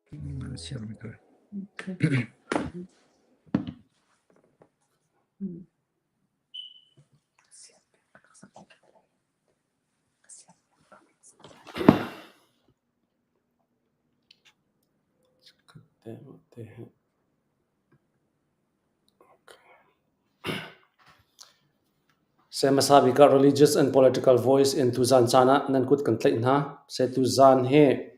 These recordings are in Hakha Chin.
Seh hmasa bik ah Religious and Political Voice in tuzaan caan ah nan kut kan tlaih hna. Seh tuzaan hi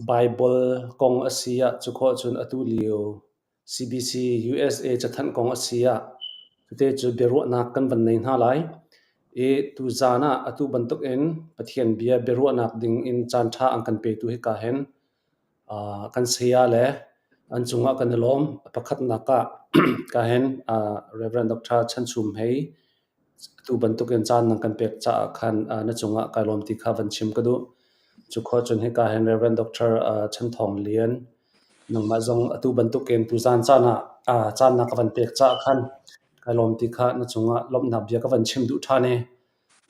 Bible kong a si ah cu khawh cun atu lio CBC USA cathanh kong a si ah tute cu biaruahnak kan van nei hna lai. I tuzaan ah atu bantuk in Pathian bia biaruahnak ding in caan ṭha an kan petu hika hin kan saya le an cungah kan i lawm. Pakhatnak ah ka hin Rev. Dr. Chan Chum Hei atu bantukin caan nan kan pek caah khan na cungah kai lawm ti kha van chim ka duh. Cu khua cun hika hin Rev. Dr. Chan Thawng Lian nangmah zong atu bantukin tuzaan caan ah caan na ka van pek caah khan kai lawm ti kha na cungah lawmhnak bia ka van chim duh ṭhan i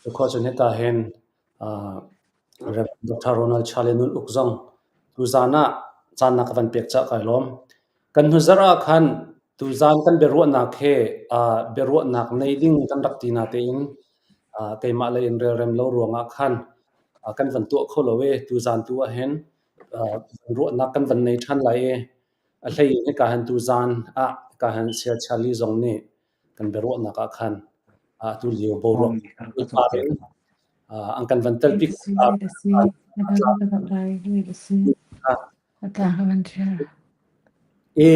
cu khua cun hika hin Rev. Dr. Ronald Charlie Nun Uk zong tuzaan ah caan na ka van pek caah kai lawm. Kan hnuzarh ah khan tuzaan kan biaruahnak he biaruahnak nei ding kan rak ti natein keimah lei in relrem lo ruangah khan kan van tuah kho lo i tuzaan tu ah hin ruahnak kan van nei ṭhan lai i a hlei in hika hin tuzaan ah hika hin Saya Charlie zong nih kan biaruahnak ah khan atu lio boruak in an kan van telpi. I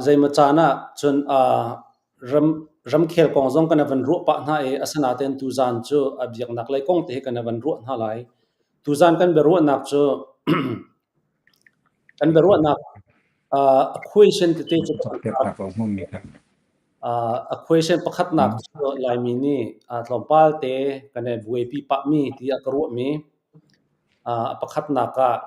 zeimaw caan ah cun ram ramkhel kong zong kan van ruah pah hna i asinain tuzaan cu a biaknak lei kong te hi kan van ruah hna lai. Tuzaan kan biaruahnak cu kan biaruahnak a question tete cu a question pakhatnak cu Laimi nih tlawmpal te kan i buaipi pahmi tiah ka ruahmi a pakhatnak ah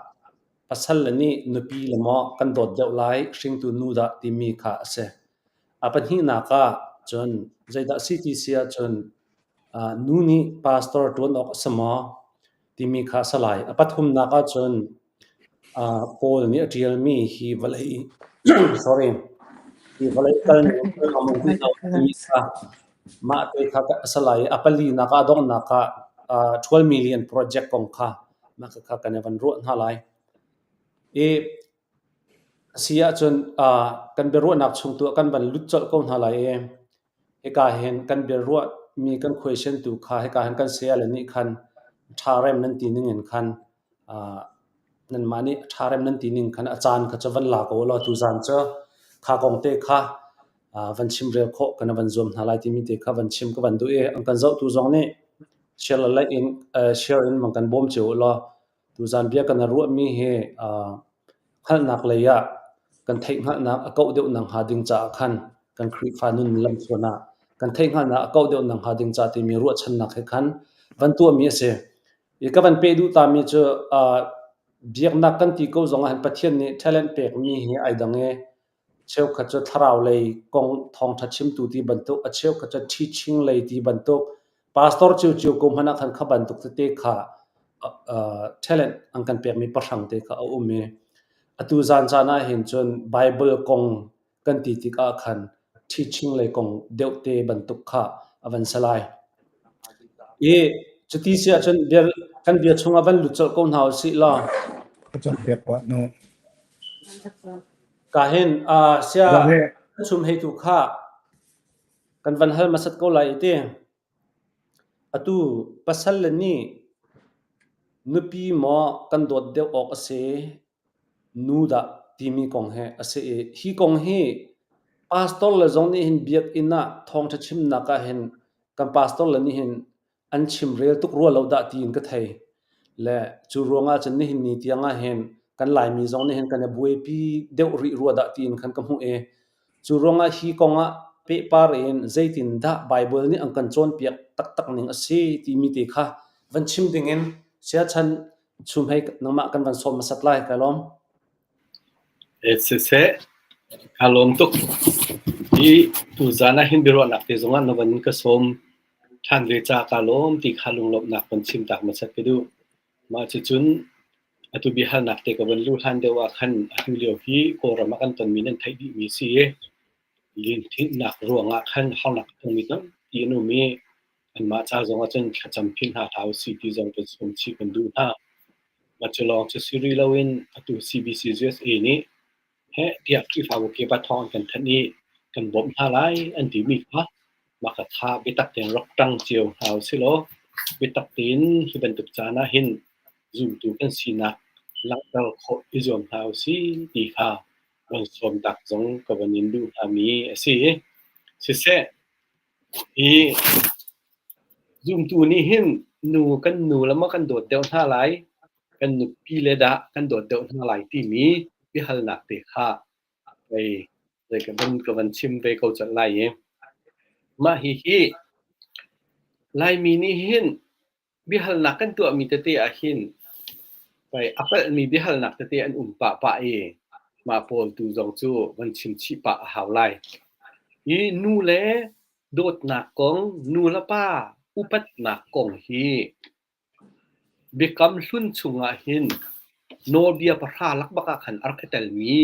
pasal le nih nupi le maw kan dawt deuh lai hringtu nu dah timi kha a si. A pahnihnak ah cun zeidah a si ti si ahcun nu nih pastor ṭuan awk a si maw timi kha a si lai. A pathumnak ahcun Paul nih a ṭialmi hi vawlei sorry hi vawlei kal timi kha mah te kha a si lai. A palinak ah a donghnak ah 12 million project kong kha mah kha kan i van ruah hna lai. I a si ahcun kan biaruahnak chung tu ah kan van lut colh ko hna lai i hika hin kan biaruahmi kan question tu kha hika hin kan saya le nih khan ṭha rem nan ti ning in khan nanmah nih ṭha rem nan ti ning khan a caan kha cu van la ko law tuzaan cu kha kong te kha van chimrel khawh kan van zuam hna lai timi te kha van chim ka van duh i an kan zohtu zong nih share le like in share in van kan bawm cio u law tuzaan bia kan ruahmi hi hngalhnak lei ah kan theih hngalhnak a kauh deuh nak hnga ding caah khan kan Khrihfa nun lamthluan ah kan theih hngalhnak a kauh deuh nak hnga ding ca timi ruahchannak he khan van tuahmi a si. I ka van peh duh tami cu biaknak kan ti ko zong ah hin Pathian nih talent pekmi hi ai dang i cheukhat cu thlarau lei kong thawngṭha chimtu ti bantuk, a cheukhat cu teaching lei ti bantuk, pastor ciocio ko hmanh ah khan kha bantuk tete kha talent an kan pekmi pahrang te kha a um i atu zan caan ah hin cun Bible kong kan ti tikah khan teaching lei kong deuh te bantuk kha a van si lai. I cuti si ahcun bia, kan bia chungah van lut colh ko hna usih law. Ka hin uh, sia chum hei tu kha kan van hal masat ko lai ti. Atu pasal le nih nupi maw kan dawt deuh awk a si nu dah timi kong he a si i hi kong hi pastor le zong nih hin biakinn ah thawngṭha chimnak ah hin kan pastor le nih hin an chimrel tuk rua lo dah tiin ka thei. Le cu ruangah cun nihin ni tiang ah hin kan Laimi zong nih hin kan i buaipi deuh rih rua dah tiin khan ka hmuh i cu ruangah hi kong ah pehpar in zeitindah Baibal nih an kan cawnpiak taktak ning a si timi te kha van chim dingin siachan chum hei nangmah kan van sawm hmasat lai kai lawm. Siseh, kaa lawm tuk. Hi tuzaan ah hin biaruahnak te zongah na van ka sawm ṭhan ve caah kaa lawm ti kha lunglawmhnak van chim tak hmasat ka duh. Mah cucun Atu biahalnak te ka van luh hlan deuh ah khan atu lio hi Kawlram ah kan tonmi nan theih dihmi si i linthinnak ruangah khan harnak a tongmi tampi an um i anmah ca zong ah cun thlacam philh hna hlah usih ti zong kan sawm chih kan duh hna. Mah cu lawng cu si rih loin atu CBC USA nih heh tiah Khrihfabu kip ah thawng an kan thanh i kan bawmh hna lai an timi kha mah kha kha biatak tein rak ṭang cio hna usih law biatak tein hi bantuk caan ah hin zumtu kan sinak langhter khawh i zuam hna usih ti kha van sawm tak zong ka van in duh hngami a si. Siseh, hi zumtu nih hin nu kan nu le maw kan dawt deuh hna lai, kan nupi le dah kan dawt deuh hna lai timi biahalnak te kha hei zei ka van chim ve ko colh lai i mah hihi Laimi nih hin biahalnak kan tuahmi tete ahhin pei a palhmi biahalnak tete an um pah pah i mah pawl tu zong cu van chim chih pah a hau lai. Hi nu le dawtnak kong, nu le pa upatnak kong hi Biakam Hlun chungah hin nawlbia pahra lak bak ah khan a rak i telmi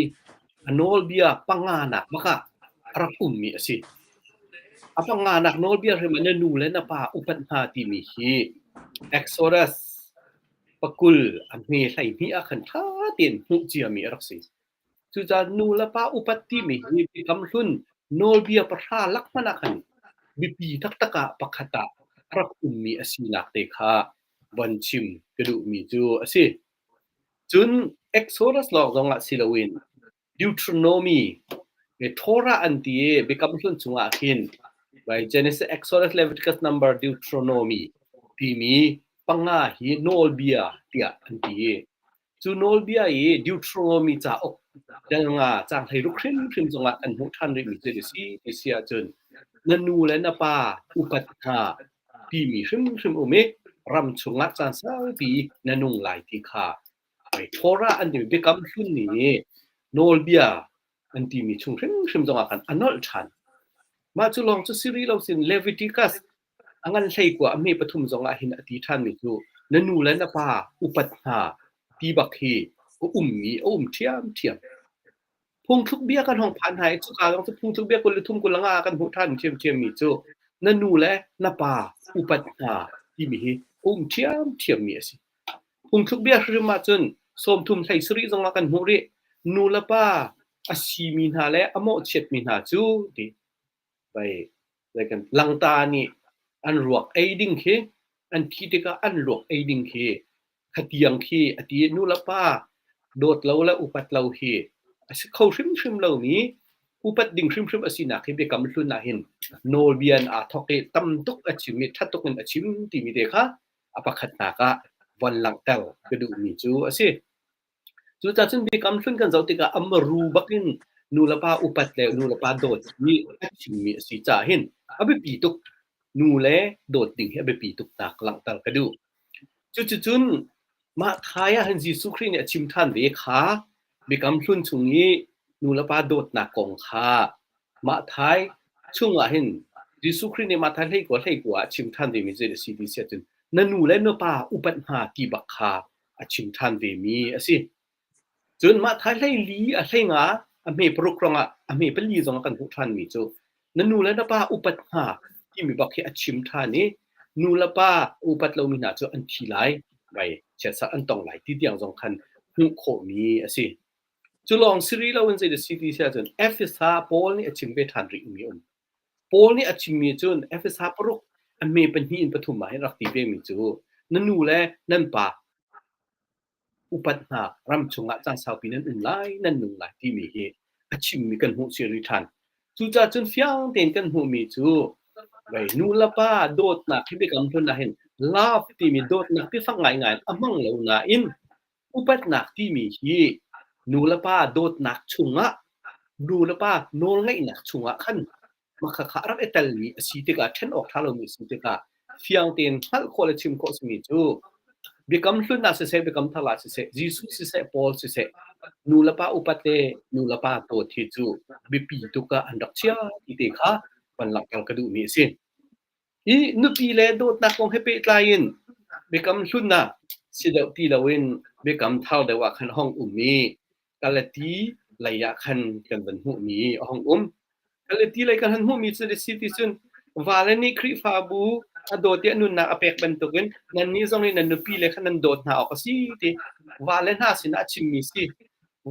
a nawlbia panganak bak ah a rak ummi a si. A panganak nawlbia hrim ah na nu le na pa upat hna timi hi Exodus pakul a hme 12 ah khan ṭha tein hmuh ciami a rak si. Cucaah nu le pa upat timi hi Biakam Hlun nawlbia pahra lak hmanh ah khan biapi taktak ah pakhat ah a rak ummi a sinak te kha von chim ka duhmi cu a si. Cun Exodus lawng zongah si loin Deuteronomy, Torah an ti i Biakam Hlun chungah khin Genesis, Exodus, Leviticus, Number, Deuteronomy timi panga hi nawlbia tiah an ti i cu nawlbia i Deuteronomy cauk dal nga caang 16 hrimhrim zongah kan hmuh ṭhan rihmi cu a si ti si ahcun na nu le na pa upat hna timi hrimhrim um i ram chungah caan saupi na nung lai ti kha Torah an timi Biakam Hlun nih nawlbia an timi chung hrimhrim zongah khan a nolh ṭhan. Mah cu lawng cu si rih lo sin Leviticus a ngan 19 a hme pathum zongah hin a ti ṭhanmi cu na nu le na pa upat hna ti bak hi a ummi a um ṭhiamṭhiam. Phungthluk bia kan hong phan hna i cuka zong cu phungthluk bia 23 25 ah kan hmuh ṭhan ṭhiamṭhiammi cu na nu le na pa upat hna timi hi a um ṭhiamṭhiammi a si. Phungthluk bia hrim ahcun 30 17 zongah kan hmuh rih. Nu le pa a simi hna le a mawhchiatmi hna cu ti pei langta nih an ruak ei ding khi an thi tikah an ruak ei ding khi khatiang khi a ti. Nu le pa dawt lo le upat lo hi a si kho hrimhrim lomi upat ding hrimhrim a sinak hi Biakam Hlun ah hin nawlbia in aa thawk i tam tuk a chim i ṭha tuk in a chim timi te kha a pakhatnak ah von langhter ka duhmi cu a si. Cucaah cun Biakam Hlun kan zoh tikah a maru bakin nu le pa upat le nu le pa dawt hi a chimmi a si caah hin a biapi tuk. Nu le dawt ding hi a biapi tuk nak langhter ka duh. Cuticun mah thai ah hin Jesuh Khrih nih a chim ṭhan ve kha Biakam Hlun chung i nu le pa dawtnak kong kha mah thai chungah hin Jesuh Khrih nih mah thai 19 19 ah a chim ṭhan vemi zei a si ti si ahcun na nu le na pa upat hna ti bak kha a chim ṭhan vemi a si. Cun mah thai 14 a 15 a hme paruk rongah a hme pali zong kan hmuh ṭhanmi cu na nu le na pa upat hna timi bak hi a chim ṭhan i nu le pa upat lomi hna cu an thi lai, vai chiatsat an tong lai ti tiang zong khan hmuh khawhmi a si. Cu lawng si rih loin zei si ti si ahcun Efesa Paul nih a chim ve ṭhan rihmi a um. Paul nih a chimmi cun Efesa paruk a hme pahnih in pathum ah hin rak ti vemi cu na nu le nan pa upat hna ram chungah caan saupi nan um lai, nan nung lai timi hi a chimmi kan hmuh sir rih ṭhan. Cucaah cun fiang tein kan hmuhmi cu vei nu le pa dawtnak hi Biakam Hlun ah hin love timi dawtnak ti fak ngaingai in a hmang lo nain Upatnak timi hi nu le pa dawtnak chungah nu le pa nawlngeihnak chungah khan makhakha a rak i telmi a si tikah ṭhen awk ṭha lomi a si tikah fiang tein hngalh khawh le chim khawh simi cu Biakam Hlun ah siseh, Biakam Thar ah siseh, Jesuh siseh, Paul siseh, nu le pa upat le nu le pa dawt hi cu biapi tuk ah an rak chia ti te kha van langhter ka duhmi a si. Hi nupi le dawtnak kong he pehtlai in Biakam Hlun ah. si deuh ti loin biakam thar deuh ah khan a hung um i Galati lei ah khan kan van hmuhmi a hung um. Galati lei kan han hmuhmi cu si ti cun vale nih Khrihfabu a dawt i a nunnak a pek bantukin nannih zong nih nan nupi le khan nan dawt hna awk a si ti vale hna sinah a chimmi si.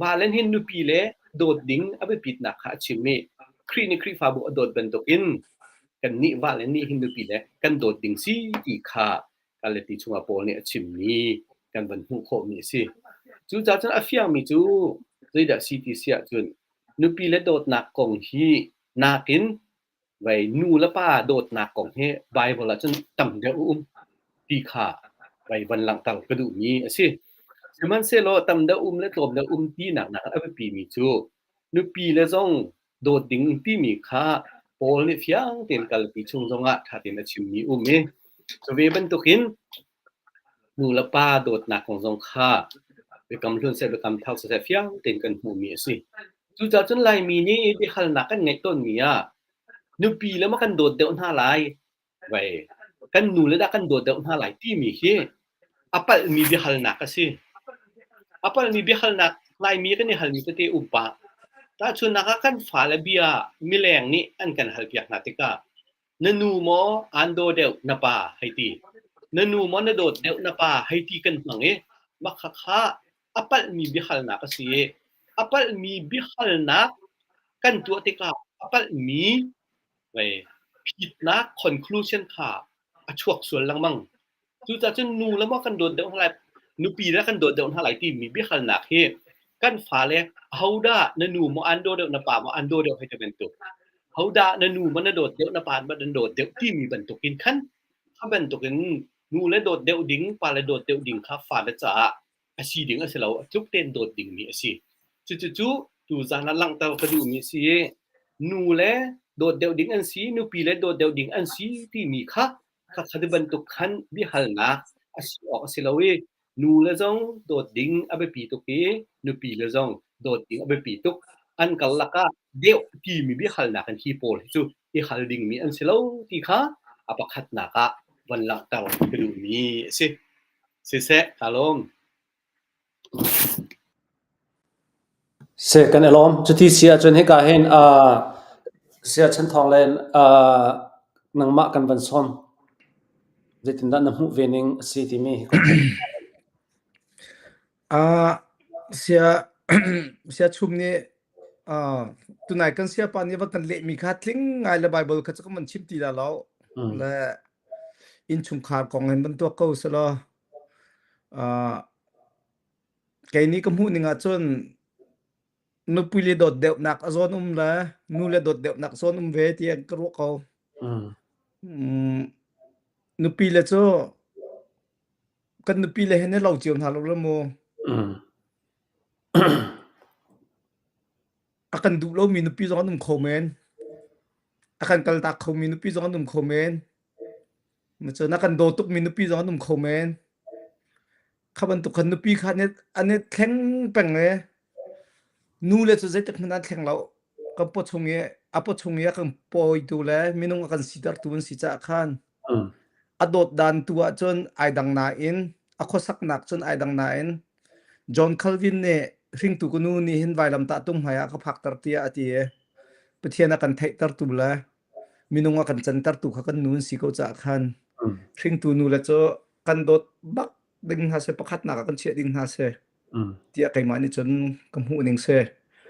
Vale hin nupi le dawt ding a biapitnak kha a chim i Khrih nih Khrihfabu a dawt bantukin kannih vale nih hin nupi le kan dawt ding si ti kha Galati chungah Paul nih a chimmi kan van hmuh khawhmi a si. Cucaah cun a fiangmi cu zeidah si ti si ahcun nupi le dawtnak kong hi nakin vei nu le pa dawtnak kong hi Bible ah cun tam deuh a um ti kha vei van langhter ka duhmi a si. Sihmanhsehlaw tam deuh um le tlawm deuh um tinak nakin a biapimi cu nupi le zong dawt ding timi kha Paul nih fiang tein kalpi chung zongah ṭha tein a chimmi um i cu ve bantukin nu le pa dawtnak kong zong kha biakam hlun seh biakam thar siseh fiang tein kan hmuhmi a si. Cucaah cun Laimi nih biahalnak kan ngeih tawnmi ah nupi le ma kan dawt deuh hna lai Vai kan nu le dah kan dawt deuh hna lai timi hi a palhmi biahalnak a si. A palhmi biahalnak Laimi kan i halmi tete um pah. Tahchunhnak ah kan fale bia mileng nih an kan halpiak hna tikah na nu maw aan daw deuh na pa hei ti. Na nu maw na dawt deuh na pa hei ti kan hmang i mah khakha a palhmi biahalnak a si i a palhmi biahalnak kan tuah tikah a palhmi Phitnak conclusion kha a chuak sual lengmang. Cucaah cun nu le maw kan dawt deuh hna lai, nupi le kan dawt deuh hna lai timi biahalnak hi kan fale ahodah na nu maw an daw deuh na pa maw an daw deuh hei ti bantuk. Hodah na nu maw na dawt deuh na pa maw na dawt deuh timi bantuk in khan kha bantuk in nu le dawt deuh ding, pa le dawt deuh ding kha fale caah a si ding a si lo, a tluk tein dawt dingmi a si. Cucucu tuzaan ah langhter ka duhmi a si i nu le dawt deuh ding an si, nupi le dawt deuh ding an si timi kha khakha ti bantuk khan biahalnak a si awk a si lo i nu le zong dawt ding a biapi tuk i nupi le zong dawt ding a biapi tuk. An karlak ah deuh timi biahalnak in hi pawl hi cu i hal dingmi an si lo ti kha a pakhatnak ah van langhter ka duhmi a si. Siseh, kaa lawm. Seh, kan i lawm. Cuti si ahcun hika hin uh, Saya Chan Thawng le uh, nangmah kan van sawm. Zeitindah na hmuh ve ning a si timi hi Uh, sia sia chum nih uh, tunai kan siapa nih va kan lehmi kha tling ngai le Bible kha cu kan van chim ti la lo. Le innchungkhar kong hin van tuak ko selaw uh, kei nih ka hmuh ning ahcun nupi le dawt deuhnak a zawn um le nu le dawt deuhnak zawn um ve tiah ka ruah ko. Mm, nupi le cu kan nupi le he ne lo cio hna lo la mu. A kan duh lomi nupi zong an um kho men. A kan kaltak khomi nupi zong an um kho men. Cun a kan daw tukmi nupi zong an um kho men. Kha bantuk khan nupi kha an i, an i thleng peng i nu le cu zeitik hmanh an thleng lo. Kan paw chung i a paw chung i a kan pawitu le minung a kan sitertu an si caah khan a dawt dan tu ahcun ai dang nain a khuasaknak cun ai dang nain John Calvin nih hringtu ka nu nih hin vailamtah tung hmai ah ka phakter tiah a ti i Pathian a kan theihtertu le minung a kan cantertu kha kan nu an si ko caah khan hringtu nu le cu kan dawt bak ding hna seh pakhatnak ah kan chiah ding hna seh tiah keimah nih cun ka hmuh ning si.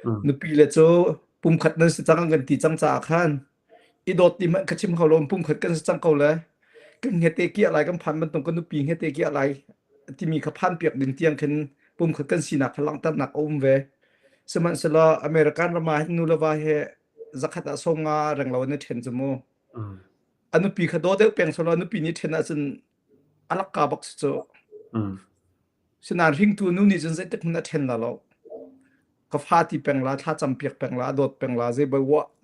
Nupi le cu pumkhat nan si cang an kan ti cang caah khan i dawt ti hmanh ka chim kho lo pumkhat kan si cang ko le kan hngete kiah lai kan phan bantuk kan nupi hngete kiah lai timi kha phan piak ding tiang khin pumkhat kan sinak kha langhternak a um ve. Sihmanhsehlaw American ram ah hin nu le va he zakhat ah sawm nga reng lo an i ṭhen cu mu. A nupi kha daw deuh peng selaw a nupi nih ṭhen ahcun a lakka bak si cu. Sinain hringtu nu nih cun zeitik hmanh a ṭhen la lo. Ka fa ti peng la, thla cam piak peng la, a dawt peng la, zei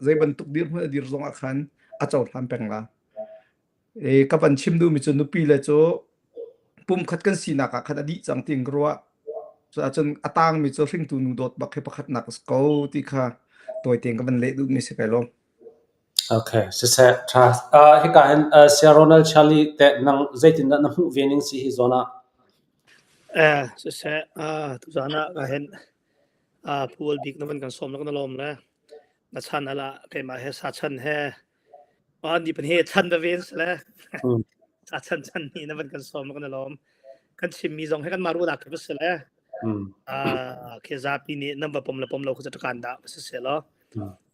zei bantuk dirhmun a dir zong ah khan a cohlan peng la. E, ka van chim duhmi cu nupi le cu pumkhat kan sinak ah khan a dih cang tiin ka ruah. Cuahcun a tangmi cu hringtu nu dawt bak hi pakhatnak a si ko ti kha tawi tein ka van leh duhmi si kai lawm. Okay, siseh, ṭha. Uh, hika hin uh, Saya Ronald Charlie teh nang zeitindah na hmuh ve ning si hi zawn ah? Siseh, tuzaan ah ka hen pual bik na van kan sawm na kan lawm le na chan ala keimah he sa chan he ni pan he chan va ven sle sa chan chan ni na van kan sawm na kan lawm kan chim mi zong he kan maru dak ka sle ke zapi nih nan va pom le pom lo khu kan da se se lo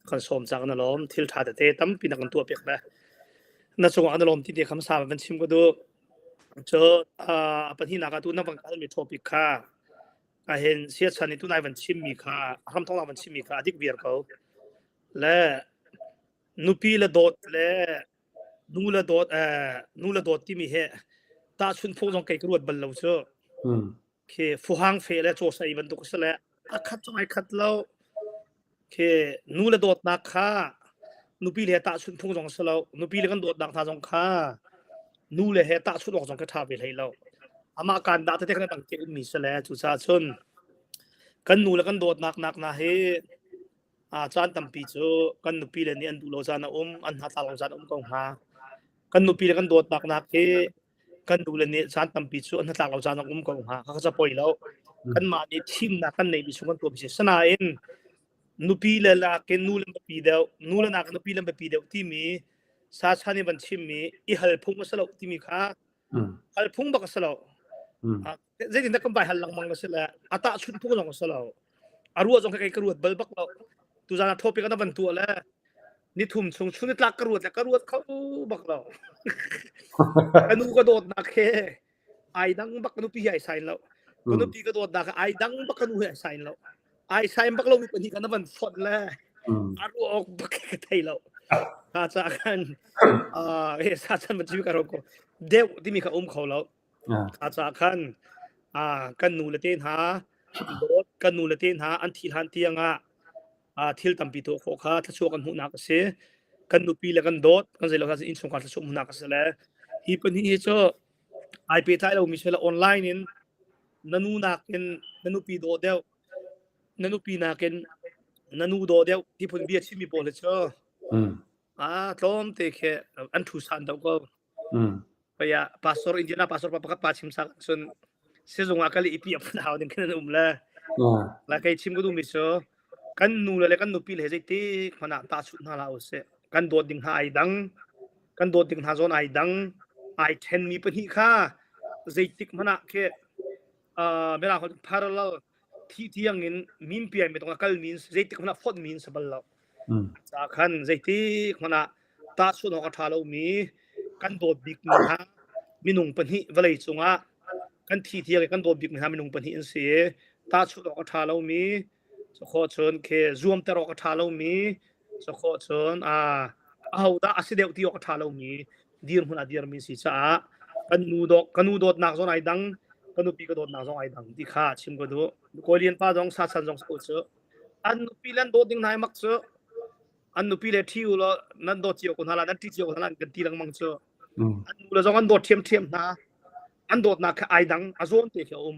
kan sawm chak na lawm thil tha te tampi na kan tuah piak le na cungah na lawm ti te kham sa van chim ko du Cu a pahnihnak ah tu na van kalmi topic kha ahhin siachan i tunai van chimmi kha a hramthawknak van chimmi kha a dik viar ko. Le nupi le dawt le nu le dawt nu le dawt timi hi tahchunh phung zong kei ka ruat bal lo cu. Khi fuhang fe le cawsei bantuk a si le a khat zong ai khat lo. Khi nu le dawtnak kha nupi le tahchunh phung zong a si lo. Nupi le kan dawtnak hna zong kha nu le he tahchunh awk zong ka ṭha ve hlei lo. Amah kaan dah tete kan dang te ummi si le cucaah cun kan nu le kan dawtnak nak na hi a caan tampi cu kan nupi le nih an duh lo caan a um, an hna tla lo caan a um ko hnga. Kan nupi le kan dawtnak nak hi kan nule nih caan tampi cu an hnatlak lo caan a um ko hnga kha ca poi lo kanmah nih thimnak kan neihmi chung kan tuah si sanain nupi le lakin nu le biapi deuh nu le nak nupi le biapi deuh timi sa chan i van chimmi i hal phung a si lo timi kha hal phung bak a si lo zeitin dah kan vai hal lengmang la si le a tah chun phung zong a si lo a ruah zong kei ka ruat bal bak lo tuzan ah topic an van tuah le ni thum chung chun tlak ka ruat le ka ruat kho bak lo ka nu ka dawtnak he ai dang bak ka nupi hi ai sign lo ka nupi ka dawtnak ai dang bak ka nu hi ai sign lo ai sign bak lo mi pahnih kan van fot le a ruah awk bak ka thei lo ha cha khan he sa chan ban chi ka ro ko deuh timi kha um kho lo Kha caah khan kan nu le te hna dawt kan nu le te hna an thih hlan tiang ah thil tampi tuah khawh kha thluachuah kan hmuhnak a si. Kan nupi le kan dawt kan zei lo kha innchungkhar thluachuah hmuhnak a si le hi pahnih hi cu ai pehtlai lomi si le online in na nu nakin na nupi daw deuh na nupi nakin na nu daw deuh ti phun bia chimmi pawl hi cu tlawmte khi an thu san deuh ko. Kaya pastor Indiana pastor pa pakhat pa chim sak cun sizung ah kal i pi a hau ding khin an um le la kei chim ka duhmi cu kan nu le kan nupi le zeitik hmanh ah tahchunh hna hlah usih kan dawt ding hna ai dang kan dawt ding hna zawn ai dang ai ṭhenmi pahnih kha zeitik hmanh ah khi mirang holh parallel thi tiang in min piai mi tong a kal min zeitik hmanh ah fonh min si bal lo Ca khan zeitik hmanh ah tahchunh awk a ṭha lomi kan dawt bikmi hna minung pahnih vawlei cungah kan thi tiang i kan dawt bikmi hna minung pahnih an si i tahchunh awk a ṭha lomi cukhawh cun khi zuamter awk a ṭha lomi cukhawh cun ahodah a si deuh ti awk a ṭha lomi dirhmun a dirmi si caah kan nu dawt ka nu dawtnak zong ai dang ka nupi ka dawtnak zong ai dang ti kha chim ka duh. Kawi Lian pa zong sa chan zong sa cu an nupi le an dawt ding hna i mak cu an nupi le ṭhi u law nan dawt cio ko hna la nan ṭi cio ko hna la kan ti lengmang cu an nu le zong an dawt ṭhiamṭhiam hna an dawtnak kha ai dang a zawn te khi a um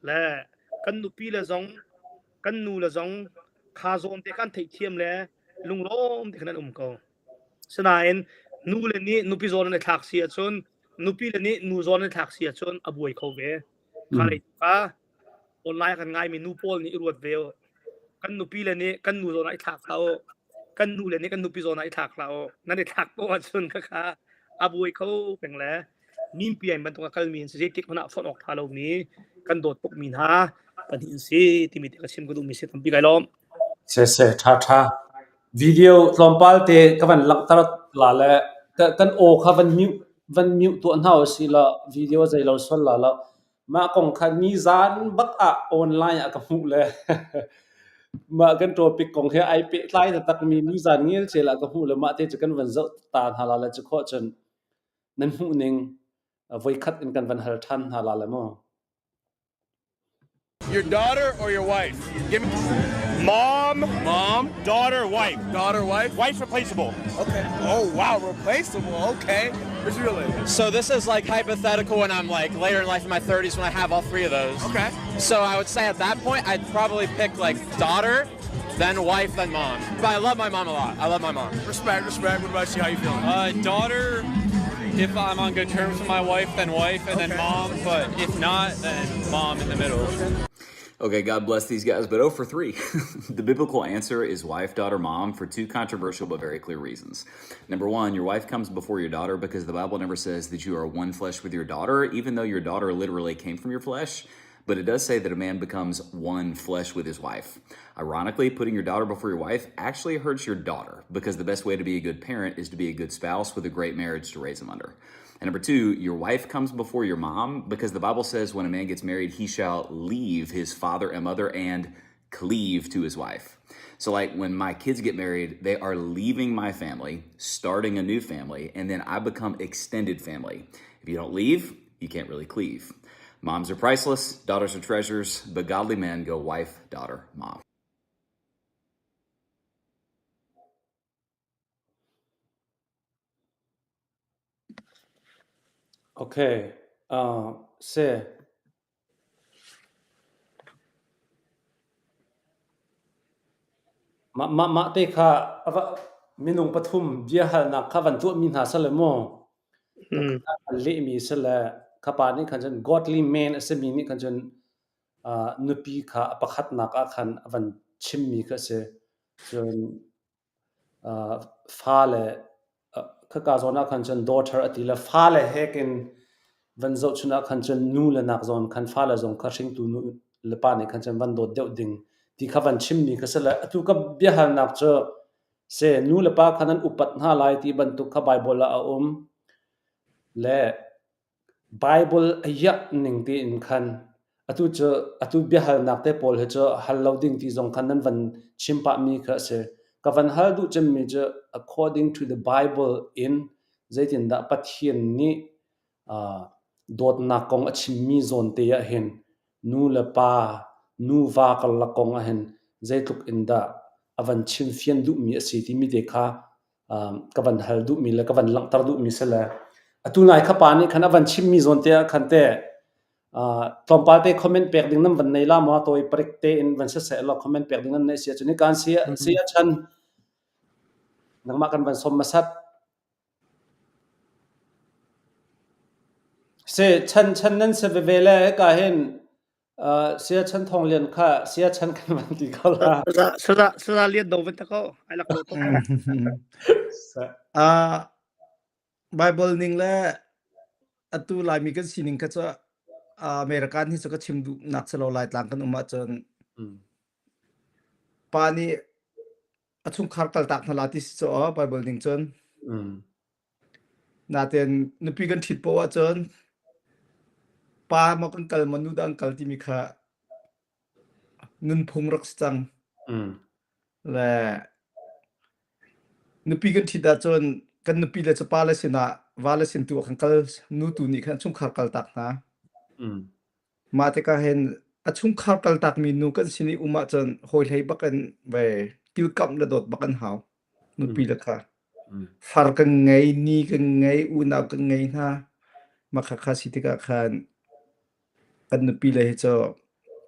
le kan nupi le zong kan nu le zong kha zawn te kha an theihthiam le lunglawm te khan an um ko sinain nu le nih nupi zawn an i thlak si ahcun nupi le nih nu zawn an i thlak si ahcun a buai kho ve kha lei kha Online kan ngaimi nu pawl nih i ruat ve u. Kan nupi le nih kan nu zawn ah i thlak hlah u. Kan nu le nih kan nupi zawn ah i thlak hlah u. Nan i thlak poah ahcun khakha a buai kho peng le mimpiai bantuk a kalmi an si zeitik hmanh ah fonh awk ṭha lomi kan dawt tukmi hna pahnih an si timi te ka chim ka duhmi si tampi kai lawm. Siseh ṭha ṭha. Video tlawmpal te ka van langhter la le kan aw kha van mute van mute tuah hna usih law video zei lo sual la lo. Mah kong kha nizaan bak ah online ah ka hmuh le mah kan topic kong he ai pehtlai taktakmi nizaan ngelcel ah ka hmuh le mah te cu kan van zoh ta hna la le cu khawh cun nan hmuh ning voikhat in kan van hal ṭhan hna la le mu. Your daughter or your wife? Give me Mom, mom, daughter, wife. daughter, wife. Wife's replaceable. Okay. Oh wow, replaceable. Okay. What's your list? So this is like hypothetical when I'm like later in life in my 30s when I have all three of those. Okay. So I would say at that point I'd probably pick like daughter, then wife, then mom. But I love my mom a lot. I love my mom. Respect, respect. What about you? How you feeling? Daughter, If I'm on good terms with my wife, then wife, and then mom. But if not, then mom in the middle. Okay, God bless these guys, but 0 for 3. the biblical answer is wife, daughter, mom for two controversial but very clear reasons. Number one, your wife comes before your daughter because the Bible never says that you are one flesh with your daughter, even though your daughter literally came from your flesh. But it does say that a man becomes one flesh with his wife. Ironically, putting your daughter before your wife actually hurts your daughter because the best way to be a good parent is to be a good spouse with a great marriage to raise them under. And number two, your wife comes before your mom because the Bible says when a man gets married, he shall leave his father and mother and cleave to his wife. So, like when my kids get married, they are leaving my family, starting a new family, and then I become extended family. If you don't leave, you can't really cleave. Moms are priceless, daughters are treasures, but godly men go wife, daughter, mom. Okay. Uh, se. Mah mah mah te kha ava minung pathum biahalnak kha van tuahmi hna sale maw? An lehmi sale kha pa nih khan cun godly man a simi nih khan cun uh, nupi kha a pakhatnak ah khan a van chimmi kha a si. Cun Fale khaka zawn ah khan cun daughter a ti le fale hekin van zohchun ah khan cun nu le nak zawn khan fale zong kha hringtu nu le pa nih khan cun van dawt deuh ding ti kha van chimmi kha si le atu ka biahalnak cu se nu le pa kha nan upat hna lai ti bantuk kha Bible ah a um le Baibal a iah ning tein khan atu cu atu biahalnak te pawl hi cu hal lo ding ti zong khan nan van chim pahmi kha a si. Ka van hal duh cemmi cu according to the Bible in zeitindah Pathian nih uh, dawtnak kong a chimmi zawn te ah hin nu le pa, nuva karlak kong ah hin zeitluk in dah a van chim fian duhmi a si timi te kha ka van hal duhmi le ka van langhter duhmi si le atu nai kha pa nih khan a van chimmi zawn te ah khan te tlawmpal te comment pek ding nan van nei la maw tawi parik te in van siseh law comment pek ding nan nei sia cun kan si si a chan nangmah kan van som masat se chan chan nan se veve le ka hin Saya Chan Thawng Lian kha Saya Chan kan van ti ko la. Saya Saya Lian do van ta ko. Ai lak lo to. Ah Bible ning le atu Laimi kan sining kha cu American hi cu ka chim duh nak si lo Laitlang kan um ahcun pa nih a chungkhar kaltak hna la ti si cu Bible ning cun Natein nupi kan ṭhit poah ahcun pa maw kan kal maw nu dah an kal timi kha nunphung rak si cang. Le nupi kan ṭhit ahcun kan nupi le cu pa le sinah va le sin tu ah kan kal nu tu nih khan chungkhar kaltak hna. Mah tikah hin a chungkhar kaltakmi nu kan sin i um ahcun hawi hlei bak in ve kilkamh le dawt bak an hau. Nupi le kha. Far kan ngei, ni kan ngei, unau kan ngei hna. Mah khakha si tikah khan kan nupi le hi cu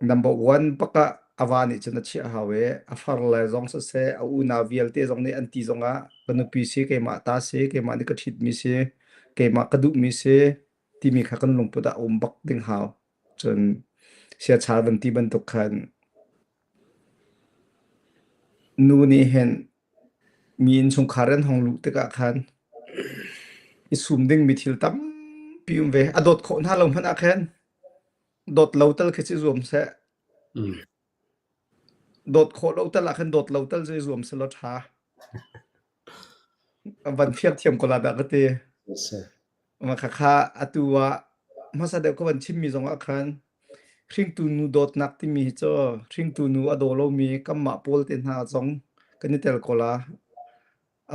number one bak ah a va nih cun a chiah hau i a far le zong siseh, a unau vialte zong nih an ti zongah ka nupi si, keimah ta si, keimah nih ka ṭhitmi si, keimah ka duhmi si timi kha kan lungput ah a um bak ding hau. Cun siachal van ti bantuk khan nu nih hin Mi innchungkhar an hong luh tikah khan i sum dingmi thil tampi um ve. A dawt khawh hna lo hmanh ah khan dawt lo tal khi si zuam seh. Dawt khawh lo tal ah khan dawt lo tal cu i zuam selaw ṭha. Van fiang thiam ko la dah ka ti. Ma khakha atu ah hmasa deuh ka van chimmi zong ah khan hringtu nu dawtnak timi hi cu hringtu nu a daw lomi kanmah pawl te hna zong kan i tel ko la.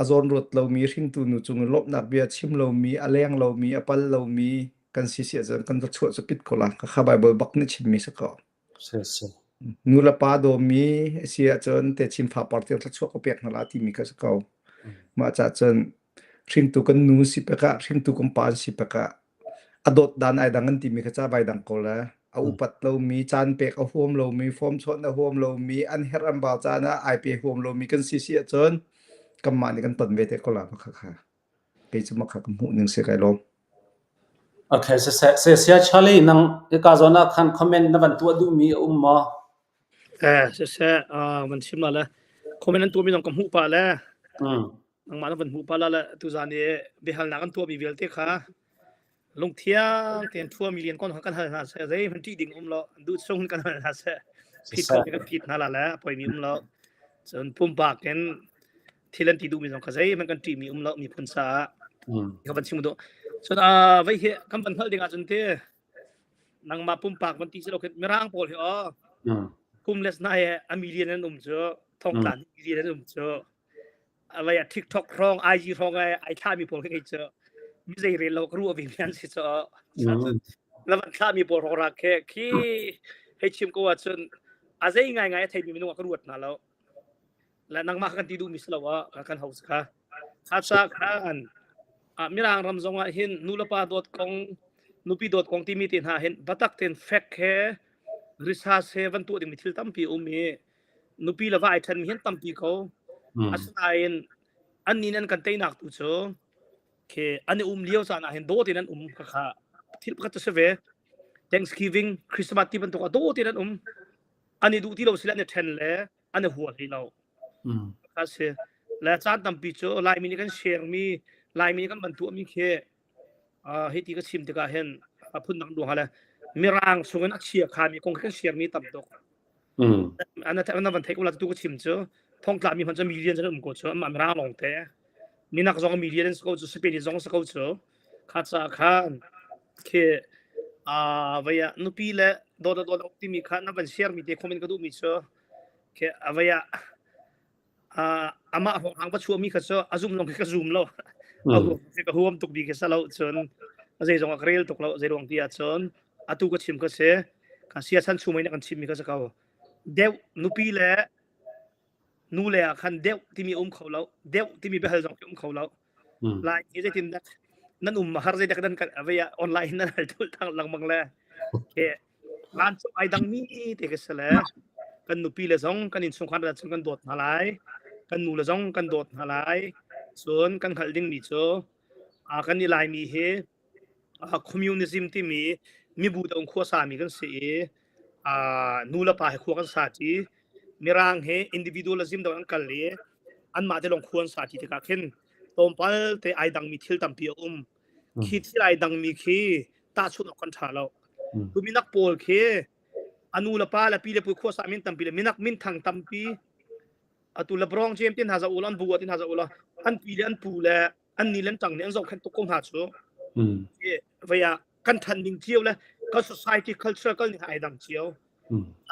A zawn ruat lomi hringtu nu cung i lawmhnak bia chim lomi, a leng lomi, a pal lomi kan si si ahcun kan va chuah cu pit ko la. Khakha Bible bak nih chimmi si ko. Nu le pa dawmi a si ahcun techin fapar tiang thluachuah ka pek hna la timi kha si ko. Mah caah cun hringtu kan nu si pek ah, hringtu kan pa an si pek ah a dawt dan ai dang an timi kha ca vai dang ko le a upat lomi, caan pek a huam lomi, form chawnh a huam lomi, an herh an bau caan ah ai pe huam lomi kan si si ahcun kanmah nih kan ton ve te ko la kha kha. Kei cu mah kha ka hmuh ning si kai lawm. Okay, siseh, Saya Charlie, nang hika zawn ah khan comment na van tuah duhmi a um maw? Eh, siseh, uh, van chim la le comment an tuahmi zong ka hmuh pah le nangmah na van hmuh pah la le tuzan i biahalnak an tuahmi vialte kha lungthiang tein ṭhuami lian kon kan hal hna seh zeihmanh ṭih ding um lo duh chung kan hal hna seh phit ko kan phit hna la le a poimi um lo cun pumpak in thil an ti duhmi zong kha zeihmanh kan ṭihmi um lo miphun caah ka van chim duh cun vei hi kan van hngalh ding ahcun ti nangmah pumpak van ti si lo mirang pawl hi aw kum les na he a million an um cu thongtla million an um cu avai a TikTok hrawng IG hrawng ai ai thlami pawl khi cu mi zei rel lo ka ruah ve mi an si cu la van thlami pawl hrawng rak khi khi hei chim ko ahcun a zei ngai ngai a theimi minung ah ka ruat hna lo la nangmah kan ti duh mi si lo ah kan host kha kha cha khan mirang ram zong ah hin nu le pa dawt kong nupi dawt kong timi te hna hin batak ten fact he research he van tuah ding mi thil tampi um i nupi le va ai ṭhenmi hi an tampi ko. Asinain an nih an kan teinak tu cu khi an i um lio caan ah hin dawt in an um kha thil pakhat cu si ve. Thanksgiving, Christmas ti bantuk ah dawt in an um. An i duh ti lo sile an i ṭhen le an i hua hlei lo. Kha si. Le caan tampi cu Laimi nih kan share mi, Laimi nih kan van tuahmi khi hi ti ka chim tikah hin a phundang duang le mirang chungin a chia khami kong khi kan share mi tam tuk. Ana ana van theih ko la tu ka chim cu thongtla mi hman cu million an um ko cu amah mirang lawng te minak zong million an si ko cu Spain zong si ko cu kha ca khan khi a vaya nupi le dawt dawt timi kha na van share mi te comment ka duh mi cu khi avaya amah hawng va chuahmi kha cu a zum lawng khi ka zum lo. A huam khi ka huam tuk bik khi sa lo cun zeizong a ka rel tuk lo zei ruang ti ahcun atu ka chim ka si ka sia chan chung in kan chimmi ka si ko. Deuh nupi le nu le ah khan deuh timi um kho lo. Deuh timi biahal zong khi um kho lo. Lai hi zeitin dak nan um har zeidak nan kan avei ah online nan hal tul thang lengmang le ke vancung ai dangmi te ka si le kan nupi le zong kan innchungkhar le cun kan dawt hna lai kan nu le zong kan dawt hna lai cun kan hngalh dingmi cu kan i laimi hi communism timi mibu dong khua sami kan si i nu le pa he khua kan sa ṭi mirang he individualism dong an kal i anmah te lawng khua an sa ṭi tikah khin tlawmpal te ai dangmi thil tampi a um khi thil ai dangmi khi tahchunh awk kan ṭha lo. Tu minak pawl khi a nu le pa le pi le pu khuasa min tampi le minak minthang tampi atu LeBron James tin hna za ula an bu tin hna za ula an pi le an pu le an ni le an tang nih an zohkhenh tuk ko hna cu. Vei ah kan ṭhan ning cio le kan society culture kal ning ai dang cio.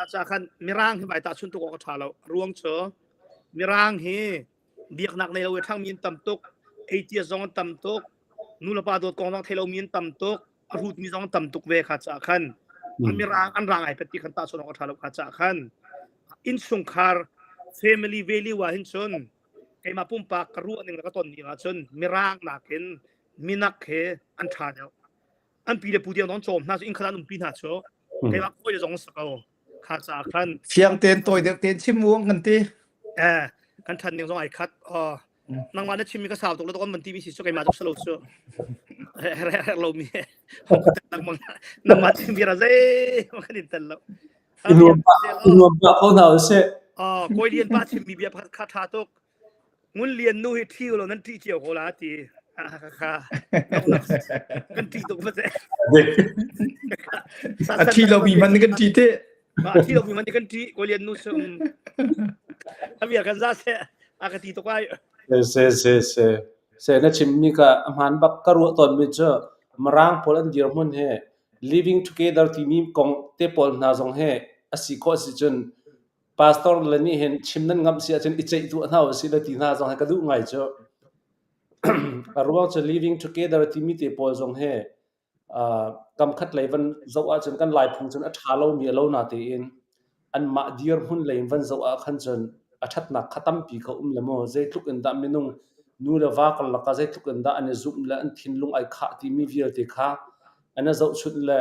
Aca khan mirang hi vai tahchun tuk awk a ṭha lo. Ruang cu mirang hi biaknak nei lo i ṭhangmi an tam tuk atheist zong an tam tuk nulepa dawt kong zong thei lomi an tam tuk a hrutmi zong an tam tuk ve kha caah khan mirang an rang ai pet ti khan tahchuan awk a ṭha lo kha caah khan innchungkhar family value ah hin cun keimah pumpak ka ruah ning le ka ton ning ah cun mirang nakin minak he an ṭha deuh an pi le pu tiang an cawm hna cu inn khat an umpi hna cu keimah kawi zong sa ko kha caah khan Fiang tein tawi deuh tein chim uang kan ti. Eh, kan ṭhan ning zong ai khat. Oh, nangmah na chimmi ka sau tuk le tok an van timi si cu keimah tuk salo cu. Her her lo mi. Nangmah chim bia zei kan in tel lo. I nuam pah i nuam pah ko hna usih. Oh, kawi lian pa chimmi bia pakhat kha ṭha tuk. Ngun Lian nu hi ṭhi ulaw nan ṭih cio ko la ti. Kha kan ṭih tuk va A ṭhi lomi hmanh kan ṭih te. A ṭhi lomi hmanh kan ṭih. Kawi Lian nu cu a bia kan za seh a ka ti tuk ai. Se se se se na chimmi ka a hmaan bak ka ruah tawnmi cu Mirang pawl an dirhmun he living together timi kong te pawl hna zong he a si khawh si cun Pastor le nih hin chim nan ngamh si ahcun i ceih tuah hna usih le ti hna zong hi ka duh ngai cu. A ruang cu living together timi te pawl zong hi uh, kam khat lei van zoh ahcun kan Laiphung cun a ṭha lomi a lo na tein anmah dirhmun lei in van zoh ah khan cun a ṭhatnak kha tampi kha um le maw zeitluk in dah minung nu le va karlak ah zeitluk in dah an i zumh le an thinlung ai khah timi vialte kha An i zohchunh le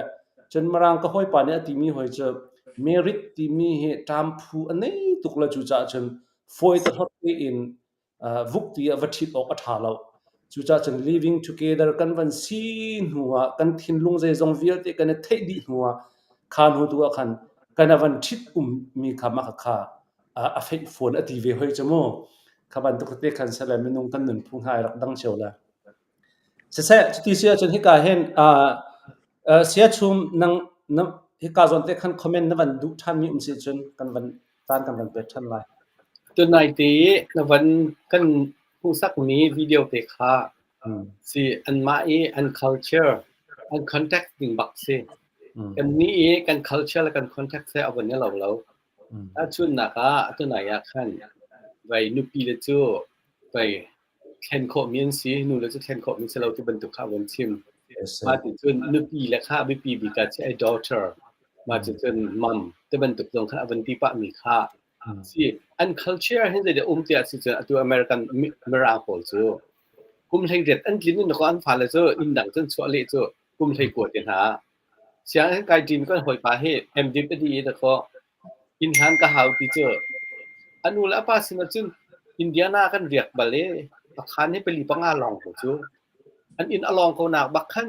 cun Mirang ka hawipa nih a timi hawi cu merit timi hi ṭam phu a nei tuk le cucaah cun fawi te hlot tein vuk ti ah va ṭhit awk a ṭha lo. Cucaah cun living together kan van si hnu ah kan thinlung zeizong vialte kan i theih dih hnu ah kha hnu tu ah khan kan a van ṭhit ummi kha mah kha a feih fawn a ti ve hoi cu mu. Kha bantuk te khan sale minung kan nunphung hna ai rak dang cio la. Siseh, cuti si ahcun hika hin saya chum nang na hika zawn te khan comment na van duh ṭhanmi um si cun kan van caan kan van pek ṭhan lai. Tunai te i na van kan hmuhsakmi video te kha si anmah i an culture, an context ding bak si. Kannih i kan culture le kan context he a van i lo lo. Tahchunhnak ah tunai ah khan vai nupi le cu vai thlen khawhmi an si, nu le cu thlen khawhmi si lo ti bantuk kha a von chim. Mah ti cun nupi le kha a biapi bik ah chiah i daughter, mah cu cun mom ti bantuk zong kha a von ti pahmi kha si. An culture hin zeidah um tiah si cun atu American Mirang pawl cu kum 18 an tlin in an fale cu inn dang cun chuah leh cu kum 19 te hna Sianginn kai ṭimi kan hawipa hi MDip a dih i dakaw inn hlan ka hau ti cu a nu le a pa sinah cun Indiana kan riak bal i a khaan hi pali panga lawng ko cu. An inn a lawng ko nak bak khan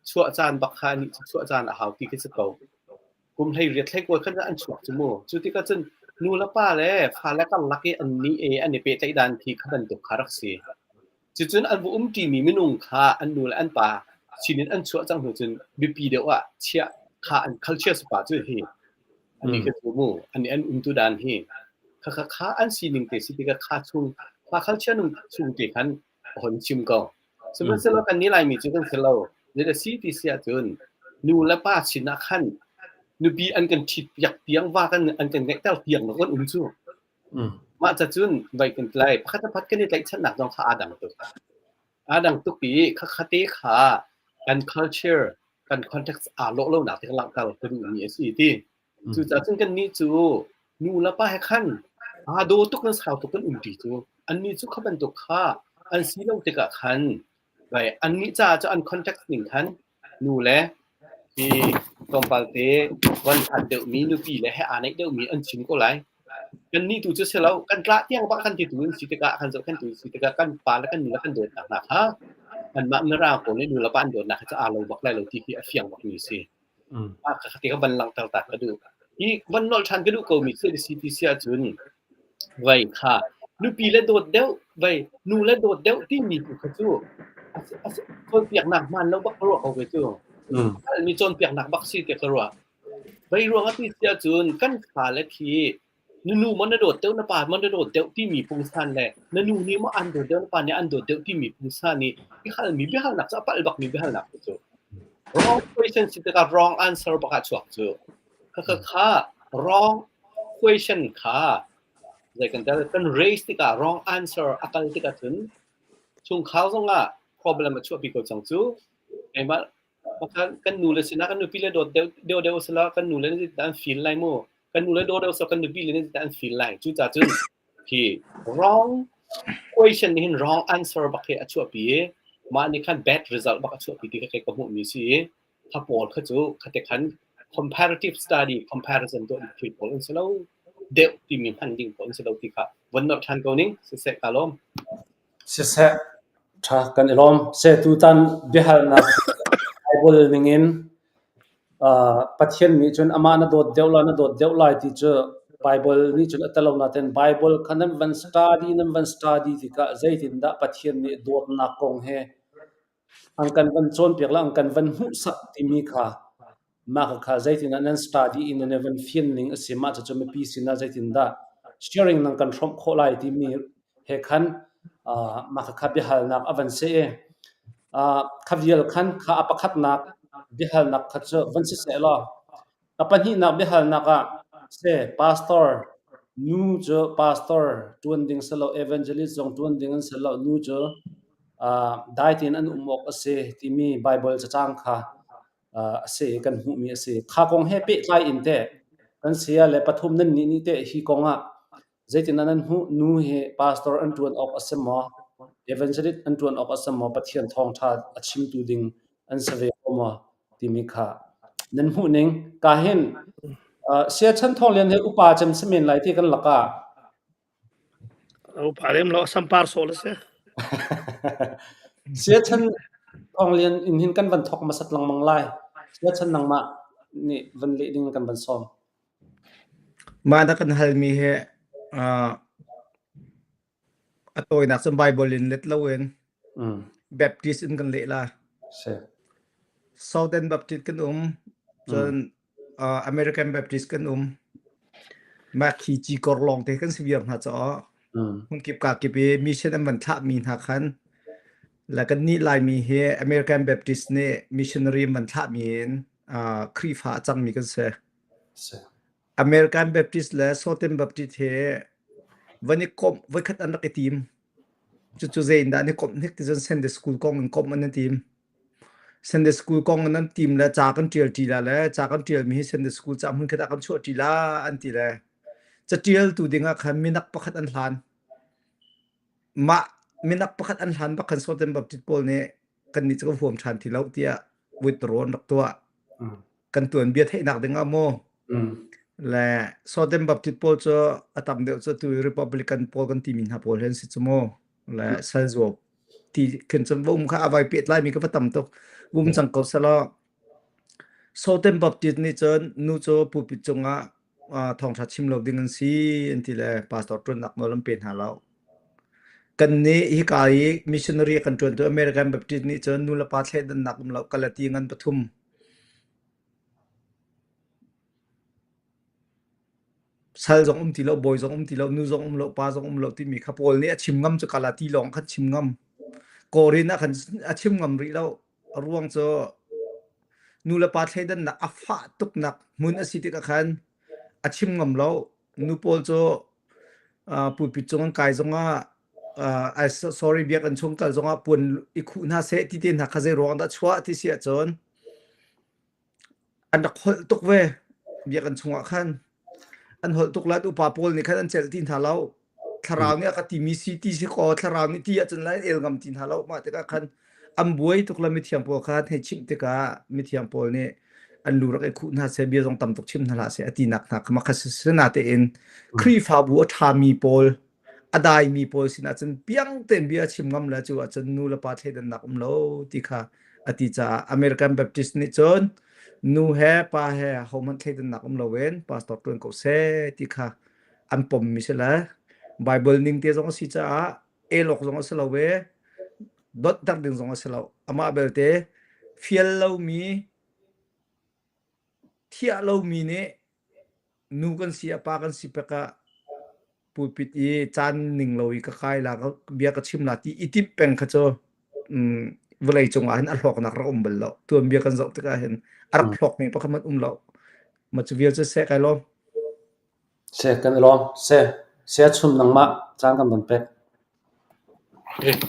chuah caan bak kha anih cu chuah caan a hau ti khi si ko. Kum 18 18 khan an chuak cu mu. Cu tikah cun nu le pa le fale karlak i an nih i an i pehtlaih dan khi kha bantuk kha rak si. Cucun an va umṭimi minung kha an nu le an pa sinin an chuah cang hnu cun biapi deuh ah chiah kha an culture si pa cu hi ani kha cu mu ani an umtu dan hi kha kha kha an sining te si tikah kha chung kha culture nung chung te khan a hon chim ko. Sihmanhsehlaw kan nih Laimi cu kan si lo. Zeidah si ti si ahcun nu le pa sin ah khan nupi an kan ṭhit piak tiang va kan an kan ngeihter tiang kan um cu. Mah ca cun voi kan tlai. Pakhat le pakhat kan i tlaihchannak zong kha aa dang tuk. Aa dang tuk i khakha-te kha kan culture, kan context aa lawh lonak te kha langhter ka duhmi a si ti. Cucaah cun kannih cu nu le pa he khan aa daw tuk in sau tuk kan umṭi cu. Annih cu kha bantuk kha an si lo tikah khan vai annih caah cu an context ning khan nu le hi tlawmpal te van hlat deuhmi nupi le he aa naih deuhmi an chim ko lai. Kannih tu cu si lo, kan tlah tiang bak kan titu in si tikah kan zohkhenhtu si tikah kan pa le kan nu le kan dawtnak hna kha anmah mirang pawl nih nu le pa an dawtnak hi cu aa lo bak lai lo ti hi a fiang bakmi a si. Ah ka ti ka van langhter ta ka duh. Hi van nolh ṭhan ka duh komi thil si ti si ahcun Vei kha nupi le dawt deuh, vei nu le dawt deuh timi tu kha cu cawnpiaknak hmaan lo bak ka ruah ko kei cu. Mi cawnpiaknak bak si tiah ka ruah. Vei ruang a ti si ahcun kan fale khi na nu maw na dawt deuh, na pa maw na dawt deuh timi pungsan le na nu nih maw an dawt deuh, na pa nih an dawt deuh timi pungsan nih i halmi biahalnak cu a palh bakmi biahalnak cu. Wrong question si tikah wrong answer bak ah chuak cu. Khakha kha wrong question kha zei kan tel kan raise tikah wrong answer a kal tikah cun chungkhar zongah problem a chuahpi ko cang cu. Keimah pakhat kan nu le sinah kan nupi le dawt deuh deuh deuh sila kan nu le nih an feel lai mu. Kan nu le dawt deuh sila kan nupi le nih an feel lai. Cucaah cun hi wrong question nih hin wrong answer bak hi a chuahpi i mah nih khan bad result bak a chuahpi ti kha kei ka hmuhmi si i kha pawl kha cu khate khan comparative study comparison tuah thil pawl an si lo deuh timi hman ding pawl an si lo ti kha von nolh ṭhan ko ning siseh ka lawm. Siseh ṭha kan i lawm. Seh tutan biahalnak Bible ningin uh, Pathian nih cun amah na dawt deuh lai na dawt deuh lai ti cu Bible nih cun a tel lo nain Bible kha nan van study nan van study tikah zeitindah Pathian nih dawtnak kong he An kan van cawnpiak le an kan van hmuhsak timi kha mah kha zeitindah nan study in nan i van fian ning a si. Mah cucu mipi sinah zeitindah sharing nan kan hrawmh khawh lai timi he khan uh, mah kha biahalnak a van si i uh, kha vial khan kha a pakhatnak biahalnak kha cu van si seh law A pahnihnak biahalnak ah seh pastor nu cu pastor ṭuan ding si lo, evangelist zong ṭuan ding an si lo, nu cu uh, dai tein an um awk a si timi Baibal cacang kha uh, a si i kan hmuhmi a si. Kha kong he pehtlai in teh kan saya le pathum nan nih nih teh hi kong ah zeitindah nan hmuh? Nu hi pastor an ṭuan awk a si maw? Evangelist an ṭuan awk a si maw? Pathian thawngṭha a chimtu ding an si ve ko maw? Timi kha nan hmuh ning ka hin uh, sia chan thawng lian he upa cem si men lai ti kan lakah Upa lem lo sampar sol a si. Siachan Thawng Lian in hin kan van thawk hmasat lengmang lai. Siachan nangmah nih van leh ding kan van sawm. Mah na kan halmi hi uh, a tawinak cun Bible in let loin Mm. Baptist in kan leh la. Si. Southern Baptist kan um, cun uh, American Baptist kan um. Mah khi cikor lawng te kan si viar hna caah Mm. hmunkip ka kip i mission an van thlahmi hna khan la kan nih Laimi hi American Baptist nih missionary an van thlahmi in uh, Khrihfa a cangmi kan si. Si. American Baptist le Southern Baptist he van i komh voikhat an rak i tim. Cucu zei in dah an i komh hnik ti cun Sunday school kong in komh an i tim. Sunday school kong in an tim le ca kan ṭial ṭi la le ca kan ṭialmi hi Sunday school ca hmunkhat ah kan chuah ṭi la an ti le caṭialtu ding ah khan minak pakhat an hlan. Mah minak pakhat an hlan bak khan Southern Baptist pawl nih kannih cu kan huam ṭhan ti lo tiah withdraw an rak tuah. Mm. Kan tuanbia theihnak ding ah maw Mm. le Southern Baptist pawl cu a tam deuh cu tu Republican pawl kan timi hna pawl hi an si cu mu le salzuo ti khin cun va um kha a vai pehtlai mi ka va tam tuk um cang ko selaw Southern Baptist nih cun nu cu pulpit cungah thawngṭha chim lo ding an si an ti le pastor ṭuannak nawl an pe hna lo. Kan nih hika i missionary kan ṭuantu American Baptist nih cun nu le pa thleidannak um lo kalati ngan pathum. Sal zong um ti lo, bawi zong um ti lo, nu zong um lo, pa zong um lo timi kha Paul nih a chim ngam cu kalati lawng khan chim ngam. Korin ah khan a chim ngam rih lo. A ruang cu nu le pa thleidannak a fah tuknak hmun a si tikah khan a chim ngam lo. Nu pawl cu uh, pulpit cung an kai zongah uh, sorry biakinn chung kal zongah puan i khuh hna seh ti te hna kha zei ruang dah chuah ti si ahcun An rak holh tuk ve biakinn chungah khan. An holh tuk le an upa pawl nih khan an celh ti hna lo. Thlarau nih a ka timi si ti si kaw thlarau nih ti ahcun lai an el ngam ti hna lo. Mah tikah khan an buai tuk le mithiang pawl kha an hei chimh tikah mithiang pawl nih an lu rak i khuh hna seh, bia zong tam tuk chim hna hlah seh a tinak hna kha mah kha si natein Khrihfabu a ṭhami pawl a daimi pawl sinah cun piang tein bia chim ngam le cu ahcun nu le pa thleidannak um lo ti kha a ti caah American Baptist nih cun nu he pa he hohmanh thleidannak um loin pastor ṭuan ko seh ti kha an pommi si le Bible ning te zong a si caah el awk zong a si lo i dotdar ding zong a si lo. Amah belte fial lomi thiah lomi nih Nu kan si ah pa kan si pek ah pulpit i caan ning lo i ka kai la bia ka chim la ti i timh peng kha cu mm, vawlei cung ah hin a hlawknak rak um bal lo. Tuanbia kan zoh tikah hin a rak hlawkmi pakhat hmanh um lo. Ma cu vial cu seh kai lawm. Seh kan i lawm. Seh, saya chum nangmah caan kan van pek.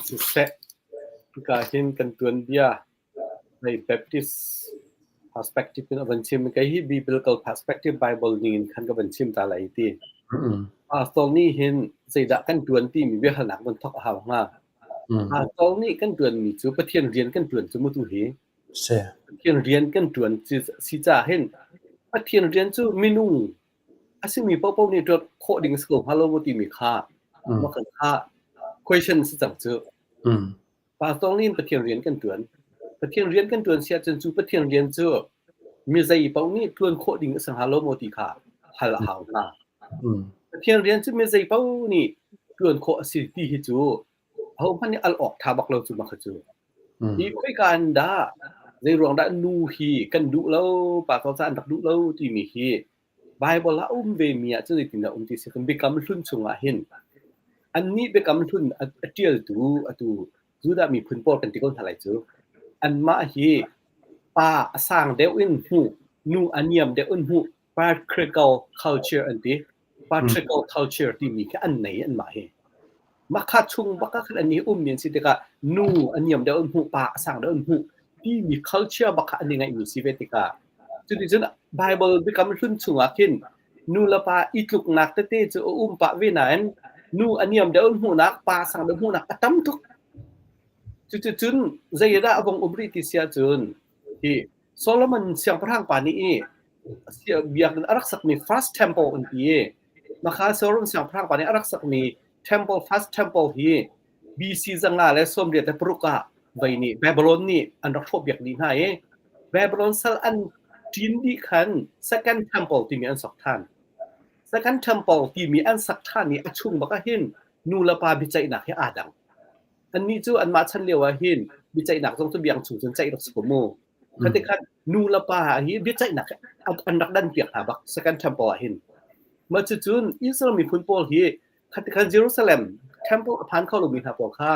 Siseh, hika hin kan tuanbia Hei Baptist perspective in a van chim. Kei hi biblical perspective Bible ning in khan ka van chim ta lai ti. Pastor nih hin zeidah kan ṭuan timi biahalnak van thawk a hau hnga. Pastor nih kan ṭuanmi cu Pathian rian kan ṭuan cu mu tu hi. Pathian rian kan ṭuan si caah hin Pathian rian cu minung a simi paohpaoh nih ṭuan khawh ding a si ko hnga lo maw timi kha mah kha question si cang cu. Pastor nih Pathian rian kan ṭuan. Pathian rian kan ṭuan si ahcun cu Pathian rian cu mi zei paoh nih ṭuan khawh ding a si hnga lo maw ti kha hal a hau hna. Pathian rian cu mi zei paoh nih ṭuan khawh a si ti hi cu ahohmanh nih al awk ṭha bak lo cu mah kha cu. Hi khoika in dah zei ruang dah nu hi kan duh lo, pastor ca an rak duh lo timi hi Bible ah a um vemi ah cun zeitindah um ti si kan Biakam Hlun chungah hin annih Biakam Hlun a ṭialtu atu Judah miphun pawl kan ti ko hna lai cu anmah hi pa a sang deuh in hmuh nu a niam deuh in hmuh patriarchal culture an ti patriarchal culture timi khi an nei anmah hi mah kha chung bak ah khan an i ummi an si tikah nu a niam deuh in hmuh pa a sang deuh in hmuh timi culture bak kha an i ngeihmi si ve tikah Cuticun Baibal Biakam Hlun chungah khin nu le pa i tluknak tete cu a um pah ve nain nu a niam deuh in hmuhnak, pa sang deuh hmuhnak a tam tuk. Cuticun zeidah a vung um rih ti si ahcun hi Solomon siangpahrang pa nih i biakinn a rak sakmi first temple an ti i mah kha Solomon siangpahrang pa nih a rak sakmi temple first temple hi. BC 186 ah vei nih Babylon nih an rak hrawhpiak dih hna i Babylon sal an ṭin dih khan Second Temple timi an sok ṭhan. Second Temple timi an sak ṭhan i a chung bak ah hin nu le pa biaceihnak hi aa dang. Annih cu anmah chan lio ah hin biaceihnak zong cu biang chung cun ceih rak si ko mu. Khati khan nu le pa hi biaceihnak an rak dan piak hna bak Second Temple ah hin. Mah cucun Israel miphun pawl hi khati khan Jerusalem temple a phan kho lomi hna pawl kha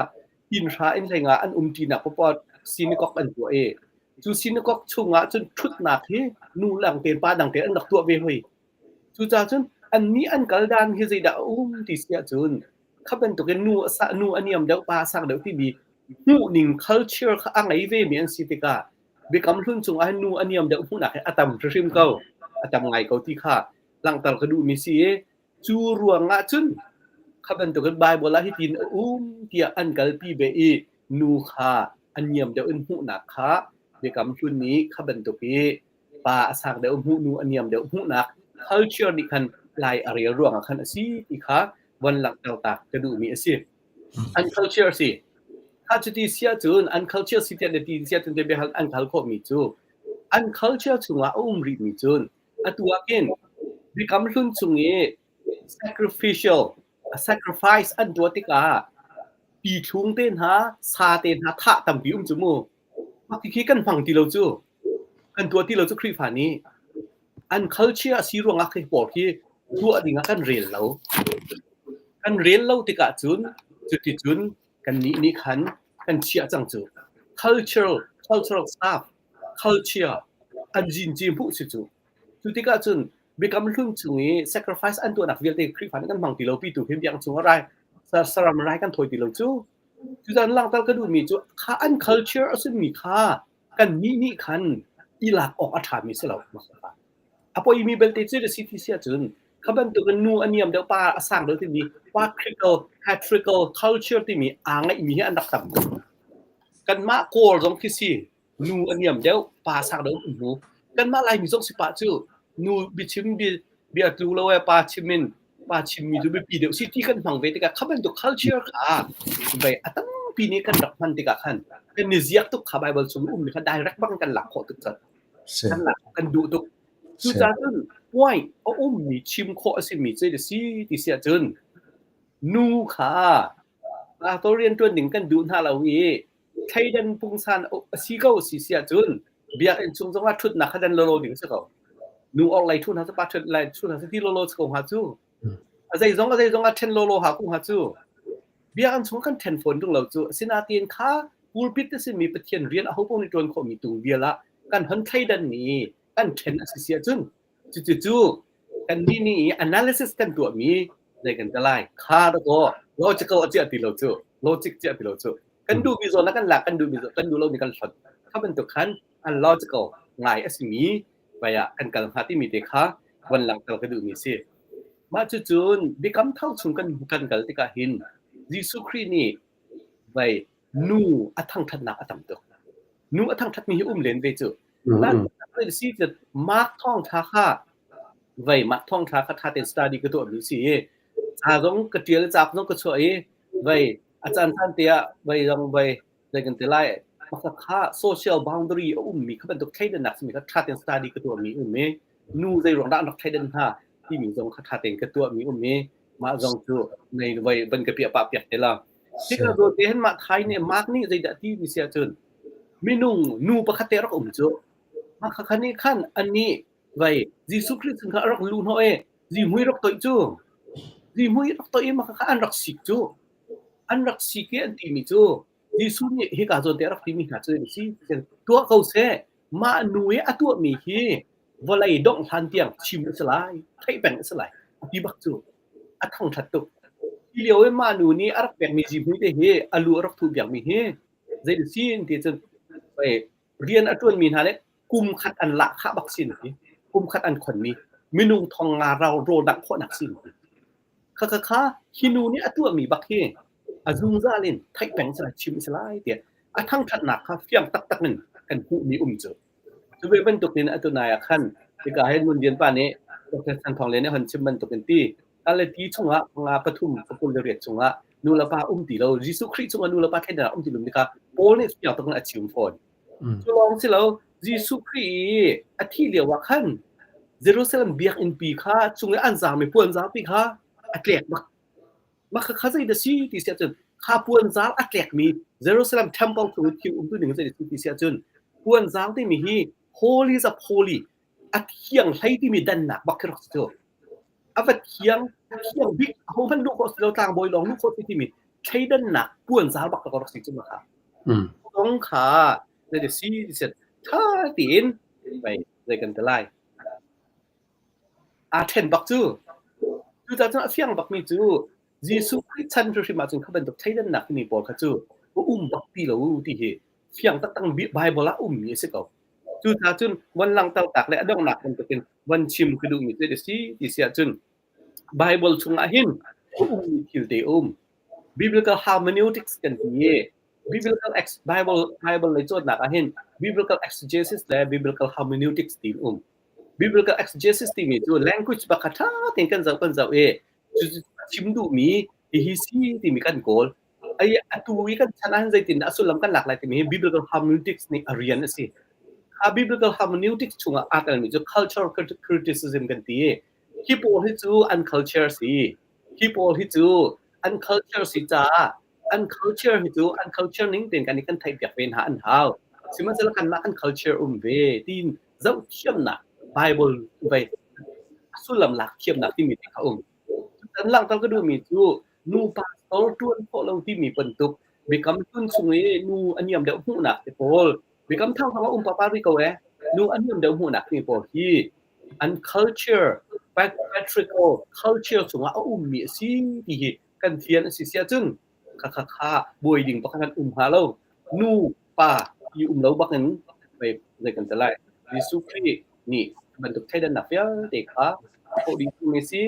inn hra inn hlei nga an um ṭinak paohpaoh synagogue an tuah i cu synagogue chungah cun ṭhutnak hi nu lang tein pa dang tein an rak tuah ve hoi. Cucaah cun annih an kal dan hi zeidah a um ti si ahcun kha bantukin nu a sa nu a niam deuh pa a sang deuh timi hmuhning culture kha a ngei vemi an si tikah Biakam Hlun chungah hin nu a niam deuh hmuhnak hi a tam hrimhrim ko a tam ngai ko ti kha langhter ka duhmi si i cu ruangah cun kha bantukin Bible ah hitin a um tiah an kalpi ve i nu kha a niam deuh in hmuhnak kha Biakam Hlun nih kha bantuk i pa a sang deuh hmuh nu a niam deuh hmuhnak culture nih khan lai a rel ruangah khan a si ti kha von langhter ta ka duhmi a si. An culture a si. Kha cuti si ahcun an culture si tiah na ti si ahcun te biahal an hal khawhmi cu an culture chungah a um rihmi cun atu ah khin Biakam Hlun chung i sacrificial sacrifice an tuah tikah pithlung te hna sa te hna thah tampi um cu mu. Mah khi kan hmang ti lo cu. Kan tuah ti lo cu Khrihfa nih. An culture a si ruangah khi pawl khi tuah ding ah kan rel lo. Kan rel lo tikah cun cuticun kannih nih khan kan chiah cang cu. Cultural cultural stuff culture an zinci hmuh si cu. Cu tikah cun Biakam Hlun chung i sacrifice an tuahnak vialte Khrihfa nih kan hmang ti lo pitu khi biakinn chung ah rai saram rai kan thawi ti lo cu. Cucaah langhter ka duhmi cu kha an culture a simi kha kannih nih khan i lak awk a ṭhami si lo. A poimi belte cu a si ti si ahcun kha bantukin nu a niam deuh pa a sang deuh timi patriarchal patriarchal culture timi aa ngeihmi hi an rak tam tuk. Kanmah Kawl zong khi si nu a niam deuh pa sang deuh an hmu. Kanmah Laimi zong si pah cu nu biachim bia tlu lo e pa chim in pa chimmi cu biapi deuh si ti kan hmang ve tikah kha bantuk culture kha vei a tampi nih kan rak hman tikah khan kan i ziak tuk kha Bible chung ummi kha direct bang kan lak khawh tuk cang. Kan lak kan duh tuk. Cucaah cun point a ummi chim khawh a simi cu a si ti si ahcun nu kha pastor rian ṭuan ding kan duh hna lo i thleidan pungsan a si ko si si ahcun biakinn chung zongah ṭhutnak kha dan lawlaw ding a si ko. Nu or lei ṭhu hna cu pa ṭhut lai ṭhu hna cu ti lawlaw si ko hnga cu. A zeizong a zeizong ah ṭhen lawlaw ha ko hnga cu. Biakinn chung kan ṭhen fawn ṭung lo cu. Asinain kha pulpit a simi Pathian rian aho paoh nih ṭuan khawhmi tung vial ah kan hon thleidan mi kan ṭhen a si si ahcun cucu kannih nih analysis kan tuahmi zei kan ti lai kha dakaw logical a chiah ti lo cu logic chiah ti lo cu kan duhmi zawn ah kan lak kan duhmi zawn kan duh lomi kan hlot kha bantuk khan an logical ngai a simi vai ah kan kal hnga timi te kha von langhter ka duhmi si mah cucun biakam thar chung kan kan kal tikah hin Jesuh Khrih nih vai nu a thangthatnak a tam tuk nu a thangthatmi hi um len ve cu si Mark thawngtha kha vei mah thawngtha kha tha tein study ka tuahmi si i ca zong ka tial ca zong ka chuah i vei a caan caan te ah vei zong vei zei kan ti lai maka kha social boundary a ummi kha bantuk thleidannak simi kha tha tein study ka tuahmi um i nu zei ruang dah an rak thleidan hna timi zong kha tha tein ka tuahmi um i mah zong cu nei vei van ka piah pah piak te la Hika zawn te hin mah thai nih Mark nih zeidah ti mi si ahcun minung nu pakhat te rak um cu mah kha nih khan anih vai Jesuh Khrih chung kha a rak luh hnawh i zihmui rak toih cu zihmui rak toih i mah kha an rak sik cu an rak sik i an timi cu Jesuh nih hika zawn te a rak timi hna cu si tuah ko seh mah nu i a tuahmi hi vawlei dongh hlan tiang chim a si lai theih peng a si lai a ti bak cu a thangṭhat tuk. Hi lio i mah nu nih a rak pekmi zihmui te hi a lu a rak thuh piakmi hi zei si ti cun rian a ṭuanmi hna le kum khat an lahkhah bak sin ti kum khat an khonmi minung thong nga rau rawl dangh khawhnak sin ti kha kha kha hi nu nih a tuahmi bak hi a zungzal in theih peng si lai chim si lai tiah a thangṭhatnak kha fiang taktak in kan hmuhmi um cu Cu ve bantukin atu nai ah khan hika hin Ngun Lian pa nih Dr. Chan Thawng Lian nih a hon chim bantukin ti kal le ti chungah panga pathum pakul le riat chungah Nu le pa um ti lo Jesuh Khrih chungah nu le pa thleidannak um ti lo kha Paul nih fiang tuk in a chim fawn. Cu lawng si lo Jesuh Khrih i a thih lio ah khan Jerusalem biakinn pi kha chung i an zaangmi puan zaangpi kha a tlek bak. Mah kha zei dah si ti si ahcun kha puanzar a tlekmi Jerusalem temple chung i thil umtu ning zei dah si ti si ahcun puanzar timi hi holy of holy a thiang hlei timi dannak bak khi rak si cu. A va thiang thiang bik ahohmanh luh khawh si lo tlangbawi lawng luh khawh si timi thleidannak puanzar bak rak si cu ma kha. Kong kha zei dah si ti si tha tiin zei kan ti lai. Aa ṭhen bak cu. Cucaah cun a fiang bakmi cu Jesuh Khrih chan hrimhrim ahcun kha bantuk thleidannak timi pawl kha cu a um bak ti lo ti hi fiang taktak Bible ah a ummi a si ko. Cucaah cun von langhter tak le a donghnak bantukin von chim ka duhmi cu a si ti si ahcun Bible chungah hin a ummi thil te a um. Biblical hermeneutics kan ti i Biblical ex Bible Bible lei cawnnak ah hin Biblical exegesis le Biblical hermeneutics ti um. Biblical exegesis timi cu language bak kha ṭha tein kan zoh kan zoh i cucu chim duhmi hihi si timi kan kawl. Ai atu i kan chan ahhin zeitindah a sullam kan lak lai timi hi biblical hermeneutics nih a rian a si. Kha biblical hermeneutics chungah aa telmi cu cultural criticism kan ti i hi pawl hi cu an culture si. Hi pawl hi cu an culture si caah an culture hi cu an culture ning tein kan i kan theihpiak ve hna an hau. Sihmanhsehlaw kanmah kan culture um ve tiin zohthiamnak Bible vei a sullam lak thiamnak timi te kha um. Kan langhter ka duhmi cu nu pastor ṭuan khawh lo timi bantuk biakam hlun chung i nu a niam deuh hmuhnak te pawl biakam thar zong a um papa rih ko ee nu a niam deuh hmuhnak timi pawl hi an culture patriarchal culture chungah a ummi a si ti hi kan fian a si si ahcun kha kha kha buai ding pakhat kan um hnga lo nu pa i um lo bak in zei zei kan ti lai Jesuh Khrih nih bantuk thleidannak vialte kha a ding mi si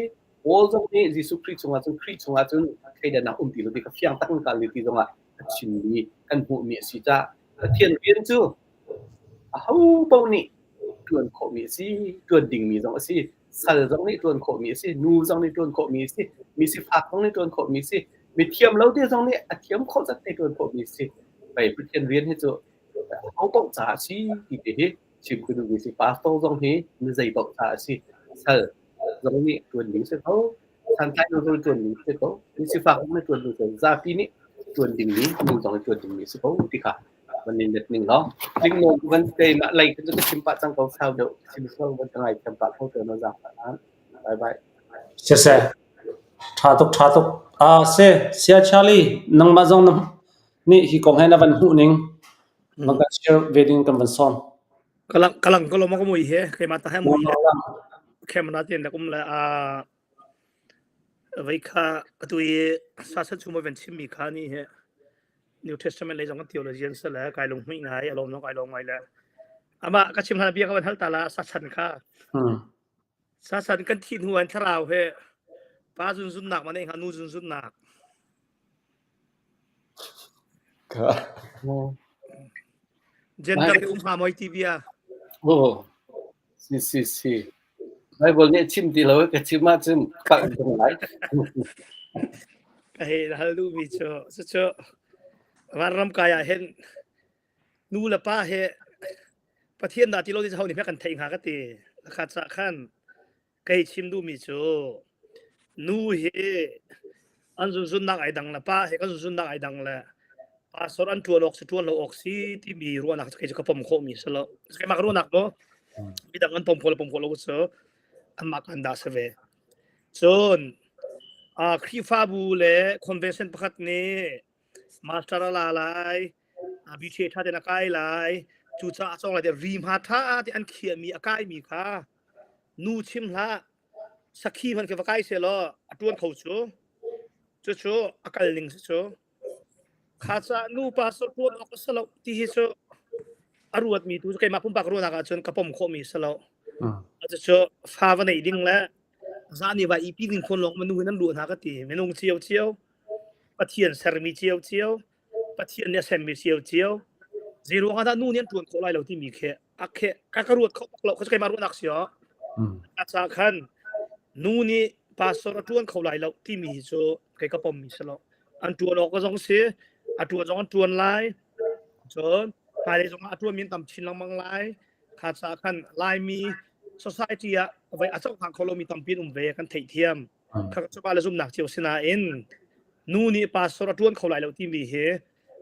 Paul zong nih Jesuh Khrih chungah cun Khrih chungah cun thleidannak um ti lo ti kha fiang tak in kal ti zongah a chimmi kan hmuhmi a si caah Pathian rian cu aho paoh nih ṭuan khawhmi a si, ṭuan dingmi zong a si. Sal zong nih ṭuan khawhmi a si, nu zong nih ṭuan khawhmi a si, mi sifak zong nih ṭuan khawhmi a si, mi thiam lo te zong nih a thiam khawh zat te ṭuan khawhmi a si. Pei Pathian rian hi cu aho paoh caah a si ti te hi chim ka duhmi a si. Pastor zong hi mi zei paoh caah a si. Sal zong nih ṭuan ding si ko. Santlai lo zong ṭuan ding si ko. Mi sifak zong nih ṭuan ding si ko. Zapi nih ṭuan dingmi, nu zong nih ṭuan dingmi a si ko ti kha van in let ning law. Tling nawn van keimah lei cu ka chim pah cang ko sau deuh chim sual van ka ngai thiam pah kho te na zaang pah nan. Bye bye. Siseh. Ṭha tuk ṭha tuk. Ah se Sia Charlie nangmah zong na nih hi kong he na van hmuh ning van kan share ve ding kan van sawm. Kalang kalang ko lo ma ka mui he keimah ta he mui he camera ten dak um le a Vei kha atu i sasat chung van chimmi kha nih hi New Testament lei zong kan theology an si le kai lunghmuih ngai a lawm zong kai lawm ngai le amah ka chim hlan bia ka van hal ta la sachan kha sachan kan thih hnu an thlarau he pa zunzunnak ma nei hnga nu zunzunnak Gender hi um hnga maw ti bia? Oh, si si si. Bible nih a chim ti lo ka chim ahcun palh tung lai. Ka hei hal duhmi cu cucu vanram kai ah hin nu le pa he Pathian dah ti lo ti ho nih kan theih hnga ka ti. Kha ca khan Kei chim duhmi cu nu hi an zunzunnak ai dang le pa he kan zunzunnak ai dang le pastor an ṭuan awk si ṭuan lo awk si timi ruahnak cu kei cu ka pom khawhmi si lo. Keimah ka ruahnak maw? Midang an pom khawh le pom khawh lo cu anmah kan dah si ve. Cun uh, Khrihfabu le convention pakhat nih master a la lai, BTA ṭha tein a kai lai, cucaah a cawng lai ri hma ṭha te an khiahmi a kaimi kha Nu chim hlah, sakhi hmanh khi va kai sehlaw a ṭuan kho cu. Cucu a kal ning si cu. Kha caah nu pastor ṭuan awk a si lo ti hi cu a ruatmi tu cu keimah pumpak ruahnak ahcun ka pom khawhmi a si lo. Cucu fa va neih ding le zan i va ipi ding khawn lawng nu hin an ruah hna ka ti. Minung cio cio, Pathian sermi cio cio, Pathian nih a semmi cio cio. Zei ruang ah dah nu nih an ṭuan khawh lai lo timi khi a khe ka ka ruat kho bak lo keimah ruahnak si o a ca khan nu nih pastor a ṭuan kho lai lo timi hi cu kei ka pom mi si lo. An ṭuan awk zong si, a ṭuan zong an ṭuan lai. Cun hmailei zong ah a ṭuanmi an tam chin lengmang lai. Kha caah khan Laimi society ah voi a cohlang kho lomi tampi an um ve kan theihthiam. Kha cu le zumhnak cio si nain nu nih pastor a ṭuan kho lai lo timi hi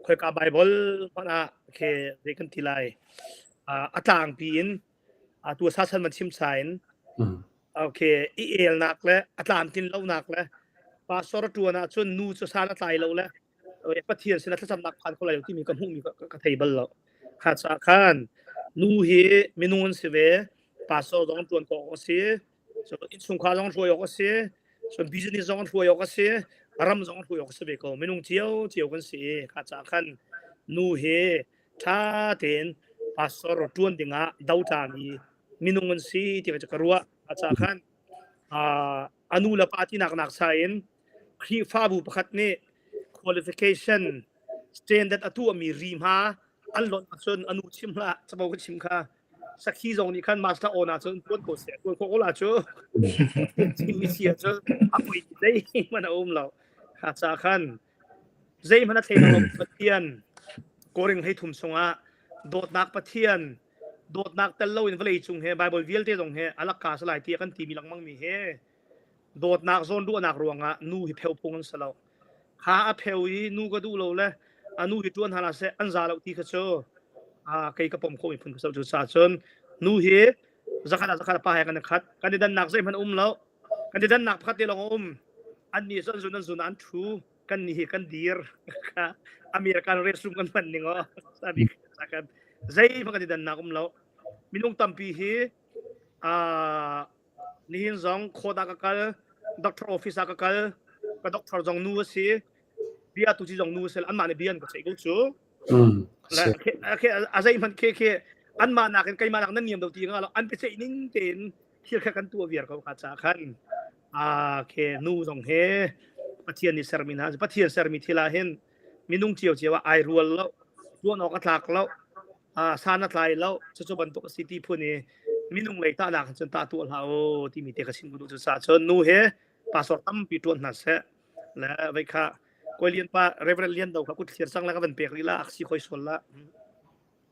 khoika Bible hmanh ah khi zei kan ti lai a tlangpi in atu sa chan man chim sa in okay i elnak le a tlamtlin lonak le pastor a ṭuan ahcun nu cu san a tlai lo le Pathian sin a thlacamnak phan kho lai lo timi ka hmuhmi ka thei bal lo. Kha caah khan nu hi minung an si ve, pastor zong ṭuan khawh awk a si, so innchungkhar zong hruai awk a si, so business zong hruai awk a si, ram zong hruai awk a si ve ko. Minung cio cio kan si i kha caah khan nu hi ṭha tein pastor ṭuan dingah dotlami minung an si ti ka ruah. Kha caah khan a nu le pa tinak nak sa in Khrihfabu pakhat nih qualification standard a tuahmi ri hma an lonh ahcun a nu chim hlah capo ka chim kha sakhi zong nih khan master on ahcun tuan ko seh tuan khawh ko la cu chimmi si ahcun a poi zeihmanh a um lo kha ca khan zeihmanh a thei lo Pathian koring hei thum chungah dawtnak Pathian dawtnak tel loin vawlei cung he Bible vialte zong he alakka salai tiah kan timi lengmang mi he Dawtnak zawnruahnak ruangah nu hi pheu phung an si lo. Kha a pheu i nu ka duh lo le a nu hi ṭuan hna hlah seh an za lo ti kha cu kei ka pom khawhmi phun ka si lo. Cucaah cun nu hi zakhat ah zakhat pa he kan i khat. Kan i dannak zeihmanh a um lo. Kan i dannak pakhat te lawng a um. Annih cu an zun an zun ah an ṭhu. Kan nih hi kan dir. American restroom kan hman ning aw. Zeihmanh kan i dannak um lo. Minung tampi hi Nihin zong court ah ka kal, doctor office ah ka kal, ka doctor zong nu a si, bia tu ci zong nu a si, anmah nih bia an ka ceih ko cu. A zeihmanh khi khi anmah nakin keimah nak nan niam do ti nga lo an biaceih ning tein thil kha kan tuah viar ko kha ca khan a khe nu zong he Pathian nih sermi hna Pathian sermi thil ah hin minung cio cio ah ai rual lo tuan awk a tlak lo san a tlai lo cucu bantuk a si ti phun i minung lei tahnak cun tah tuah hlah u timi te ka chim duh cu sa cun nu he pastor tampi tuan hna seh le vei kha koi lian pa reverend lian do kha kut thlir sang la ka van pek rih la ak si khoi sual la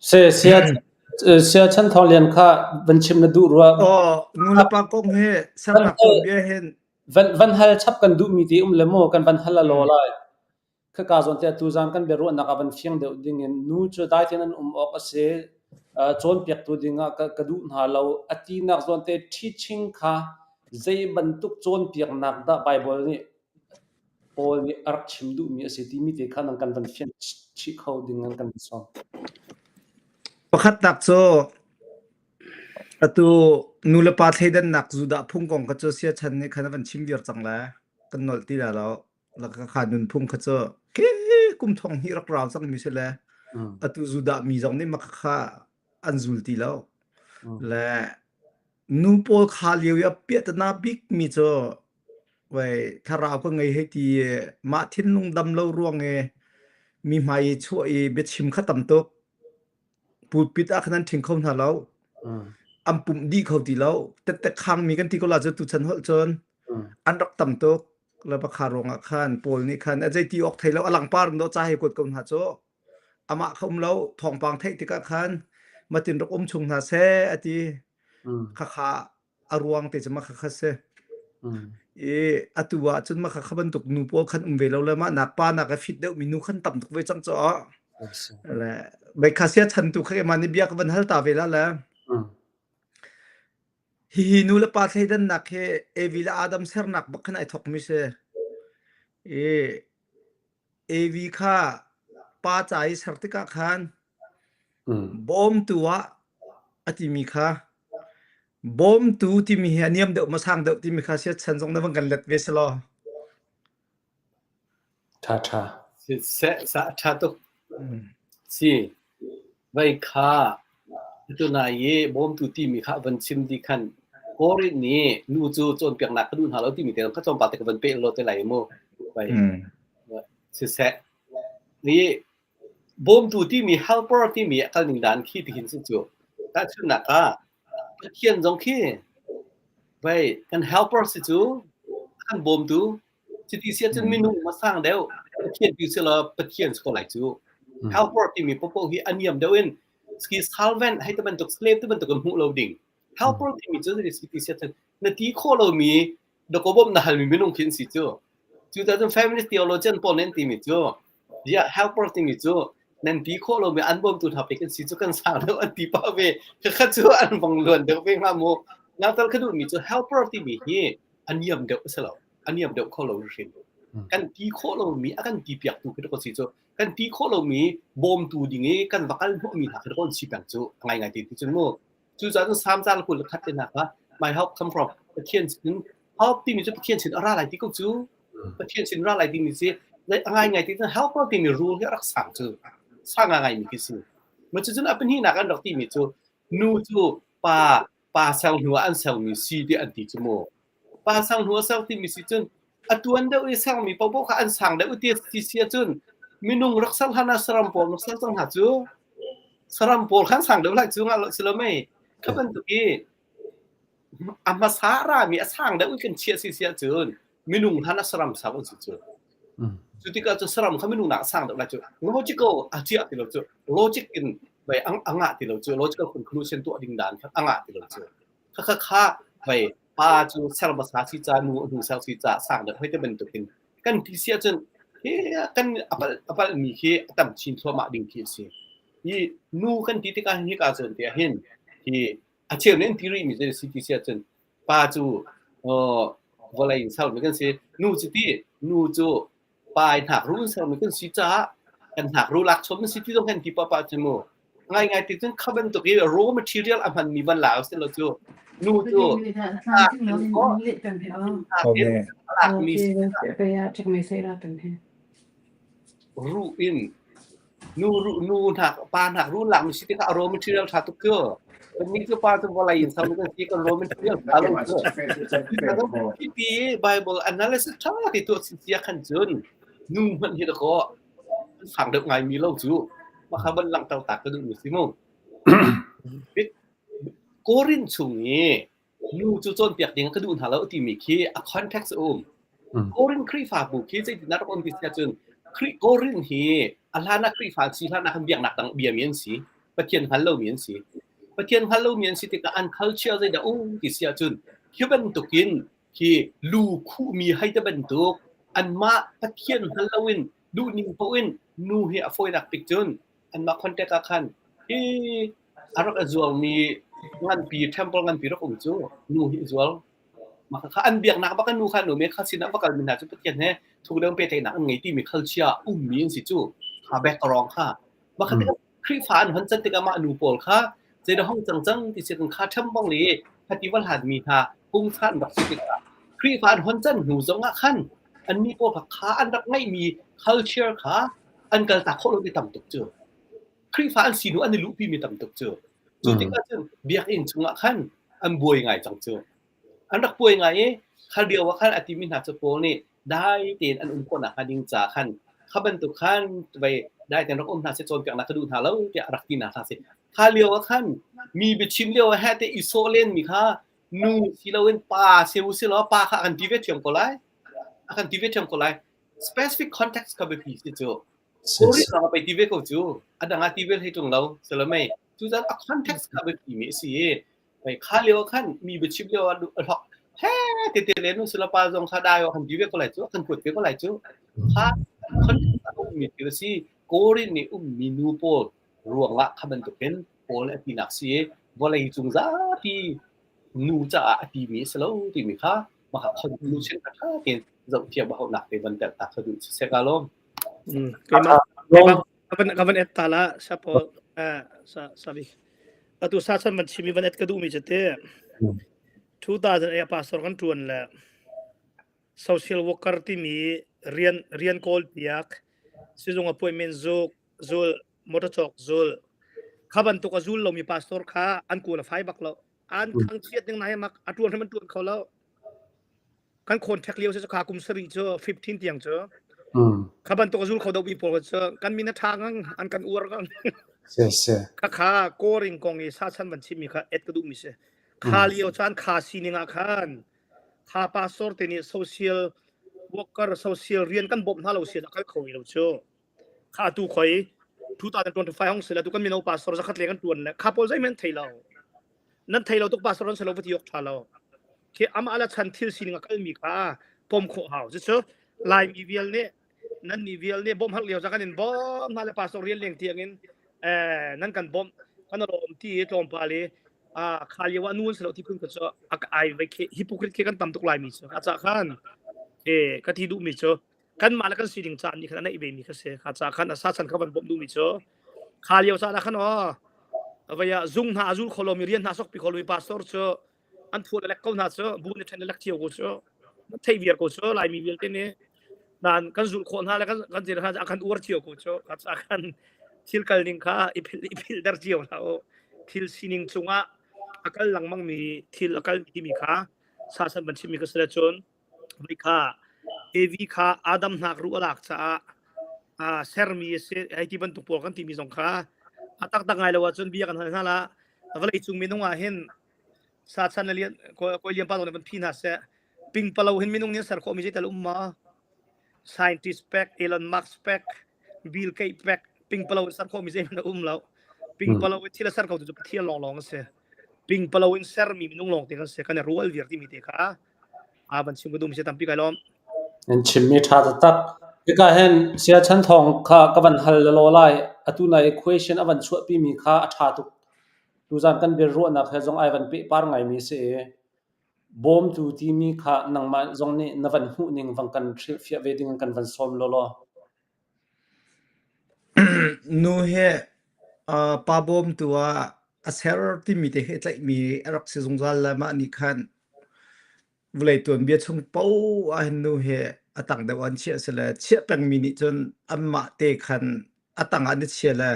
Se sia sia chan thong lian kha van chim na duh rua oh nu le pa kong he sernak bia hen van van hal chap kan duh mi ti um le mo kan van hal lo lai Khaka zawn te tuzaan kan biaruahnak ah van fiang deuh dingin nu cu dai tein an um awk a si. Cawnpiaktu dingah ka, ka duh hna lo. A tinak zawn te teaching kha zei bantuk cawnpiaknak dah Bible nih Paul nih a rak chim duhmi a si timi te kha nang kan van fian chih kho ding an kan sawm. Pakhatnak cu atu nu le pa thleidannak Judah phung kong kha cu siachan nih khan a van chim viar cang le kan nolh ti la lo. Kha nunphung kha cu ke kum thong hnih rak rau cangmi si le atu Judah mi zong nih mah kha an zul ti lo. Le nu pawl kha lio i a piahtana bikmi cu wei thlarau ka ngei hei ti i mah thinlung dam lo ruang i mi hmai i chuah i biachim kha tam tuk. Pulpit ah khan an ṭhing kho hna lo. An pumh dih kho ti lo. Tettek khangmi kan ti ko la cu tuchan holh cun an rak tam tuk. Le pakha ruangah khan Paul nih khan a zeiti awk thei lo a langpar in dawh ca hei kuat ko hna cu. Amah kha um lo thawngpang theih tikah khan matin rak um chung hna seh a ti. Khakha a ruang te cu mah khakha si. I atu ah cun mah khakha bantuk nu pawl khan um ve lo le mah nak pa nak a fit deuh mi nu khan tam tuk ve cang cu. Le meikha sia chan tu kha keimah nih bia ka van hal ta ve la le. Hihi nu le pa thleidannak hi Evi le Adam sernak bak khan ai thok mi si. I Evi kha pa ca i ser tikah khan bawmtu ah a timi kha bawmtu timi hi a niam deuh maw sang deuh timi kha siachan zong na van kan let ve selaw. Ṭha ṭha. Siseh sa ṭha tuk. Si. Vei kha atu nai i bawmtu timi kha van chim dih khan Korin nih nu cu cawnpiaknak ka duh hna lo timi te kha tlawmpal te ka van peh law te lai mu. Vai. Siseh. Ni bawmtu timi helper timi a kal ning dan khi tihin si cu. Tahchunhnak ah Pathian zong khi vai kan helper si cu kan bawmtu Cuti si ahcun minung ma sang deuh. Pathian ti si law Pathian si ko lai cu. Helper timi popo hi a niam deuh in ski servant hei ti bantuk slave ti bantuk in hmuh lo ding. Helper timi cu zei si ti si ahcun na ti khawh lomi dakaw bawmh na halmi minung khi an si cu. Cucaah cun feminist theologian pawl nih an timi cu ziah helper timi cu nan ti khawh lomi an bawmtu hna pek an si cu kan sang deuh an ti pah ve. Khakha cu an vong luan deuh ve hnga mu. Nangtal ka duhmi cu helper timi hi a niam deuh a si lo. A niam deuh kho lo hrim. Kan ti khawh lomi a kan ti piaktu khi ka si cu. Kan ti khawh lomi bawmtu ding i kan va kal hnawhmi hna khi ka si peng cu. A ngaingai te ti cun mu. Cucaah cun Salm ca 21 te hna kha my help come from Pathian sin help timi cu Pathian sin a ra lai ti ko cu. Pathian sin ra lai timi si a ngaingai ti cun helper timi rule hi a rak sang cu. Sang ngai mi khi si. Ma cucun a pahnihnak an rak timi cu nu cu pa pa ser hnu ah an sermi si ti an ti cu mu. Pa ser hnu a ser timi si cun a tuan deuh i sermi paohpaoh kha an sang deuh ti ti si ahcun minung rak ser hlan ah saram pawl rak ser cang hna cu saram pawl khan sang deuh lai cu nga si lo mei kha bantuk i a hmasa rami a sang deuh i kan chiah si si ahcun minung hlan ah saram sang an si cu cu tikah cu saram kha minung nak sang deuh lai cu logical a chiah ti lo cu logic in vai a ngah ti lo cu logical conclusion tuah ding dan kha a ngah ti lo cu kha kha kha vai pa cu ser hmasa si ca nu hnu ser si ca sang deuh hoi te bantukin kan ti si ahcun hi kan apal apal mi khi a tam chin thluahmah ding khi a si hi nu kan ti tikah hin hika cun tiah hin hi a cheu nih an ti rih mi zei si ti si ahcun pa cu vawlei in sermi kan si nu cu ti nu cu pa i hnakruh in sermi kan si caah kan hnakruh lak chom si ti zong kan ti papa cu mu ngai ngai ti cun kha bantuk i raw material a hmanmi van la si lo cu nu cu lakmi ruh in Nu ruh nu hnak pa hnak ruh lak mi si tikah a raw material ṭha tuk cu. Kannih cu pa cu vawlei in ser kan si kan raw material ṭha lo cu. Hi Bible analysis ṭha ti tuah sia khan cun nu hmanh hi dakaw an sang deuh ngai mi lo cu. Mah kha van langhter ta ka duh mi si mu. Korin chung i nu cu cawnpiak ding ka duh hna lo timi khi a context a um. Korin Khrihfabu khi zeitindah rak um ti si ahcun Khrih Korin hi a hlan ah Khrihfa si hlan ah khan biaknak dang biami an si. Pathian hngal lomi an si. Pathian hngal lomi an si tikah an culture zeidah um ti si ahcun hi bantukin hi lu khuhmi hei te bantuk anmah Pathian hngal loin duhning paoh in nu hi a fawinak bik cun anmah contact ah khan hi a rak a zuangmi nganpi temple nganpi rak um cu nu hi zual mah kha an biaknak bak nu kha nu me kha sin ah va kalmi hna cu Pathian he thuk deuh pehtlaihnak an ngei timi culture ummi an si cu kha background kha mah kha Khrihfa an hon can tikah mah nu pawl kha zeidah hong cang cang ti si kha ṭhem bang le khati va hlan mi hna pungsan rak si tikah Khrihfa an hon can hnu zong ah khan annih pawl kha kha an rak ngeihmi culture kha an kaltak khawh lo ti tam tuk cu Khrihfa an si hnu an i luhpi mi tam tuk cu cu tikah cun biakinn chungah khan an buai ngai cang cu an rak buai ngai i khal lio ah khan a timi hna cu Paul nih dai tein an um khawh nakhnga ding ca khan kha bantuk khan vei dai tein rak um hna seh cawnpiaknak ka duh hna lo tiah a rak ti hna hna si kha lio ah khan mi biachim lio ah heh te i sawh len mi kha nu si loin pa si u si law pa kha a kan ti ve ṭhiam ko lai a kan ti ve ṭhiam ko lai specific context kha biapi si cu Korin lawng ah pei ti ve ko cu a dang ah ti ve hlei ṭung lo si lo mei cucaah a context kha biapi mi a si i mei kha lio ah khan mi biachim lio ah a hlok he te te le nu si lo pa zong kha dai kan ti ve ko lai cu kan kuat ve ko lai cu kha context a ummi thil a si Korin nih ummi nu pawl ruangah kha bantukin Paul a tinak si i vawlei cung zapi nu caah a timi a si lo timi kha mah conclusion kha ṭha tein zohthiam a hauhnak te van telh ta kha duh siseh ka lawm. Keimah keimah ka van ka van et ta la sapo sa sabi atu sa chan van chimi van et ka duh mi cu te 2000 a pastor kan tuan le social worker timi rian rian kawl piak sizung appointment zuk zul motor cawk zul kha bantuk a zul lomi pastor kha an kawl a fai bak lo an thangchiat ning na mak a tuan hrim an tuan kho lo kan contact lio cu kha kum sarih cu 15 tiang cu kha bantuk a zul kho do mi pawl cu kan min a tha ngang an kan uar ngang kha kha koring kong i sa chan van chim mi kha et ka duh mi si kha lio chan kha sining ah khan kha pastor te nih social. Worker social rian kan bawmh hna lo si a kal kho lo cu. Kha tu khoi 2025 hong sila tu kan mino pastor zakhat le kan tuan le kha pawl zeihmanh thei lo. Nan thei lo tuk pastor an selo va ti awk tha lo. Khi amah la chan thil sining a kalmi kha pom khawh hau. Cucu Laimi vial nih nan nih vial nih bawmh har lio ca kan in bawm hna le pastor rian leng tiang in eh, nan kan bawmh kan lawm ti i tlawmpal i ah kha lio ah nu an si lo ti phun kha cu a ai vai khi hypocrite khi kan tam tuk lai mi cu a ca khan e ka ti duh mi cu kan mah le kan sining caan nih khan a neih ve mi kha si kha ca khan a sa chan kha van bawmh duh mi cu kha lio caan ah khan aw vai ah zung hna a zul kho lo mi rian hna sok pi kho lo mi pastor cu an phu le lek ko hna cu bu nih ṭhen le lek cio ko cu thei viar ko cu laimi vialte nih nan kan zulh khawh hna le kan kan thil kha a kan uar cio ko cu a kan thil kal ning kha i phil i phil der cio hlah u thil sining cungah a kal lengmang mi thil a kal timi kha sa san ban chimmi ka sile cun voi kha Evi kha Adam hnak ru a lak caah a sermi a si ai ti bantuk pawl kan timi zong kha a taktak ngai lo ahcun bia kan hal hna la vawlei cung minung ah hin sa chan le lian koi lian pa zong nih van phi hna seh ping palo hin minung nih ser khawh mi zeital um ma scientist pek Elon Musk pek Bill Gates pek ping palo in ser khawh mi zeihmanh a um lo ping palo in thil a ser kho tu cu Pathian lawnglawng a si ping palo in ser mi minung lawng te kan si kan i rual viar timi te kha a van chim ka duh mi si tampi kai lawm Nan chimmi ṭha taktak. Hika hin Saya Chan Thawng kha ka van hal lelaw lai. Atu nai i question a van chuahpimi kha a ṭha tuk. Tuzan kan biaruahnak he zong ai van pehpar ngaimi a si i bawmtu timi kha nangmah zong nih na van hmuhning van kan hrilhfiah ve ding in kan van sawm lawlaw. Nu hi uh, pa bawmtu ah a ser timi te he tlaihmi a rak si zungzal le mah nih khan Vawlei tuanbia chung paoh ahhin nu hi a tang deuh an chiah si le chiah pengmi nih cun anmah te khan a tang ah an i chia le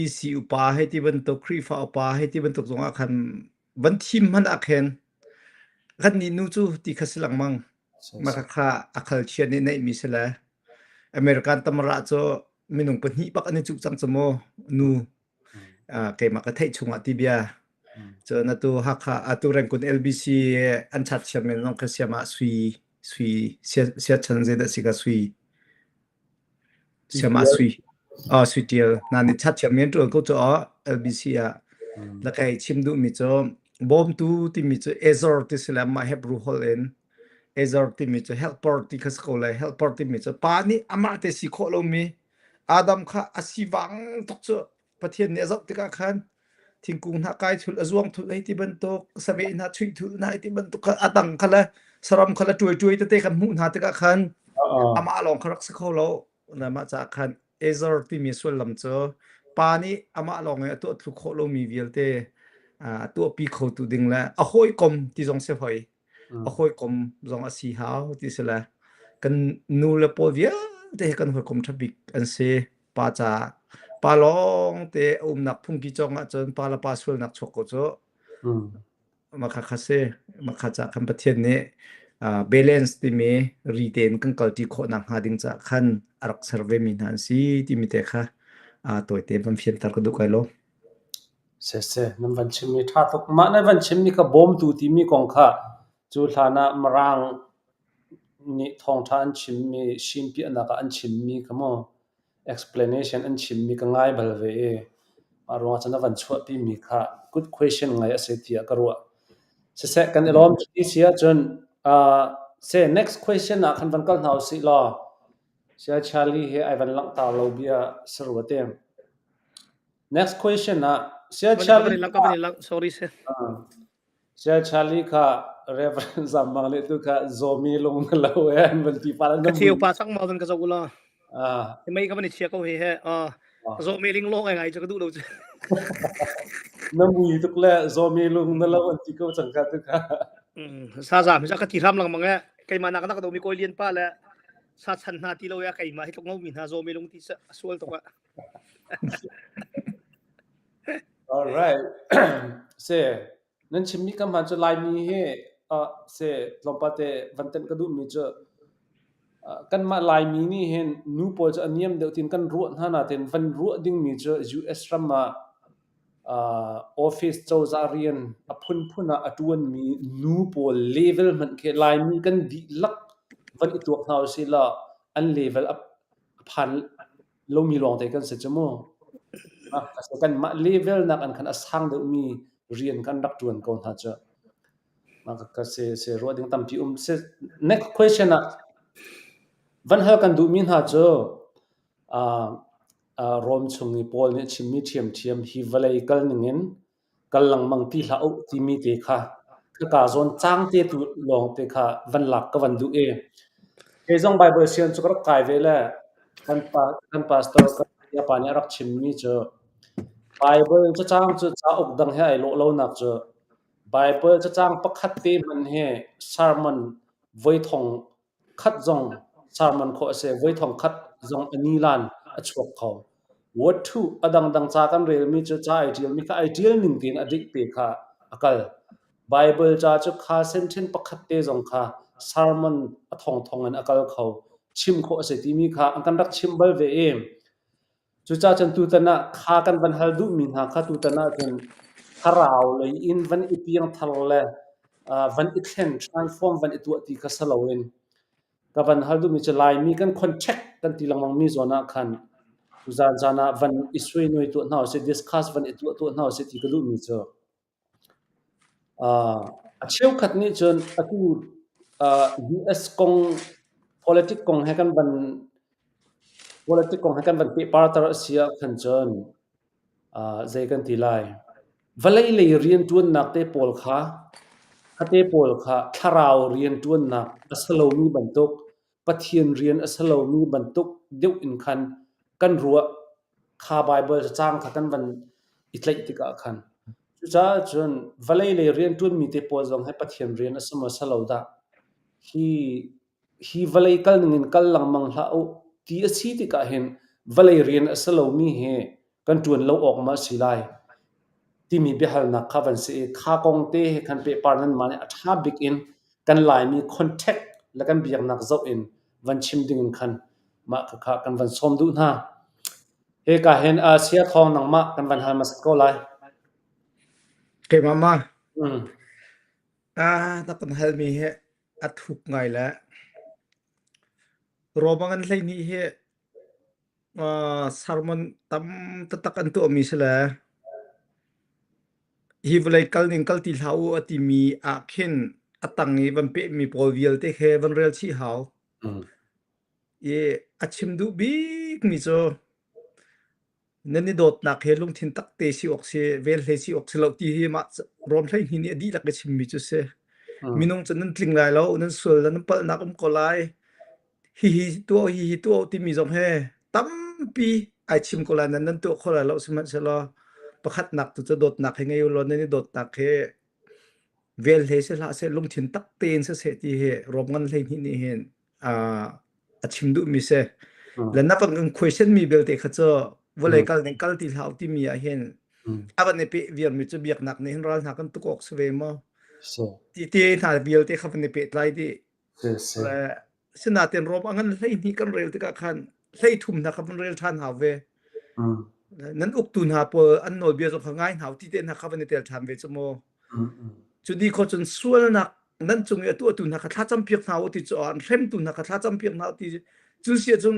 EC upa hei ti bantuk Khrihfa upa hei ti bantuk zongah khan van thim hmanh ah khin kannih nu cu ti kha si lengmang. Mah khakha a khalchia nih neihmi si le American tamara cu minung pahnih bak an i cuh cang cu mu nu keimah ka theih chungah ti bia cun atu Hakha atu Rengkun LBC an chat siam men zong kha siam ah sui sui sia chan zeidah si ka sui siam ah sui ah sui tial na nih chat siam men tul ko chu LBC ah la kai chim duh mi cu bawmtu timi cu Ezor ti si le mah Hebrew holh in Ezor timi cu helper ti kha si ko le helper timi cu pa nih amah te si khawh lomi Adam kha a sivang tuk cu Pathian nih a zoh tikah khan thingkung hna kai thul a zuang thul hei ti bantuk saveh hna chuih thul hna hei ti bantuk kha a dang kha le saram kha le tuai tuai tete kan hmuh hna tikah khan amah lawng kha rak si kho lo mah caah khan Ezer timi sullam cu pa nih amah lawng i a tuah thlu khawh lomi vialte a tuahpi khotu ding le a hawikom ti zong si hoi a hawikom zong a si hau ti si le kan nu le pawl vialte hi kan hawikom ṭha bik an si pa caah pa lawng te a umnak phungki cawng ahcun pa le pa sualnak chuak ko cu makha kha si makha ca khan Pathian nih balance timi ri tein kan kalṭi khawh nak hnga ding caah khan a rak ser ve mi hna an si timi te kha tawi tein van fianter ka duh kai lo. Siseh, nan van chimmi ṭha tuk. Mah nan van chimmi kha bawmtu timi kong kha cu hlan ah Mirang nih thawngṭha an chimmi, simpiahnak ah an chimmi kha maw explanation an chimmi ka ngai bal ve i mah ruangah cun a van chuahpimi kha good question ngai a si tiah ka ruah. Siseh, kan i lawm. Cuti si ahcun uh, se next question ah khan van kal hna usih law Saya Charlie he ai van langhter lo bia si rua te. Next question ah Saya Charlie sorry sir. Saya Charlie kha Reverend Zambang le tu kha zomi lung na lo e an van ti pa Ka theu pa sak ma van ka zo ula. Ah. Mei ka van i chia ko he he. Ah. Zomi ling long ai ngai chu ka duh lo chu. Na mui tuk le zomi lung na lo an ti ko cang ka tu kha. Sa za mi ka ti ram lang mang e. Keimah nak nak do mi koi lian pa le sa chan hna ti lo ya keimah hi tluk ngo mi hna zomi lung ti sa sual tuk a. All right. Se nan chimmi kam han cu Laimi hi uh, se tlawmpal te van tenh ka duhmi cu uh, kanmah Laimi nih hin nu pawl cu a niam deuh tin kan ruah hna natin van ruah dingmi cu US ram ah uh, office cozah rian a phunphun ah a ṭuanmi nu pawl level hmanh khi Laimi kan dihlak. van i tuak hna usih law an level a phan lomi lawngte kan si cu mu. Kanmah level nak an khan a sang deuhmi rian kan rak ṭuan ko hna cu. Ka si si ruah ding tampi um. Si next question ah van hal kan duhmi hna cu uh, uh, Rom chung i Paul nih a chimmi ṭhiamṭhiam hi vawlei kal ningin kal lengmang ti hlah u timi te kha khaka zawn cang te tu lawng te kha van lak ka van duh i kei zong Bible sian cu ka rak kai ve le kan pa kan pastor kan pa nih a rak chimmi cu Bible cacang cu cauk dang he ai lawh lonak cu Bible cacang pakhat te hmanh hi sermon voi thong khat zong sermon khawh a si. Voi thong khat zong a nilan a chuak kho. Word thuh a dangdang ca kan relmi cu ca ai ṭialmi kha ai ṭial ning tein a dik te kha a kal. Bible ca cu kha sentence pakhat te zong kha sermon a thongthong in a kal kho. Chim khawh a si timi kha an kan rak chimh bal ve i Cucaah cun tutan ah kha kan van hal duhmi hna kha tutan ah cun thlarau lei in van i piangthar le van i thlen transform van i tuah ti kha si loin ka van hal duhmi cu Laimi kan contact kan ti lengmangmi zawn ah khan tuzaan zaan ah van i suainuai tuah hna usih discuss van i tuah tuah hna usih ti ka duhmi cu A cheukhat nih cun atu US kong politic kong he kan van politic kong he kan van pehparter a si ahkhan cun zei kan ti lai. Vawlei lei rianṭuannak te pawl kha kha te pawl kha thlarau rianṭuannak a si lomi bantuk Pathian rian a si lomi bantuk deuh in khan kan ruah. Kha Baibal caang kha kan van i tlaih tikah khan. Cucaah cun vawlei lei rianṭuanmi te pawl zong hi Pathian rian a si maw si lo dah? Hi, hi vawlei kal ningin kal lengmang hlah u ti a si tikah hin vawlei rian a si lomi hi kan ṭuan lo awk ma a si lai timi biahalnak kha van si i kha kong te he khan pehpar nanmah nih a ṭha bik in kan Laimi contact le kan biaknak zoh in van chim ding in khan mah khakha kan van sawm duh hna. Hika hin Asia thawng nangmah kan van hal hmasat ko lai. Keimah ma? Mm. Ah, na kan halmi hi a thuk ngai le Roma ngan hlei ni hi Sermon tam taktak an tuahmi si le hi vawlei kal ning kal ti hlah u a timi ah khin a tang i van pehmi pawl vialte khi van rel chih hau. I a chim duh bikmi cu nan i dawtnak he lungthin takte si awk si, vel hlei si awk si lo ti hi mah Rom 12 nih a dihlak i chimmi cu si. Minung cu nan tling lai lo, nan sual le nan palhnak um ko lai. Hihi tuah hihi tuah timi zong he tampi ai chim ko lai nan nan tuah kho lai lo sihmanhsehlaw pakhatnak tu cu dawtnak he ngei u law nan i dawtnak he vel hlei si hlah seh lungthin tak tein siseh ti hi Rom ngan 12 nih hin a chim duhmi si. Le na van kan question mi belte kha cu vawlei kal ning kal ti hlah timi ah hin a van i peh viarmi cu biaknak nih hin ral hna kan tuk awk si ve maw? Ti te hna vialte kha van i pehtlai dih. Sinain Rom a ngan 12 kan rel tikah khan 13 hna kha van rel ṭhan hau ve. Nan uktu hna pawl an nawlbia zong kha ngai hna ti te hna kha van i tel ṭhan ve cu mu. Cu ni kho cun sualnak nan cung i a tuahtu hna kha thlacam piak hna u ti cu an hremtu hna kha thlacam piak hna u ti cu si ahcun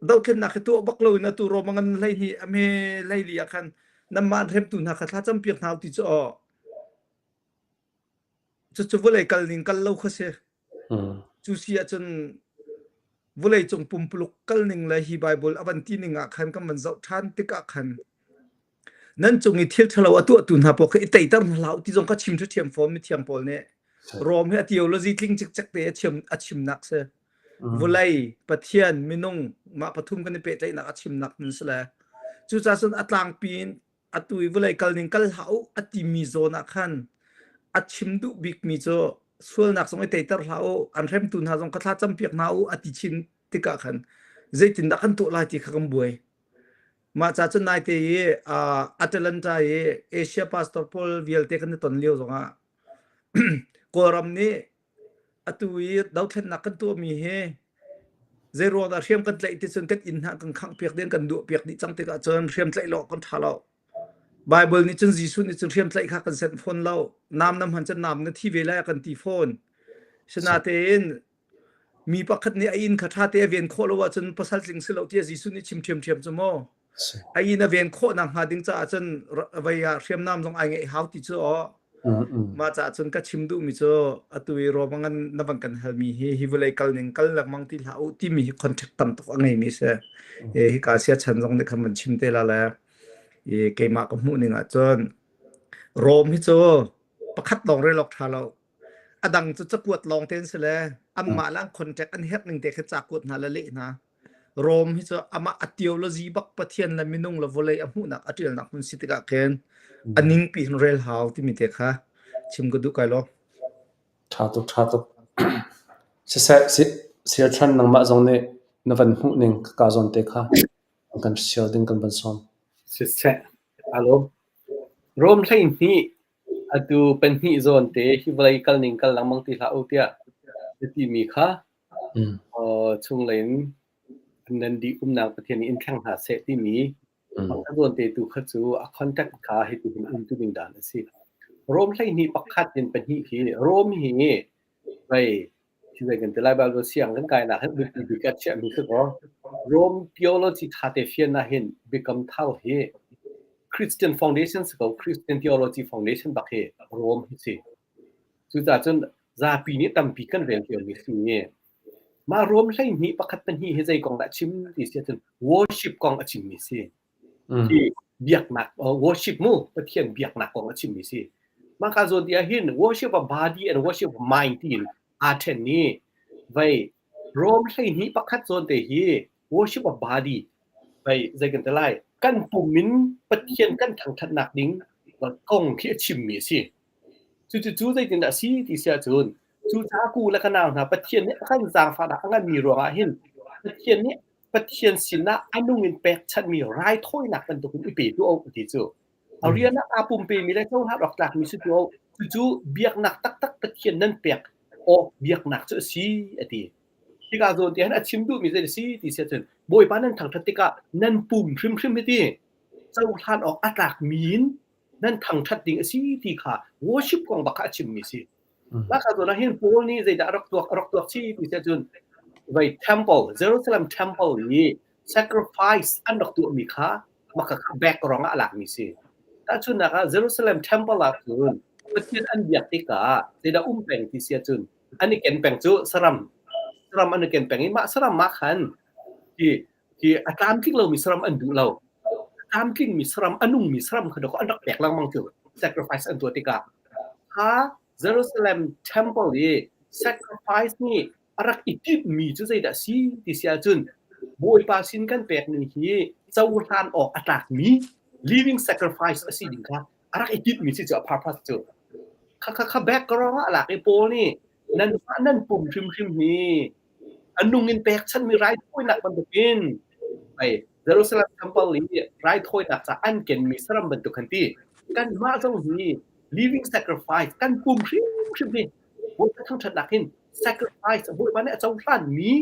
dothlennak hi tuah bak loin atu Rom a ngan 12 a hme 14 ah khan nanmah an hremtu hna kha thlacam piak hna u ti cu aw Cucu vawlei kal ning kal lo kha si. Cu si ahcun vawleicung pumpuluk kal ning le hi Bible a van ti ning ah khan kan van zoh ṭhan tikah khan nan cung i thil ṭhalo a tuahtu hna pawl kha i teiter hna hlah u ti zong kha chim ṭhiamṭhiam fawn mithiang pawl nih. Rom hi a theology tling cikcek te a chim a chimnak si. Vawlei, Pathian, minung mah pathum kan i pehtlaihnak a chimnak nun si le cucaah cun a tlangpi in atu i vawlei kal ning kal hlah u a timi zawn ah khan a chim duh bikmi cu sualnak zong i teiter hlah u an hremtu hna zong kha thla campiak hna u a ti chin tikah khan zeitindah kan tuah lai ti kha kan buai mah ca cun naite i Atlanta i Asia pastor pawl vialte kan i ton lio zongah Kawlram nih Atu i dothlennak kan tuahmi hi zeiruang dah hriam kan tlaih ti cun kan inn hna kan khanghpiak dih kan duahpiak dih cang tikah cun hriam tlaih lo kan ṭha lo. Bible nih cun Jesuh nih cun hriam tlaih kha kan senh fawn lo. Nam na hman cun nam na thi ve lai a kan ti fawn. Sinatein. Mi pakhat nih a inn kha ṭha te a ven khawh lo ahcun pasal tling si lo tiah Jesuh nih chim ṭhiamṭhiam cu maw. A inn a ven khawh nakhnga ding caah cun vei ah hriamnam zong ai ngeih hau ti cu aw. Mah caah cun ka chim duhmi cu atu i Rome ngan na van kan halmi hi hi vawlei kal ning kal lengmang ti hlah u timi hi contract tam tuk a ngeimi si. E, hika sia chan zong nih khan van chim te la le i keimah ka hmuh ning ah cun Rome hi cu pakhat lawng rel awk ṭha lo. A dang cu cakuat lawng te an si le anmah le an contract an herh ning te kha ca kuat hna le leh hna. Rom hi cu amah a theology bak Pathian le minung le vawlei a hmuhnak a ṭialnak hmun si tikah khin a ningpi hin rel hau timi te kha chim ka duh kai lo. Ṭha tuk, ṭha tuk. Siseh, Sialchan nangmah zong nih na van hmuh ning ka zawn te kha kan share ding kan van sawm. Siseh, alo. Rom 12 atu penhnih zawn te hi vawlei kal ning kal lengmang ti hlah u tiah na timi kha chunglei in nan dih umnak Pathian nih in thleng hna seh timi a zawn te tu kha cu a contact kha hiti hin um tu ding dan a si. Rom 12 pakhat in pahnih hi Rom hi vei zei kan ti lai Bible siang kan kai nak hin biapi bik ah chiahmi si kaw Rome theology tha te fian ah hin biakam thar hi Christian foundation si ko Christian theology foundation bak hi Rome hi si. Cucaah cun zapi nih tampi kan rel cio mi si. Mah Rome 12 pakhat pahnih hi zei kong dah chim ti si ahcun worship kong a chimmi si. Hi biaknak worship mu Pathian biaknak kong a chimmi si. Mah ka zawn ti ah hin worship of body and worship of mind tiin aa ṭhen i vei Rome 12 pakhat zawn te hi worship of body vei zei kan ti lai kan pum in Pathian kan thangṭhatnak ding kong khi a chimmi a si. Cucu zeitindah a si ti si ahcun cucaah ku le ka nau hna Pathian nih a kan zaangfahnak a nganmi ruangah hin Pathian nih Pathian sinah a nung in pekchanhmi raithawinak bantukin i pe tuah u ti cu. A rian ah aa pumpemi le cohlan awk tlakmi si tuah u. Cucu biaknak taktak Pathian nan pek awk biaknak cu a si a ti. Hika zawn te hin a chim duhmi zei a si ti si ahcun Bawipa nan thangṭhat tikah nan pum hrimhrim hi ti cohlan awk a tlakmi in nan thangṭhat ding a si ti kha worship kong bak kha a chimmi a si. Mah ka zawn ah hin Paul nih zeidah a rak tuak a rak tuak chi ti si ahcun vai temple Jerusalem temple i sacrifice an rak tuahmi kha mah kha background ah a lakmi si. Tahchunhnak ah Jerusalem temple ah cun Pathian an biak tikah zeidah um peng ti si ahcun an i ken peng cu saram saram an i ken peng i mah saram ah khan hi hi a tlamtling lomi saram an duh lo. A tlamtlingmi saram, a nungmi saram kha dawkaw an rak pek lengmang cu sacrifice an tuah tikah. Kha Jerusalem temple i sacrifice nih a rak i timhmi cu zeidah a si ti si ahcun Bawipa sin kan pekmi hi cohlan awk a tlakmi living sacrifice a si ding kha a rak i timhmi si cu a purpose cu. Kha kha kha background ah a lak i Paul nih nan nan pum hrimhrim hi A nung in pekchanhmi raithawinak bantukin ai Jerusalem temple i raithawinak ca an kenmi saram bantuk kan ti. Kanmah zong hi living sacrifice kan pum hrimhrim hi Bawipa thangṭhatnak hin sacrifice Bawipa nih a cohlanmi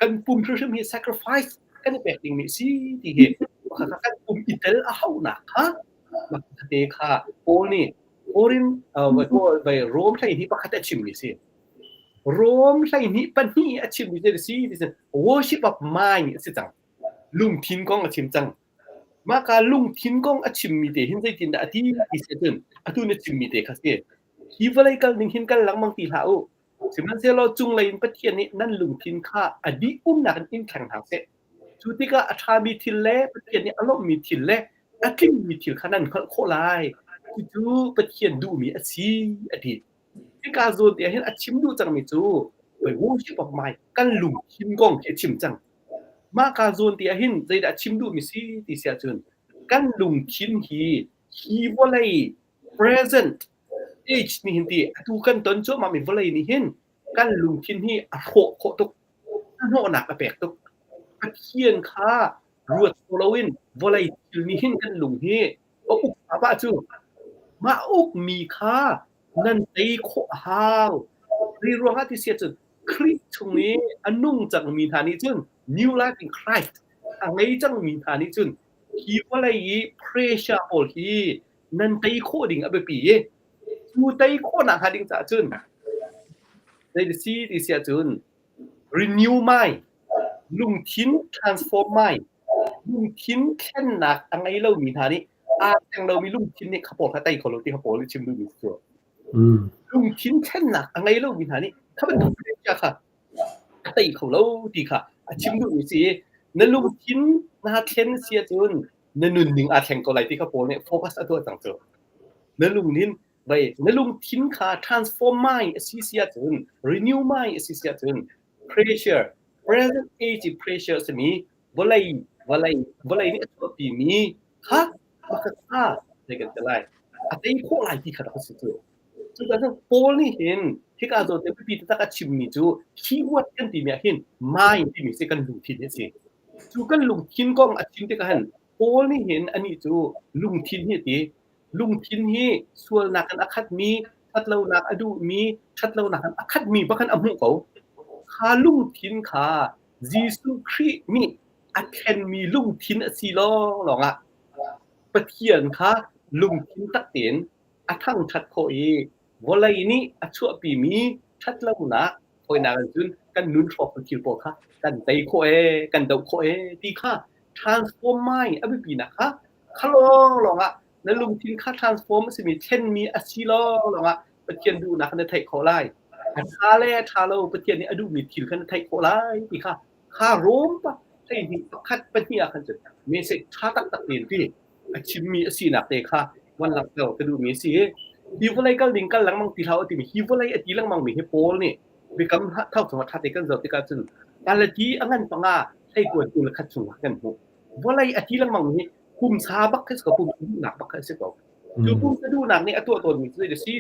kan pum hrimhrim hi sacrifice kan i pek dingmi a si ti hi kan pum i tel a hauhnak kha te kha Paul nih Korin Rom 12 pakhat a chimmi a si. Rom 12 pahnih a chimmi cu a si ti worship of mind a si cang. Lungthin kong a chim cang. Mah ka lungthin kong a chimmi te hin zeitindah a ti ti si ahcun atu na chimmi te kha si. Hi vawlei kal ning hin kal lengmang ti hlah u. Sihmanhsehlaw cunglei in Pathian nih nan lungthin kha a dih umnak in in thleng hna seh. Cu tikah a ṭhami thil le Pathian nih a lawmhmi thil le a tlingmi thil kha nan hngalh khawh lai. Cucu Pathian duhmi a si, a ti. Hika zawn te ah hin a chim duh cangmi cu worship of mind kan lungthin kong khi a chim cang. Mah ka zawn te ah hin zeidah a chim duhmi si ti si ahcun kan lungthin hi hi vawlei present age nih hin ti atu kan ton cuahmah mi vawlei nih hin kan lungthin hi a hrawh khawh tuk. A hnawhnak a pek tuk. Pathian kha ruat kho loin vawlei thil nih hin kan lung hi a uk hna cu mah ukmi kha nan tei khawh a hau. Zei ruangah ti si ahcun Khrih chung i a nung cangmi hna nih cun new life in Christ a ngei cangmi hna nih cun hi vawlei i pressure pawl hi nan tei khawh ding a biapi i cu tei khawhnak hnga ding caah cun zei si ti si ahcun. Renew mind, lungthin transform mind, lungthin thlennak a ngei lomi hna nih aa thleng lomi lungthin nih kha pawl kha tei kho lo ti kha pawl nih chim duhmi cu. Lungthin thlennak a ngei lomi hna nih kha bantuk chia kha a tei kho lo ti kha a chim duhmi si. Na lungthin naa thlen si ahcun na nunning aa thleng ko lai ti kha Paul nih focus a tuah cang cu. Na lungthin vai na lungthin kha transform mind a si si ahcun renew mind a si si ahcun pressure present age pressure a simi vawlei vawlei vawlei nih a chuahpimi kha maka kha zei kan ti lai a tei khawh lai ti kha rak a si cu. Cucaah Paul nih hin hika zawn te biapi taktak a chimmi cu keyword kan timi ah hin mind timi si kan lungthin hi a si. Cu kan lungthin kong a chim tikah hin Paul nih hin anih cu lungthin hi a ti. Lungthin hi sualnak in a khatmi, ṭhatlonak a duhmi, ṭhatlonak in a khatmi bak in a hmuh ko. Kha lungthin kha Jesuh Khrih nih a thlenmi lungthin a si lawnglawng ah Pathian kha lungthin tak tein a thangṭhat khawh i vawlei nih a chuahpimi ṭhatlonak hawinak in cun kan nun hrawktu thil pawl kha kan tei khawh ee, kan doh khawh ee ti kha transform mind a biapinak kha kha lawnglawng ah na lungthin kha transform a simi thlenmi a si lawnglawng ah Pathian duhnak na theih khawh lai. A ṭha le a ṭha lo Pathian nih a duhmi thil kha na theih khawh lai ti kha kha Rom pa hleihnih pakhat pahnih ah khan cun message ṭha taktak tein ti a chimmi a sinak te kha van langhter ka duhmi a si. Hi vawlei kal ding kal lengmang ti hlah u timi hi vawlei a ti lengmang mi hi Paul nih biakam thau chungah ṭha te kan zoh tikah cun Galati a ngan panga hleikuan 21 chungah kan hmuh. Vawlei a ti lengmang mi hi pumsa bak khi si ko, pumsa duhnak bak khi a si ko. Cu pumsa duhnak nih a tuah tawnmi cu zei si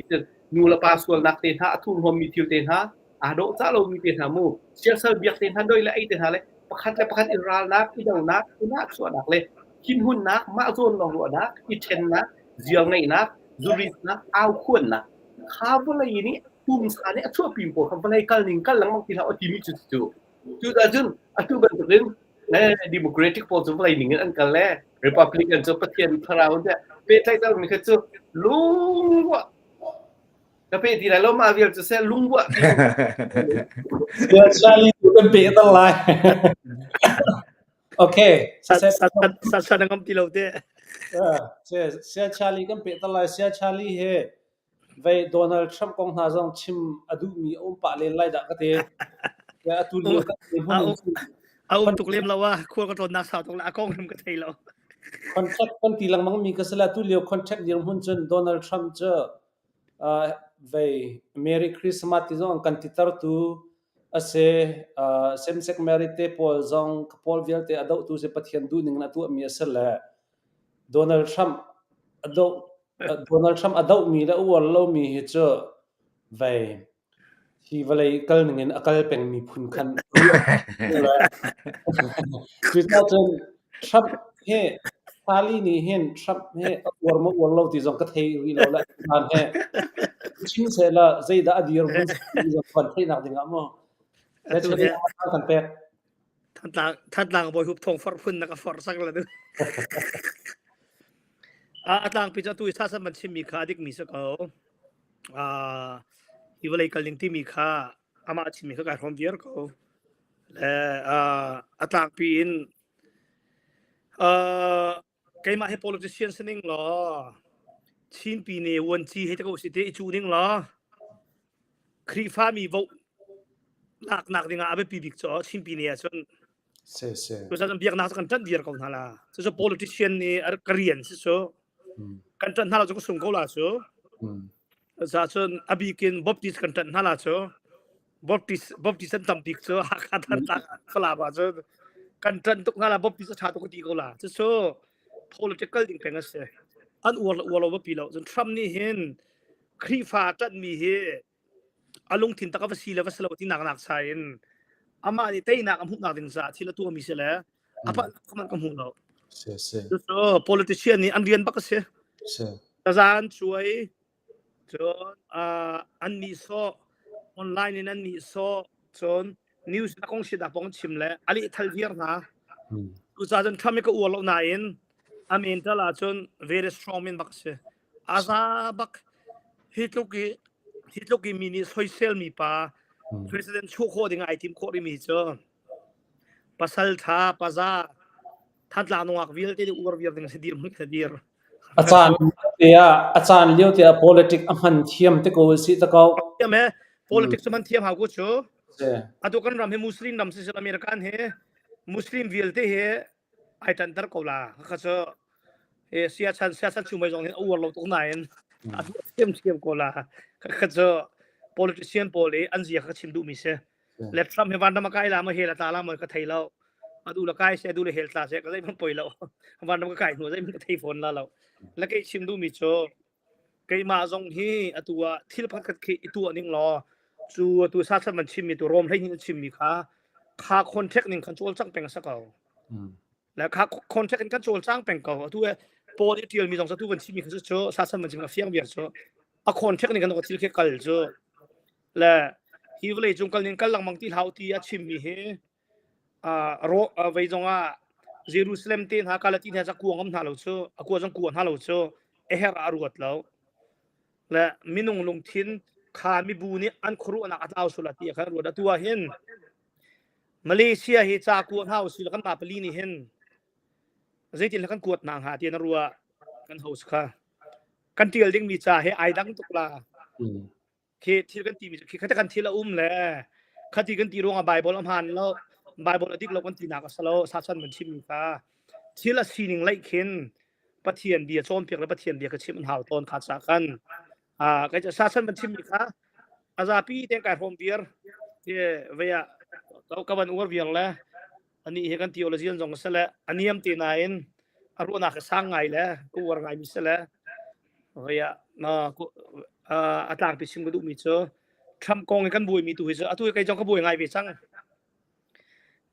nu le pa sualnak te hna, a thurhnawmmi thil te hna, aa dawhcah lomi te hna mu, siasal biak te hna, doi le ei te hna le pakhat le pakhat i ralnak, i donak, i nahchuahnak le thinhunnak, mah zawn lawng ruahnak, i ṭhennak, ziar ngeihnak, zuritnak, aukhuannak kha vawlei nih pumsa nih a chuahpi pawl kha vawlei kal ning kal lengmang ti hlah u timi cu cu. Cucaah cun atu bantukin eh, democratic pawl cu vawlei ning in an kal le Republican cu Pathian thlarau in pehtlaih mi kha cu lungruah Ka pe ti lai lo mah vial cu seh lungbuah. Charlie tu kan pe tal lai. Okay. Sa sa na ngam ti lo te. Sia Charlie kan pe tal lai. Sia Charlie he vei Donald Trump kong hna zong chim a duhmi a um pah len lai dah ka te. Atu lio kan hmun A um tuk lem lo a khual ka tlawnnak sau tuk le a kong hrim ka thei lo. Contract kan ti lengmang mi ka sila tu lio contract dirhmun cun Donald Trump cu Vei Merry Christmas ti zong an kan titertu a si. Same-sex marriage te pawl zong pawl vialte a dohtu si Pathian duhning in a tuahmi a si le Donald Trump a doh Donald Trump a dohmi le a uar lomi hi cu vei Hi vawlei kal ningin a kal pengmi phun khan Cucaah cun Trump hi Charlie nih hin Trump hi a uar maw uar lo ti zong ka thei rih lo le caan he chim sehla zeidah a dirhmun ti zong kan theihnak dingah maw kan pek. Thantlang Thantlang bawi hup thong forh phun na ka forh sak la du. A tlangpi cu atu i sa man chimmi kha a dikmi si ko. Hi vawlei kal ning timi kha amah a chimmi kha kai hrawm viar ko. Le a tlangpi in keimah hi politician si ning law Chinpi ne vuanci hei te ko si te i cu ning law Khrihfami vote laknak dingah a biapi bik cu Chinpi ne ahcun Se se. Cucaah biaknak cu kan ṭanh viar ko hna la. Cucu politician nih ka rian si cu. Kan ṭanh hna lo cu ka sung ko la cu. Cucaah cun a bik in Baptist kan ṭanh hna la cu. Baptist Baptist an tam bik cu Hakha Thantlang Falam ah cun kan ṭanh tuk hna la Baptist a ṭha tuk ka ti ko la. Cucu political ding peng a si. An uar le uar lo biapi lo. Cun Trump nih hin Khrihfa ṭanhmi hi a lungthin tak a va si le va si lo ti nak nak sai in amah nih teinak a hmuhnak ding caah thil a tuahmi si le a palh man ka hmu lo. Si si. Cucu politician nih an rian bak a si. Si. Tazan cuai cun uh, an nihsawh online in an nihsawh cun news na kong si dah pong chim le a lehthal viar hna. Cucaah cun Trump hi ka uar lo nain a mental ahcun very strong men bak a si. A za bak. Hi tluk i hi tluk i mi nih soisel mi pa. President chuah khawh ding ai tim khawh rimi cu pasal tha paza Thantlang nungak vialte nih uar viar ding a si dir mun ka dir. A caan te ah a caan lio te ah politic a hman thiam te ko si ta ko. Thiam he politics man thiam hau ko chu. Atu kan ram he Muslim ram si American he Muslim vialte he ai tan tar ko la. Kha chu he sia chan sia chan chumai zong hin a uar lo tuk nain a du thiam thiam ko la. Kha chu politician pawl i an zia kha chim duh mi si. Le Trump hi vanram a kai la ma hel a tla la ma ka thei lo. Adu la kai se adu le hel tla se ka zeihmanh poi lo. Vanram ka kai hnu zeihmanh ka thei fawn la lo. Le kei chim duh mi cu keimah zong hi atu ah thil pakhat khi i tuah ning law cu atu sa chan man chim mi tu Rom hlei hin chim mi kha kha contract ning khan cawl cang peng sa ko. Le kha contract in kan cawl cang peng ko. Atu Paul i tial mi zong tu van chim mi kha cu sa chan man chim ka fiang viar cu a contract ning kan thil khi kal cu Le hi vawlei cung kal ning kal lengmang ti hlah u ti a chimmi hi ro vei zongah Jerusalem te hna Galati hna ca kua ngam hna lo cu a kua zong kua hna lo cu a herh ah a ruat lo. Le minung lungthin kha mibu nih an khuaruahnak a tlau sual ti a kan ruat. Atu ah hin Malaysia hi ca kua hna usih law kan mah pali nih hin zeitin kan kuat hna hnga ti na ruah kan host kha kan tial dingmi ca he ai dang tuk la. Khi thil kan timi khi khata kan thil a um le khati kan ti ruangah Bible a hmaan lo Bible a dik lo kan tinak a si lo sachan man chimmi kha thil a sining laih khin Pathian bia cawnpiak le Pathian bia ka chim an hau tawn kha ca kan ah kai sachan man chimmi kha a zapi ten kai hrawm viar ti veya ka van uar viar le ani he kan theologian zong se le aniam te nain a ruahnak a sang ngai le ka uar ngai mi se le veya na a tlangpi chim ka duh mi cu Trump kong i kan buai mi tu hi cu atu kei zong ka buai ngai ve cang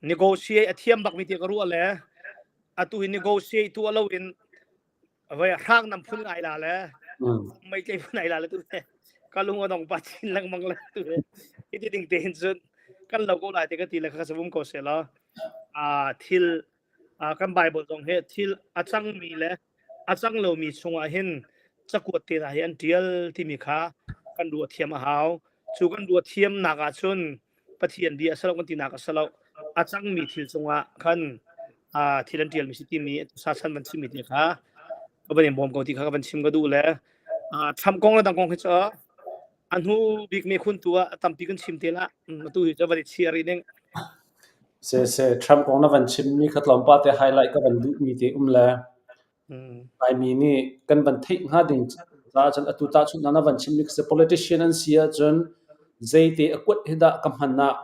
negotiate a thiam bak mi ti ka ruah le atu hi negotiate tu alo in Voi hrang nam phun ngai la le mei tlei phun ai la le tu le ka lung a dong pa chin lengmang le tu le hi ti ding te hin cun kan lo ko lai te ka ti le ka sabum ko se la a thil kan bible zong he thil a cang mi le a cang lo mi chungah hin cakuat te hna hi an tial timi kha kan ruah thiam a hau cu kan ruah thiam nak ah cun Pathian bia a si lo kan tinak a si lo a cangmi thil cungah khan thil an ṭialmi si timi sa chan van chimmi te kha ka van in bawm ko ti kha ka van chim ka duh le Trump kong le dang kong hi cu a hnu bik me khun tu ah tampi kan chim te la atu hi cu van i chia rih ning Se se Trump kong na van chimmi kha tlawmpal te highlight ka van duhmi te um le Laimi nih kan van theih hnga ding caah cun atu tahchunhnak na van chimmi khi politician an si ahcun zeite a kuat hi dah ka hman ah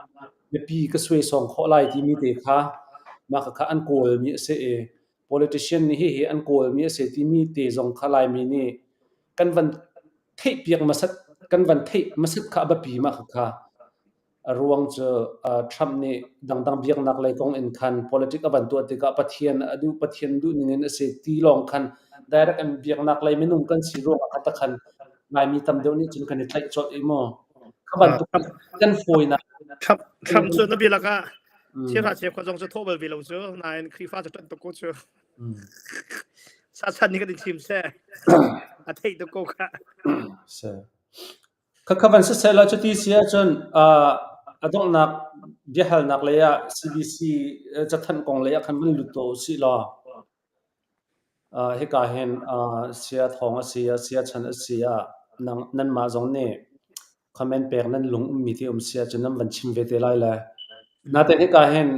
mipi ka suaisawng khawh lai timi te kha mah khakha an kawlmi a si i politician nih hihi an kawlmi a si timi te zong kha Laimi nih kan van theihpiak hmasat kan van theih hmasat kha a biapi mah khakha. A ruang cu Trump nih dangdang biaknak lei kong in khan politic a van tuah tikah Pathian a duh Pathian duh ning in a si ti lawng khan direct in biaknak lei minung kan si ruangah kha takhan Laimi tam deuh nih cun kan i tlaih colh i mu. Kha bantuk kan fawinak. Trump Trump cu na bialak ah chiara cheu kha zong cu thawh bal ve lo cu nain Khrihfa cu ṭanh tuk ko cu. Sa chan nih kan in chim seh. A theih tuk ko kha. Khakha van siseh law cuti si ahcun a donghnak biahalnak lei ah CBC cathanh kong lei ah khan van lut tuah usih law hika hin sia thawng a si ah sia chan a si ah nanmah zong nih comment pek nan lung ummi ti um si ahcun nan van chim ve te lai le. Natein hika hin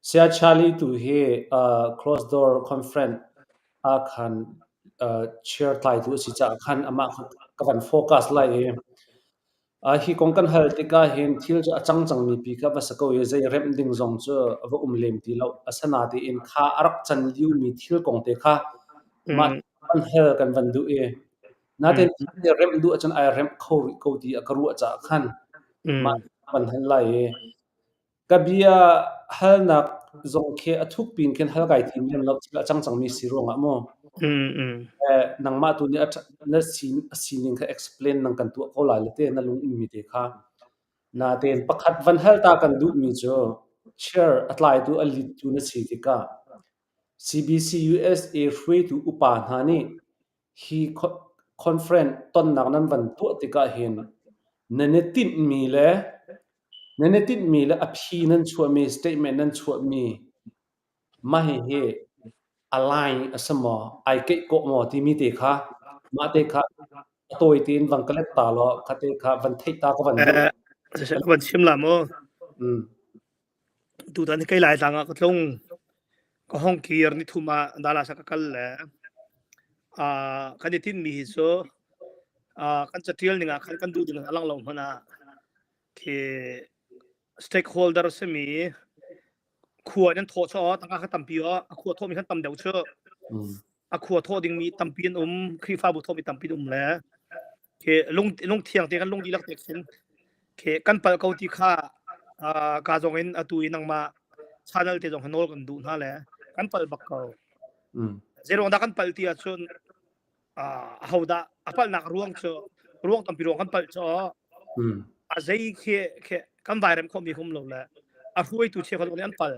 Saya Charlie tu hi closed door conference ah khan chair tlaitu a si caah khan amah kha ka van focus lai i hi kong kan hal tikah hin thil cu a cang cangmi pi kha va si ko i zei remh ding zong cu a va um lem ti lo. Asinain kha a rak can liomi thil kong te kha mah van hal kan van duh i natein thil remh duh ahcun ai remh kho rih ko ti a ka ruah caah khan mah van hal lai i Ka bia halnak zong khi a thuk pin khin hal kai tim lem lo thil a cang cangmi si ruangah maw nangmah tu nih na a sining kha explain nang kan tuah ko lai le te na lung ummi te kha. Natein pakhat van hal ta kan duhmi cu chair a tlaitu a lead tu na si tikah CBC USA hruaitu upa hna nih hi conference tonnak nan van tuah tikah hin nan i tinhmi le. Nan i tinhmi le a phi nan chuahmi, statement nan chuahmi mah hihi align a si maw, ai keih kawh maw timi te kha mah te kha a tawi tein van ka let ta law kha te kha van theih ta ka van duh. Eh, ka van chim la mu. Mm. Tutan hi kei Laitlang ah ka tlung. Ka hong kir ni thum ah Dallas ah ka kal le uh, kan i tinhmi hi cu uh, kan catial ning ah khan kan duh ding a lang lo hmanh ah khi stakeholder simi khua in an thawh chaw tangka kha tampi o a khua thawhmi khan tam deuh chu a khua thawh dingmi tampi an um Khrihfabu thawhmi tampi an um le khi lung lung thiang te kan lung dihlak te khin khi kan pal ko ti kha ka zong in atu i nangmah channel te zong nawl kan duh hna le kan pal bak ko zeiruang dah kan pal ti ahcun aho dah a palnak ruang cu ruang tampi ruang kan palh cu a zei khi khi kan vairem khomi hum lo le a hruaitu cheukhat nih an pal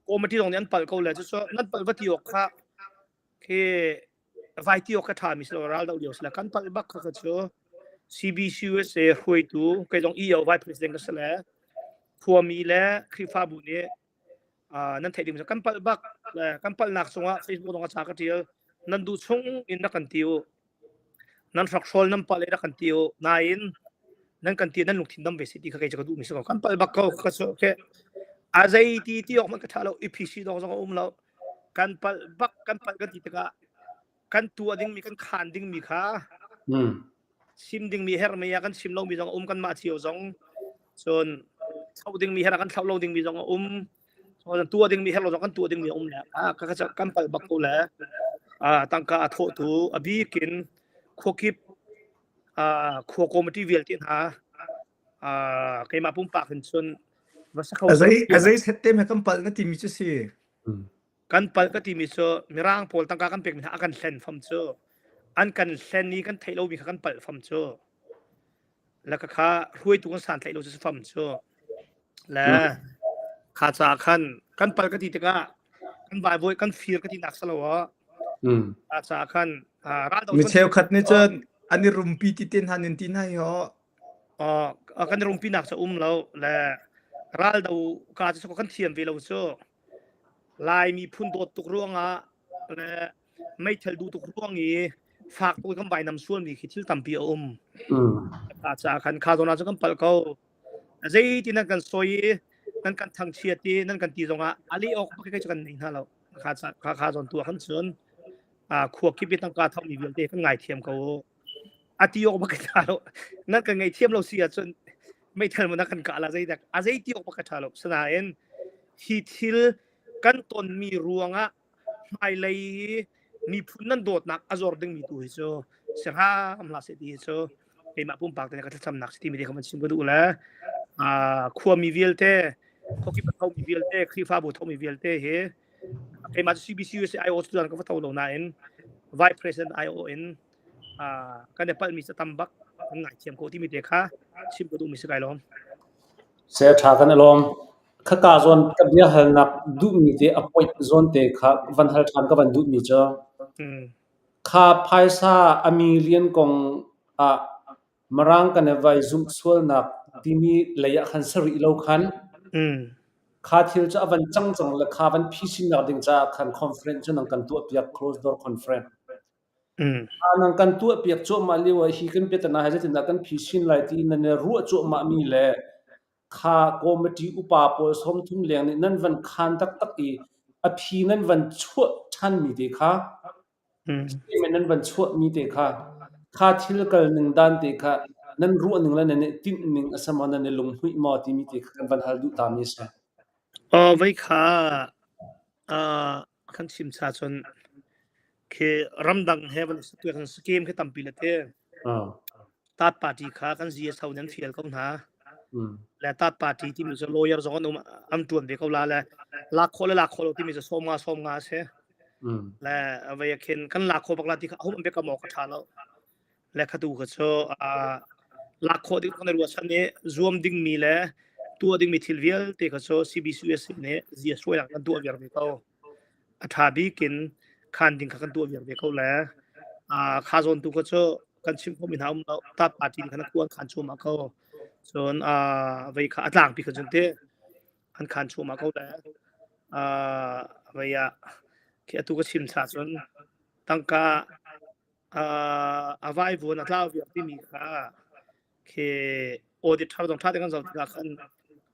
committee zong nih an pal ko le cu nan pal va ti awk kha khi vai ti awk kha ṭha mi si lo ral do lio si le kan palh bak kha kha cu CBCUSA hruaitu kei zong EO vice president ka si le khuami le Khrihfabu nih nan theih ding kan palh bak kan palhnak cungah Facebook zong a ca ka ṭial nan duh chung in rak kan ti u nan hrokhrawl nan palh i rak kan ti u nain nan kan ti nan lungthin dam ve si ti kha kei cu ka duh mi si ko kan palh bak ko ka cu ke a zei ti ti awk man ka ṭha lo EPC dong zong a um lo kan palh bak kan palh kan ti tikah kan tuah dingmi kan khaan dingmi kha chim dingmi hermi ah kan chim lomi zong a um kanmah cio zong cun thloh dingmi her ah kan thloh lo dingmi zong a um cun tuah dingmi her lo zong kan tuah dingmi a um le ah ka kan pal bak ko le ah tangka a thawhtu a bikin khuakip ah khua committee vialte hna ah keimah pumpak hin cun va sa kho A zei a zei set te me kan pal na timi cu si. Kan palh ka timi cu Mirang pawl tangka kan pekmi hna a kan hlen fam cu. An kan hlen i kan theih lomi kha kan palh fam cu. Le ka kha hruaitu kan santlaih lo cu si fam cu. Le kha caah khan kan palh ka ti tikah kan vaivuai kan fir ka ti nak si lo ah. Kha caah khan raldo Mi cheukhat nih cun an i rumpi ti te hna nin ti hna hi ho. Kan i rumpi nak cu um lo le raldo ka cu kan thiam ve lo cu. Lai miphun dawt tuk ruangah le meithal duh tuk ruang i fak tuk kan vainam sualmi khi thil tampi a um. Kha caah khan kha zawn ah cun kan palh ko. Zeitin nan kan sawi i nan kan thangchiat i nan kan ti zongah a leh awk bak cu kan nei hna lo. Kha kha kha zawn tu ah khan cun khua kip i tangka thomi vialte kan ngaithiam ko. A ti awk bak ka ṭha lo. Nan kan ngaihthiam lo si ahcun meithal mo na kan kah la zeidak a zei ti awk bak ka ṭha lo. Sinain hi thil kan tonmi ruangah hmailei miphun nan dawtnak a zor dingmi tu hi cu si hram hlah seh ti hi cu keimah pumpak te ka thlacamnak si timi te kha van chim ka duh le khuami vialte khuakip a thomi vialte Khrihfabu thomi vialte hi keimah cu CBC USA IO cu ka va tho lo nain Vice President IO in kan i palhmi cu tam bak kan ngaithiam ko timi te kha chim ka duhmi si kai lawm. Se tha kan i lawm. Khaka zawn ka bia halnak duhmi te a point zawn te kha van hal ṭhan ka van duhmi cu kha phaisa a million kong ah Mirang kan i vai zumh sualnak timi lei ah khan si rih lo khan kha thil cu a van cang cang le kha van phisinnak ding caah khan conference cu nang kan tuahpiak closed door conference. Nan kan tuahpiak cuahmah lio ah hi kan biatana hi zeitindah kan phisin lai ti nan i ruah cuahmah mi le kha committee upa pawl 30 leng nih nan van khan taktak i a phi nan van chuah ṭhanmi te kha statement nan van chuahmi te kha kha thil kal ning dan te kha nan ruah ning le nan i tinh ning a si maw nan i lunghmuih maw timi te kha kan van hal duh ta mi a si. Aw vei kha uh, kan chim cha cun khi ramdang he van kan scheme khi tampi le te third party kha kan GS ho nan fial ko hna le third party timi cu lawyer zong an um an tuan ve ko la le lak khawh le lak khawh lo timi cu som nga som nga se le vei khin kan lak khawh bak la ti kha hum be ka mo ka tha lo le khatu kha chu lak khawh ding kan ruah chan i zuam ding mi le tuah ding mi thil vialte kha cu CBCUSA nih zia hruai kan tuah viar ve ko a ṭha bik in khan ding kha kan tuah viar ve ko le kha zawn tu kha cu kan chim khomi hna um lo third party khan kuan khan chum ko. Cun vei kha a tlangpi kha cun te an khan chuahmah ko le vei ah khi atu ka chim cha cun tangka a vaivuan a tlau viar timi kha khi audit thar zong tha te kan zoh tikah khan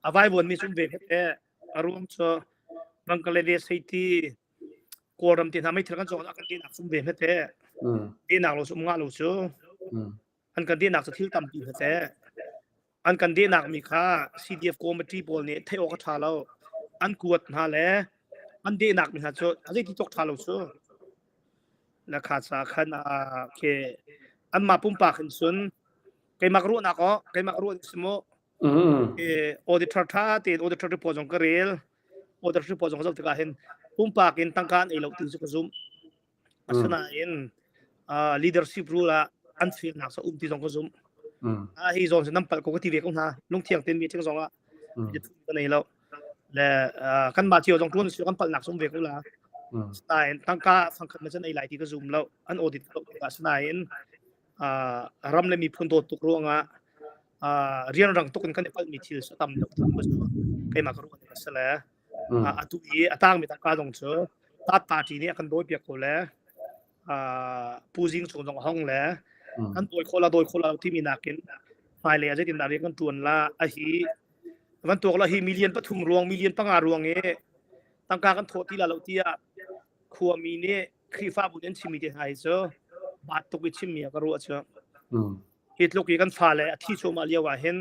a vaivuan mi cu um ve hmet a ruang cu Bangladesh hei ti Kawlram te hna meithal kan cawk ah kan denak cu um ve hmet denak lo cu um ngah lo cu an kan dehnak cu thil tampi hna an kan dehnak mi kha CDF committee pawl nih theih awk a ṭha lo an kuat hna le an dehnak mi hna cu a zeiti tluk ṭha lo cu na kha ca khan khi anmah pumpak in cun keimah ruahnak aw keimah ruah si mu auditor ṭha tein auditor report zong ka rel auditor report zong ka zoh tikah hin pumpak in tangka an ei lo ti cu ka zumh Asinain uh, leadership rule ah an filnak sa um ti zong ka zumh. Ah hi zawn nan palh ko ka ti ve ko hna. Lungthiang ten meeting zong ah ka nei lo. Le kan mah cio zong tuan si kan palhnak sum ve ko la. Sinain tangka fangkhat na chan ei lai ti ka zum lo. An audit ko ka sinain ram le miphun dawt tuk ruangah rianrang tuk in kan i palhmi thil sa tam deuh keimah ka ruah ning a si le atu i a tangmi tangka zong cu tat party nih a kan dawi piak ko le Pu Zing Cung zong a hong le kan dawi khawh la dawi khawh la timi nakin hmailei ah zeitindah rian kan ṭuan la a hi van tuak la hi million pathum ruang million panga ruang i tangka kan thawh ti la lo tiah khuami nih Khrihfabu nih an chimmi te hna hi cu baat tuk i chimmi ah ka ruah cu hi tluk i kan fale a thi cuahmah lio ah hin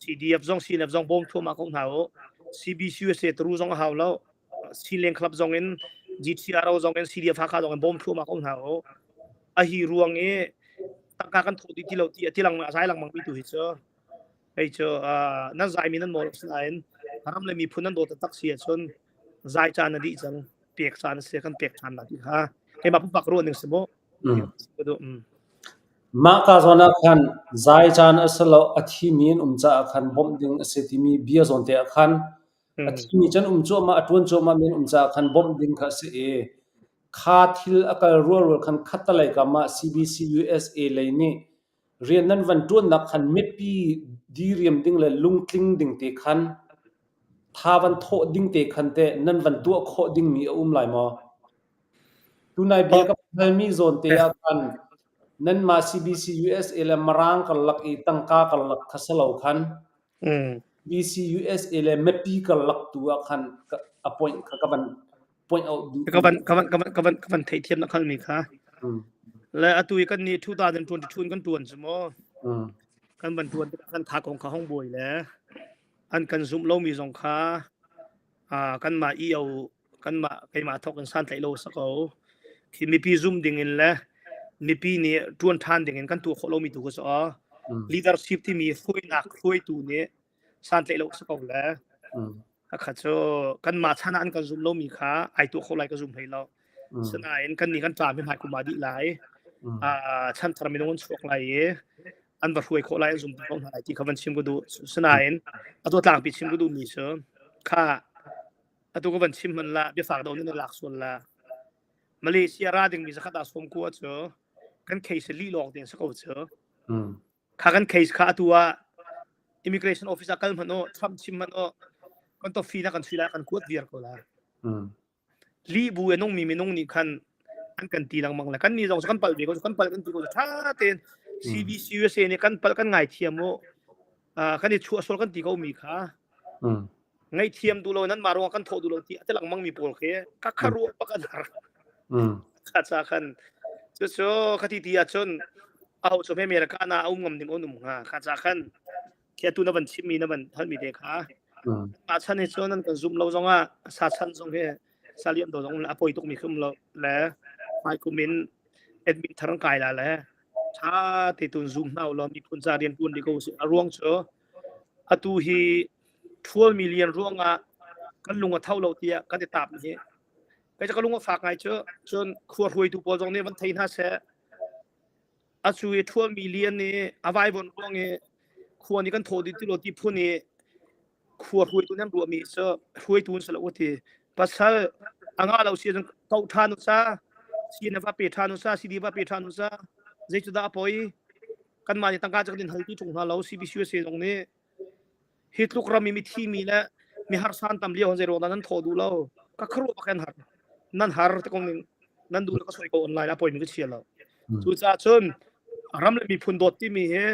CDF zong CNF zong bawm thluahmah ko hna u CBCUSA turu zong a hau lo Sileng Club zong in GTRO zong in CDF Hakha zong in bawm thluahmah ko hna u a hi ruang i tangka kan thawh dih ti lo ti a ti lang a zai lengmang mi tu hi cu hei cu nan zai mi nan mawl sinain ram le miphun nan dawt tak si ahcun zai caan na dih cang pek caan a si kan pek ṭhan la ti kha keimah pumpak ruah ning si mu Mah ka zawn ah khan zai caan a si lo a thimi an um caah khan bawmh ding a si timi bia zawn te ah khan a thimi cu an um cuahmah a ṭuan cuahmah mi an um caah khan bawmh ding kha a si i kha thil a kal rualrual khan khattelei kam ah CBC USA lei nih rian nan van ṭuannak khan mipi diriam ding le lungtling ding te khan tha van thawh ding te khan teh nan van tuah khawh dingmi a um lai maw? Tunai bia ka halmi zawn te ah khan nanmah CBC USA le Mirang karlak i tangka karlak kha si lo khan CBC USA le mipi karlak tu ah khan a point kha ka van point out duh. Ka van ka van ka van ka van ka van theihthiam na khalmi kha. Le atu i kan nih 2022 in kan tuan cu mu. Kan van tuan tikah kan tha kong kha hong buai le an kan zumh lomi zong kha kanmah EO kanmah keimah thawk in santlaih lo sa ko. Khi mipi zum ding in le mipi nih tuan ṭhan ding in kan tuah khawh lomi tu kha cu leadership timi hruainak hruaitu nih santlaih lo sa ko le Hakha cu kanmah chan ah an kan zum lomi kha ai tuah kho lai ka zum hlei lo. Sinain kan nih kan ṭam hi hmai kum ah dih lai. Chanthar minung an chuak lai i an va hruai khawh lai an zum ko hna lai ti kha van chim ka duh. Sinain atu tlangpi chim ka duhmi cu kha atu ka van chim hman la biafak do nan lak sual la. Malaysia ra dingmi zakhat ah sawm kua cu kan case lih lawng te sa ko cu. Kha kan case kha atu ah immigration office ah kal hmanh u, Trump chim hmanh u, kan to fee na kan sui lai kan kuat viar ko la. Li bu e nungmi minung nih khan an kan ti lengmang le kan ni zong kan pal ve ko kan pal kan ti ko tha tein CBC USA nih kan pal kan ngai thiam u kan i chuah sual kan ti ko mi kha ngaihthiam duh lo nan mah ruangah kan thawh duh lo ti a ti lengmang mi pawl khi ka kha ruah bak an har kha cha khan cucu khati ti ahcun aho cu hme America na a um ngam ding on um hnga kha cha khan khi atu na van chim mi na van hal mi te kha ma chan hi cun nan kan zum lo zongah sa chan zong hi saliam do zong a poi tuk mi khum lo le hmai kum in admin thar kai la le tha te tun zoom hna lo miphun ca rian tuan di ko si a ruang cu Atu hi ṭhualmi lian ruangah kan lung a tho lo tiah kan i taap hi. Kei cu ka lung a fak ngai cu. Cun khua hruaitu pawl zong nih van thei hna seh. Acu i ṭhualmi lian nih a vaivuan ruang i khua nih kan thaw dih ti lo ti phun i khua hruaitu nih an ruahmi cu hruaitu an si lo ti. Pasal a ngah lo si ahcun koh ṭhan u sa, si na va pe ṭhan u sa, CD va pe ṭhan u sa, zei cu dah a poi? Kanmah nih tangka cu kan in hal ti ṭung hna lo. CBCUSA zong nih hi tluk ram i mithi mi le mi harsa an tam lio zei ruang dah nan thawh duh lo. Ka khuaruah bak an har. Nan har te kong ning nan duh le ka soi ko online a poi mi ka chia lo. Cucaah cun ram le miphun dawt timi hi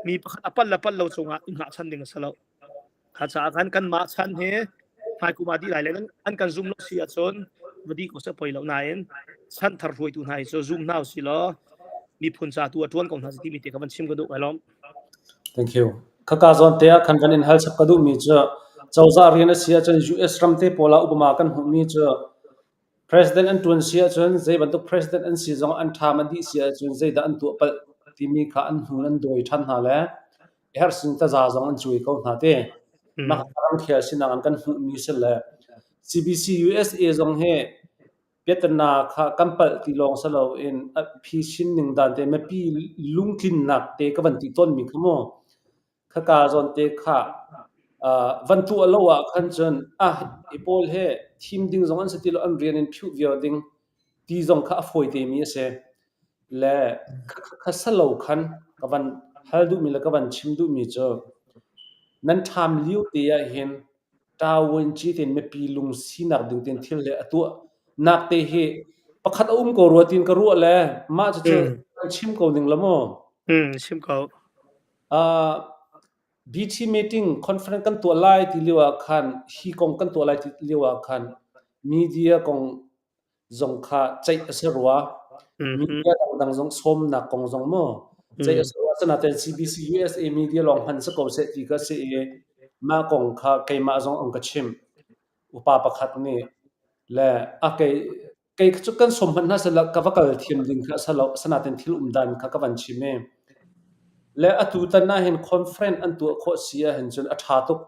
mi pakhat a pal le pal lo cungah i hngahchan ding a si lo. Kha caah khan kanmah chan hi hmaikum ah dih lai le an kan zum lo si ahcun va dih ko seh poi lo nain chan thar hruaitu hna hi cu zum hna usih law miphun ca tu a ṭuan ko hna timi te kha van chim ka duh kai lawm. Thank you. Khaka zawn te ah khan kan in hal chap ka duhmi cu cozah rian a si ahcun US ram te pawl ah upama kan hmuhmi cu President an ṭuan si ahcun zei bantuk president an si zong an ṭham a dih si ahcun zeidah an tuah palh timi kha an hnu an dawi ṭhan hna le herh sin taza zong an cuai ko hna te. Mah ramkhel sinak an kan hmuhmi si le CBC USA zong hi piatana kha kan palh ti lawng si loin a phisin ning dan te mipi lungtlinnak te ka van ti tawnmi kha mu. Khaka zawn te kha van tuah lo ah khan cun ah hi pawl hi thim ding zong an si ti lo an rian in phiuh viar ding ti zong kha a fawi te mi a si. Le kha salo khan ka van hal duhmi le ka van chim duhmi cu nan ṭham lio te ah hin ṭavuanci tein mipi lung sinak ding tein thil le a tuah nak te hi pakhat a um ko rua tiin ka ruah le mah cucu kan chim ko ning la maw? Chim ko. BT meeting conference kan tuah lai ti lio ah khan hi kong kan tuah lai ti lio ah khan media kong zong kha ceih a si rua. Media dangdang zong sawmnak kong zong mu ceih a si rua. Asinain CBC USA media lawng hman si ko seh ti kha si i mah kong kha keimah zong an ka chimh. Upa pakhat nih le a kei kei cu kan sawm hmanh hna sehla ka va kal thiam ding kha a si lo. Asinain thil um dan kha ka van chim i le atu tan ah hin conference an tuah khawh si ahhin cun a ṭha tuk.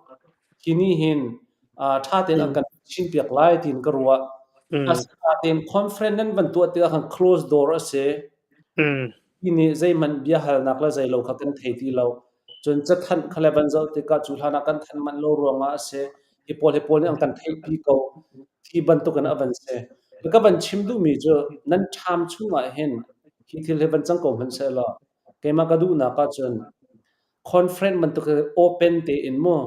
Hi nih hin ṭha tein an kan chimpiak lai tiin ka ruah. Asinain conference nan van tuah tikah khan close door a si. Hi nih zeihmanh biahalnak le zeilo kha kan thei ti lo. Cun cathanh kha le van zoh tikah cu hlan ah kan thanh manh lo ruangah a si. Hi pawl hi pawl nih an kan theihpi ko. Hi bantukin a van si. Ka van chim duhmi cu nan ṭham chungah hin hi thil hi van cang ko hmanh sehlaw keimah ka duhnak ahcun conference bantuk open tein mu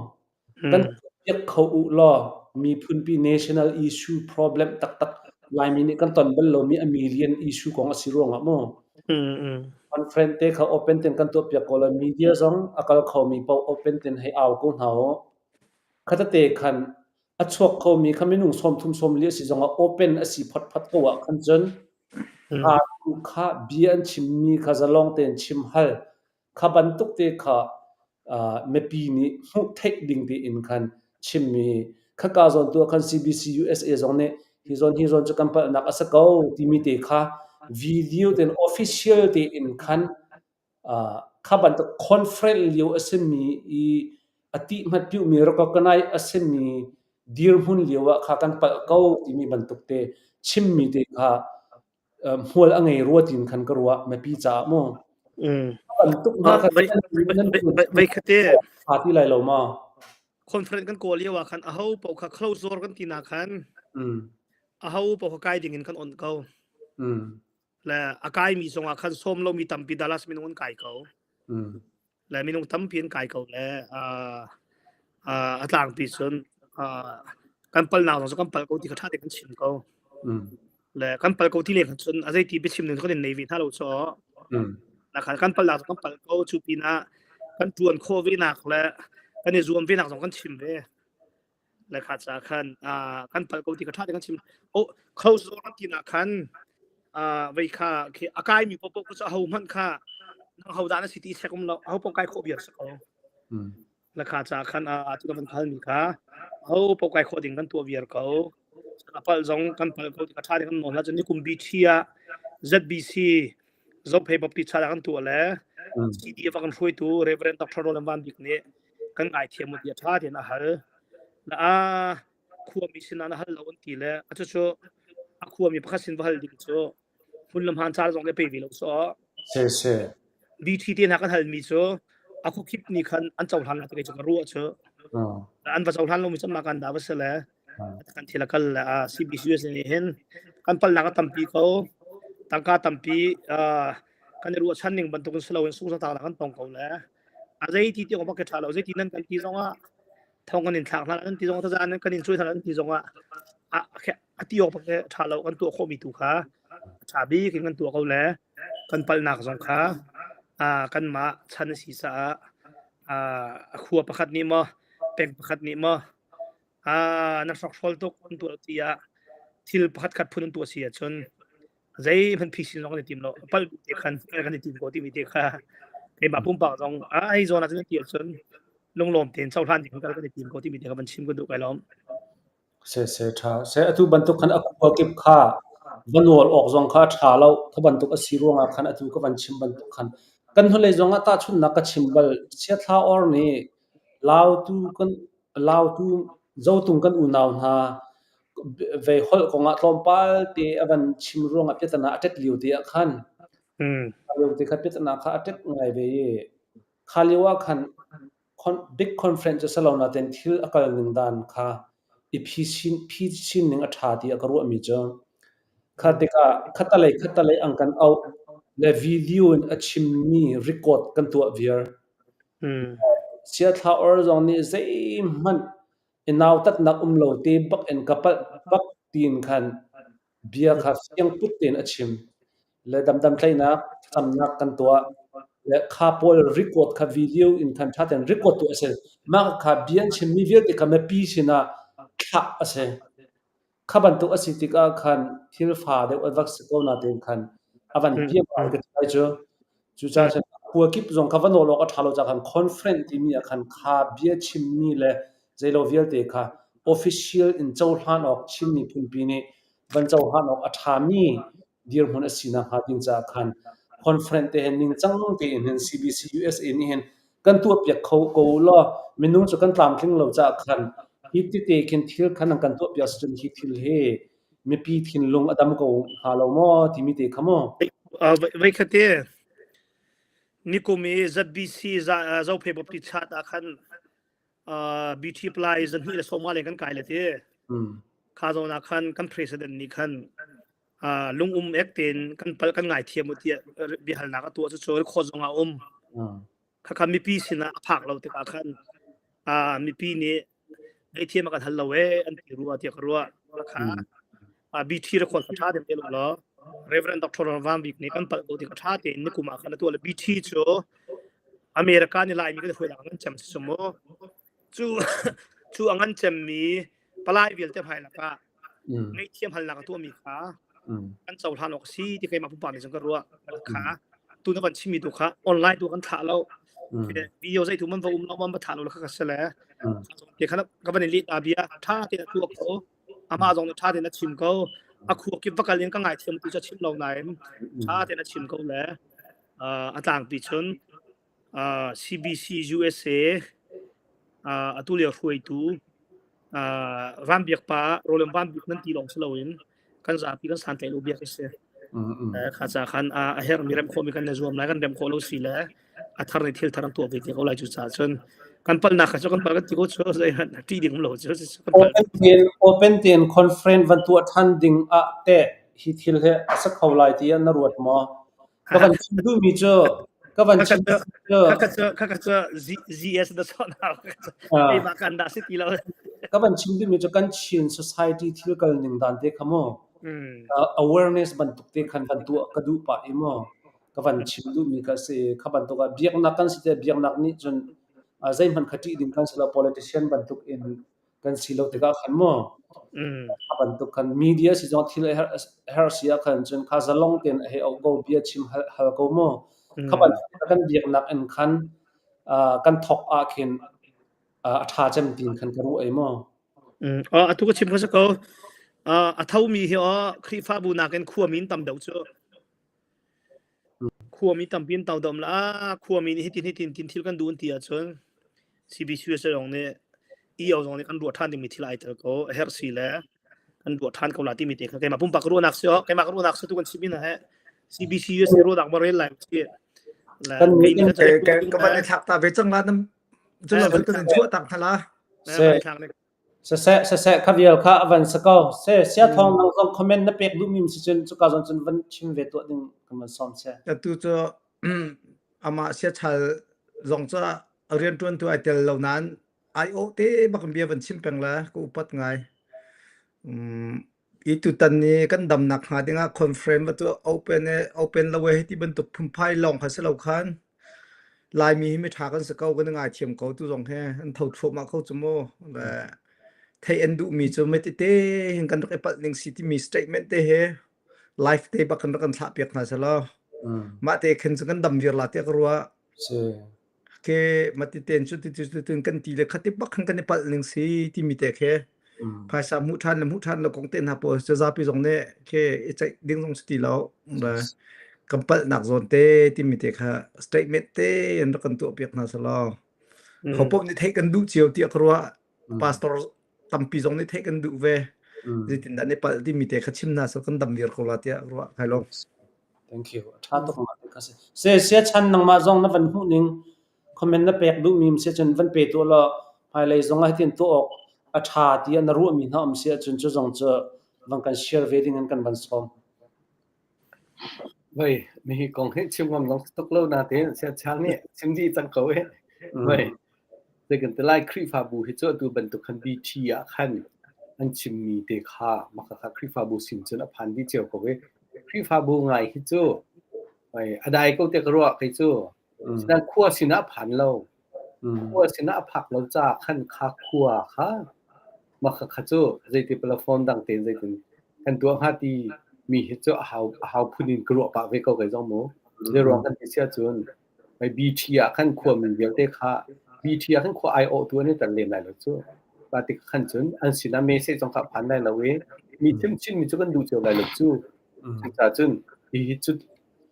kan piak kho u law miphunpi national issue problem taktak Laimi nih kan ton bal lomi a million issue kong a si ruangah mu conference te kha open ten kan tuah piak ko la media zong a kal khomi paoh open ten hei au ko hna u khatate khan a chuak khomi kha minung 30 40 a si zongah open a si photphot ko ah khan cun aa kha bia an chimmi kha zalong tein chim hal Kha bantuk te kha mipi nih hmuh theih ding tiin khan chimmi khaka zawn tu ah khan CBC USA zong nih hi zawn hi zawn cu kan palhnak a si ko timi te kha video tein official tein khan kha bantuk conference lio a simi i a tih hmat piuhmi recognize a simi dirhmun lio ah kha kan palh ko timi bantuk te chimmi te kha hmual a ngei rua tiin khan ka ruah mipi caah mu. Bantuk hna kha Vei khate tha ti lai lo ma? Conference kan kawl lio ah khan aho paoh kha close door kan ti nak khan aho paoh kha kai ding in kan on ko. Le a kai mi zong ah khan sawm lo mi tampi Dallas minung an kai ko. Le minung tampi an kai ko le a tlangpi cun kan palnak zong cu kan pal ko ti kha ṭha tein kan chim ko. Le kan pal ko ti le khan cun a zeiti biachim ning kan in nei ve hna lo cu. Na khan kan palnak kan pal ko cu pinah kan ṭuan khawh ve nak le kan i zuam ve nak zong kan chim ve. Le kha ca khan kan pal ko ti kha ṭha tein kan chim. Oh, close door kan ti nak khan vei kha khi a kai mi popo cu aho hmanh kha nang ho dah na si ti sek um lo aho poh kai khawh viar si ko. La kha ca khan a tu kan khal mi kha ho poh kai khawh ding kan tuah viar ko. A pal zong kan pal ko ti kha ṭha tein kan nawl hna cun nikum BT ah ZBC Zophei Baptist cha kan tuah le CDF a kan hruaitu Reverend Dr. Roland Van Bik nih kan ngaithiam u tiah ṭha tein a hal. Na a khuami sinah na hal lo an ti le a cucu a khuami pakhat sin va hal ding cu hmun le hmaan ca zong le pe ve lo so. Se se. BT te hna kan halmi cu a khuakhip nih khan an cohlan la ti cu ka ruah cu. An va cohlan lomi cu mah kan da va si le kan thil a kal le CBCUS nih hin kan palnak a tampi ko. Tangka tampi. Kan i ruahchan ning bantukin si loin sungzatlaknak kan tong ko le a zei ti ti awk bak khi ṭha lo. Zeiti nan kan ti zongah thong kan in thlak hna nan ti zongah taza nan kan in cuai hna nan ti zongah a a ti awk bak khi ṭha lo kan tuah khawhmi tu kha a ṭha bik in kan tuah ko le kan palhnak zong kha kanmah chan a si caah a khua pakhat nih maw peng pakhat nih maw na hrokhrawl tuk an tuah tiah thil pakhat khat phun an tuah si ahcun zeihmanh phisin zong kan i tim lo palh te khan kan i tim ko timi te kha keimah pumpak zong a hei zawn ahcun ti ahcun lunglawm tein cohlan ding kan i tim ko timi te kha van chim ka duh kai lawm. Se se ṭha. Se atu bantuk khan a khua kip kha va nawl awk zong kha a ṭha lo. Kha bantuk a si ruangah khan atu ka van chim bantuk khan kan hnulei zong ah tahchunhnak ka chim bal. Chiathla or nih Lautu kan Lautu Zotung kan unau hna vei holh kongah tlawmpal te a van chim ruangah piatana a ṭet lio te ah khan lio te kha piatana kha a ṭet ngai ve i kha lio ah khan big conference cu si lo nain thil a kal ning dan kha i phisin phisin ning a ṭha tiah ka ruahmi cu kha tikah khattalei khattalei an kan auh le video in a chimmi record kan tuah viar. Siathla or zong nih zeihmanh i nautatnak um lo te bak in ka palh bak tiin khan bia kha fiangput tein a chim. Le damdamtlaihnak thlacamnak kan tuah. Le kha pawl record kha video in khan ṭha tein record tuah a si. Mah kha bia an chimmi vialte kha mipi sinah thlah a si. Kha bantuk a si tikah khan thil fa deuh a vak si ko natein khan a van piam ai ka ti lai cu. Cucaah cun khua kip zong kha va nawl awk a ṭha lo caah khan conference timi ah khan kha bia chimmi le zeilo vialte kha official in cohlan awk Chin miphunpi nih van cohlan awk a ṭhami dirhmun a si nakhnga ding caah khan conference te hin ningcang tein hin CBC USA nih hin kan tuahpiak kho ko law minung cu kan tlamtling lo caah khan hi tete khin thil khan an kan tuahpiak si cun hi thil hi mipi thinlung a dam ko hnga lo maw timi te kha mu. Voikhat te nikum i ZBC Zophei Baptist Church ah khan BT Ply zahnih le sawma leng kan kai le ti. Kha zawn ah khan kan president nih khan lungum ek tein kan pal kan ngaithiam u tiah biahalnak a tuah cucu record zong ah um. Khakha mipi sinah a phak lo tikah khan mipi nih ngaihthiam a kan hal lo ee an ti rua tiah ka ruah. Kha BT record kha ṭha tein lo law Reverend Dr. Van Bik nih kan palh ko ti kha ṭha tein nikum ah khan a tuah le BT cu America nih Laimi kan hruai ngan cem si mu. Cu cu a ngan cemmi palai vialte hmai lakah ngaihthiam halnak a tuahmi kha kan cohlan awk a si ti keimah pumpak nih cun ka ruah. Kha tu na van chimmi tu kha online tu kan thlah lo. Video zei tu man va um lo man va thlah lo kha ka si le. Te kha ka van in leh ta bia ṭha tein a tuah ko. Amah zong nih ṭha tein a chim ko. A khua kip va kal in ka ngaithiam tu cu a chim lo nain ṭha tein a chim ko le a tlangpi cun CBC USA atu lio hruaitu Van Biak pa Roland Van Bik nan ti lawng si loin kan zapi kan santlaih lo biak a si. Kha ca khan a herhmi rem khawhmi kan i zuam lai kan rem khawh lo si le a thar nih thil thar an tuah ve te ko lai cu caah cun kan palnak kha cu kan pal kan ti ko cu zeihmanh ṭih ding um lo cu kan pal. Open tein open tein conference van tuah ṭhan ding ah teh hi thil hi a si kho lai tiah na ruat maw? Ka van chim duhmi cu ka van chim cu Khaka cu ZS na sawh na keimah kan dah si ti lo. Ka van chim duhmi cu kan Chin society thil kal ning dan te kha mu awareness bantuk te khan van tuah ka duh pah i mu ka van chim duhmi ka si kha bantuk ah biaknak kan si te biaknak nih cun zeihmanh kha ṭih ding kan si lo politician bantuk in kan si lo tikah khan mu kha bantuk khan media si zong thil her si ah khan cun kha zalong tein a hei auh ko bia chim hal, hal ko mu kha bantuk kan biaknak in khan kan thok ah khin a ṭha cem tin khan ka ruah ei mu Atu ka chim kha si ko a thomi hi aw Khrihfabu nakin khuami in tam deuh cu Khuami tampi an todom la khuami nih hitin hitin tin thil kan duh an ti ahcun CBC USA zong nih EO zong nih kan ruah ṭhan dingmi thil ai tel ko a herh si le kan ruah ṭhan ko la timi te kha keimah pumpak ruahnak si oh keimah ruahnak si tu kan chim ina he CBC USA ruahnak ma rel lai si le ka van i thlak ta ve cang la nam cu lo kan in chuah tak hna la Se. Siseh, siseh, kha vial kha a van si ko. Se, sia thawng nang zong comment na pek duhmi si cun cuka zong cun van chim ve tuah ding kan van sawm che. Atu cu amah siachal zong cu rianṭuantu ai tel lo nain ai awh te bak in bia van chim peng la ka upat ngai. Um, i tutan ni kan damnak hnga dingah conference va tu open e open lo e ti bantuk phunphai lawng kha si lo khan Laimi hi miṭha kan si ko kan i ngaithiam ko tu zong hi an tho thluahmah ko cu mu. Le theih an duhmi cu metete hin kan rak i palh ning si timi statement te he live te bak kan rak kan thlah piak hna selaw mah te khin cu kan dam viar la tiah ka ruah. Si. Ke matiten cu ti ti tin kan ti le khati bak khan kan i palh ning si timi te khi phaisa hmuh ṭhan le hmuh ṭhan lo kong te hna pawl cu zapi zong nih khi i ceih ding zong si ti lo. Le kan palhnak zawn te timi te kha statement te in rak kan tuah piak hna selaw. Ho paoh nih theih kan duh cio tiah ka ruah. Pastor tampi zong nih theih kan duh ve. Zeitindah nih palh timi te kha chim hna sel kan dam viar ko la tiah ruah kai lo. Thank you. A ṭha tuk ma ka si. Se sia chan nangmah zong na van hmuh ning comment na pek duhmi um si cun van pe tuah law hmailei zong ah hitin tuah awk a ṭha tiah na ruahmi hna um si ahcun cu zong cu van kan share ve ding in kan van sawm. Voi mihi kong hi chim ngam zong tuk lo natein siachang nih chim dih cang ko eh. Voi zei kan ti lai Khrihfabu hi cu atu bantuk khan BT ah khan an chimmi te kha maka kha Khrihfabu sin cun a phan dih cio ko i Khrihfabu ngai hi cu voi a dai ko te ka ruah kei cu. Sinain khua sinah a phan lo. Khua sinah a phak lo caah khan kha khua kha mah kha cu zeiti platform dang tein zeitin kan tuah hnga ti mi hi cu a hau a hau phun in ka ruah pah ve ko kei zong mu. Zei ruang kan ti siah cun hei BT ah khan khuami vialte kha BT ah khan khua aiawhtu an i tel lem lai lo cu. Mah tik khan cun an sinah message zong kha a phan lai lo i mi chimchin mi cu kan duh cio lai lo cu. Cucaah cun hihi cu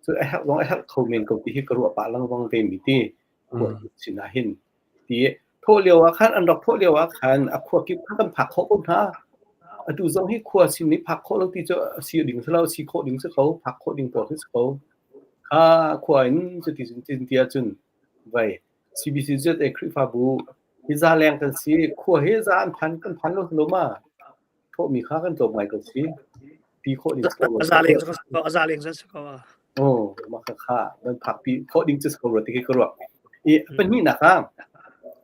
cu a herh zong a herh kho men ko ti hi ka ruah pah lengmang ve mi ti khua sinah hin ti thawh lio ah khan an rak thawh lio ah khan a khua kip kha kan phak khawh ko hna atu zong hi khua sin nih phak khawh lo ti cu si ding si lo si khawh ding si ko phak khawh ding pawl si ko kha khua in cuti cun tin ti ahcun vai CBCZA Khrihfabu hi za leng kan si khua hi za an phan kan phan lo lo ma thawhmi kha kan tlawm ngai ko si ti khawh ding a leng a za leng si ko oh mah kha kha nan phak pi khawh ding cu ko ro ti khi ka ruah i pahnihnak ah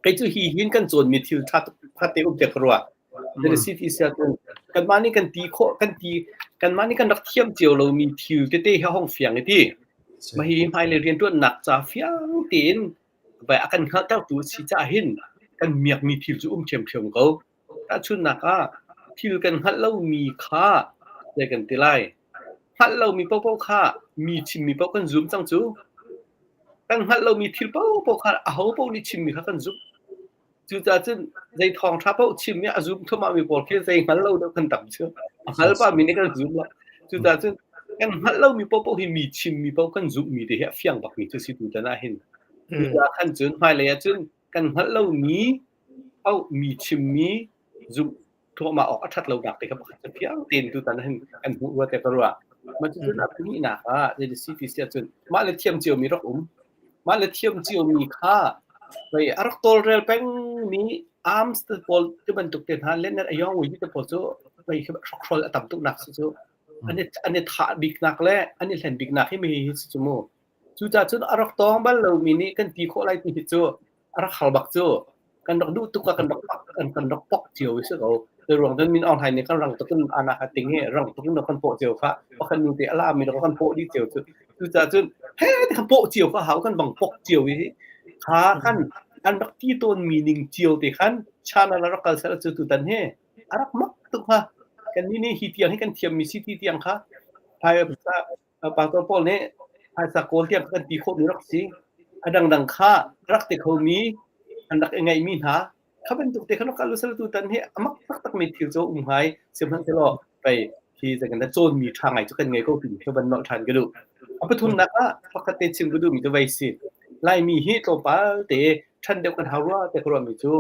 kei cu hi hin kan cawnmi thil tha tha te um te ka ruah then si ti sia cun kanmah nih kan ti khawh kan ti kanmah nih kan rak thiam cio lomi thil tete hi hong fiang i ti mah hi hmailei rianṭuannak ca fiang tein vai a kan hngalhtertu a si caah hin kan miakmi thil cu um ṭhiamṭhiam ko. Tahchunhnak ah, thil kan hngalh lomi kha zei kan ti lai? Hngalh lomi paohpaoh kha mi chimmi paoh kan zum cang cu. Kan hngalh lomi thil paohpaoh kha ahopaoh nih chimmi kha kan zumh. Cucaah cun zei thawngṭha paoh chim i a zum thluahmahmi pawl khi zei hngal lo deuh kan tam cu. A hngal pahmi nih kan zum lo. Cucaah cun kan hngalh lomi paohpaoh hi mi chimmi paoh kan zumhmi te hi a fiang bakmi cu si tutan ah hin. Cucaah khan cun hmailei ah cun kan hngalh lomi paoh mi chimmi zumh thluahmah awk a ṭhat lonak te kha pakhat cu fiang tein tutan hin kan hmuh rua te ka ruah. Mah cucun a pahnihnak ah zei si ti si ahcun mah le thiam ciomi rak um. Mah le thiam ciomi kha vei a rak tawlrel pengmi arms te pawl ti bantuk te hna lennet a yong wi te pawl cu vei hrokhrol a tam tuknak si cu an i an i thah biknak le an i hlen biknak hi mi hi si cu mu. Cucaah cun a rak tawng bal lomi nih kan ti khawh lai ti hi cu a rak har bak cu kan rak duh tuk ah kan rak pak kan kan rak pok cio i si ko te ruang cun Min Aung Hlaing nih kan rang tuk in ana kha ting i rang tuk in kan pawh cio kha pakhat nu te a la mi kan pawh dih cio cu cucaah cun he ti kan pawh cio kha hau kan bang pok cio i kha kan an rak ti tawn mi ning cio te khan China la rak kal sel cu tutan hi a rak mak tuk ha kan ni nih hi tiang hi kan thiam mi si ti tiang kha Pastor Paul nih phaisa kawl tiang kan ti khawhmi rak si. A dangdang kha rak ti khomi an rak i ngeihmi hna kha bantuk te khan rak kal usal tutan hi a mak taktakmi thil cu um ngai sihmanhsehlaw pei hi zeikan dah cawnmi ṭha ngai cu kan ngei ko timi khi van nolh ṭhan ka duh. A pathumnak ah pakhat te chim ka duhmi cu vei si. Laimi hi tlawmpal te ṭhan deuh kan hau rua te ka ruahmi cu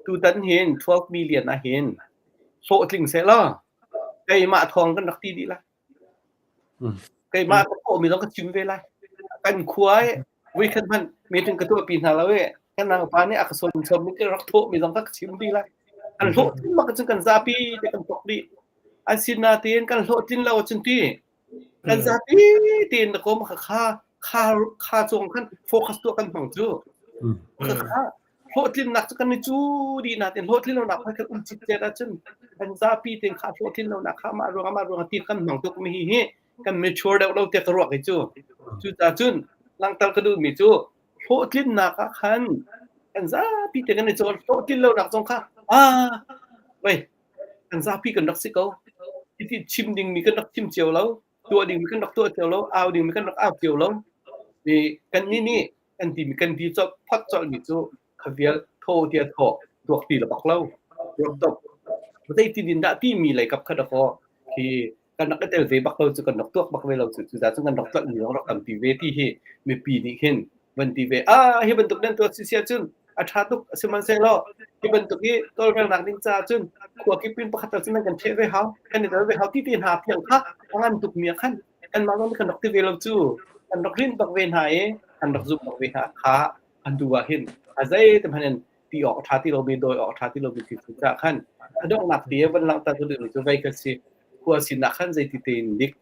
tutan hin 12 million ah hin hlawhtling seh law keimah thawng kan rak ti dih lai. Keimah ka thawhmi zong ka chim ve lai. Kan khua i voikhat hmanh meeting ka tuahpi hna lo i kan naupa nih a ka sawm chom i ka rak thawhmi zong ka chim dih lai. Kan hlawhtlin bak cun kan zapi te kan tok dih. An sinatein kan hlawhtlin lo ahcun ti kan zapi tein na kom kha kha kha kha cung khan focus tuah kan hmang cu. Kha kha hlawhtlinnak cu kan i cu dih natin hlawhtlin lonak kha kan um citcet ahcun kan zapi tein kha hlawhtlin lonak kha mah ruang mah ruang ti kan hmang tuk mi hi hi kan mature deuh lo tiah ka ruak hi cu. Cucaah cun langhter ka duhmi cu hlawhtlinnak ah khan kan zapi te kan i cawn hlawhtlin lonak zong kha ah wei kan zapi kan rak si ko hiti chim dingmi kan rak chim cio lo tuah dingmi kan rak tuah cio lo au dingmi kan rak au cio lo i kan nih nih kan timi kan ti colh phot colhmi cu kha vial thaw tia thaw tuak ti la bak lo ruak top zei tin dah timi lei kap kha dakaw khi kan rak i tel ve bak lo cu kan rak tuak bak ve lo cu cucaah cun kan rak tlolh mi zong rak tampi ve ti hi mipi nih hin van ti ve ah hi bantuk nan tuah si sia cun a ṭha tuk sihmanhsehlaw hi bantuk i tawlrelnak ding caah cun khua kip in pakhat cun nan kan ṭheh ve hau kan i tel ve hau ti te hna tiang kha a ngan tuk mi ah khan kanmah zong nih kan rak ti ve lo cu kan rak rinh bak ve hna i kan rak zumh bak ve hna kha an tu ah hin a zei te hmanh in ti awk a ṭha ti lomi dawi awk a ṭha ti lomi thil cu caah khan a donghnak ti van langhter ka duhmi cu vei ka si khua sinak khan zeiti tein dik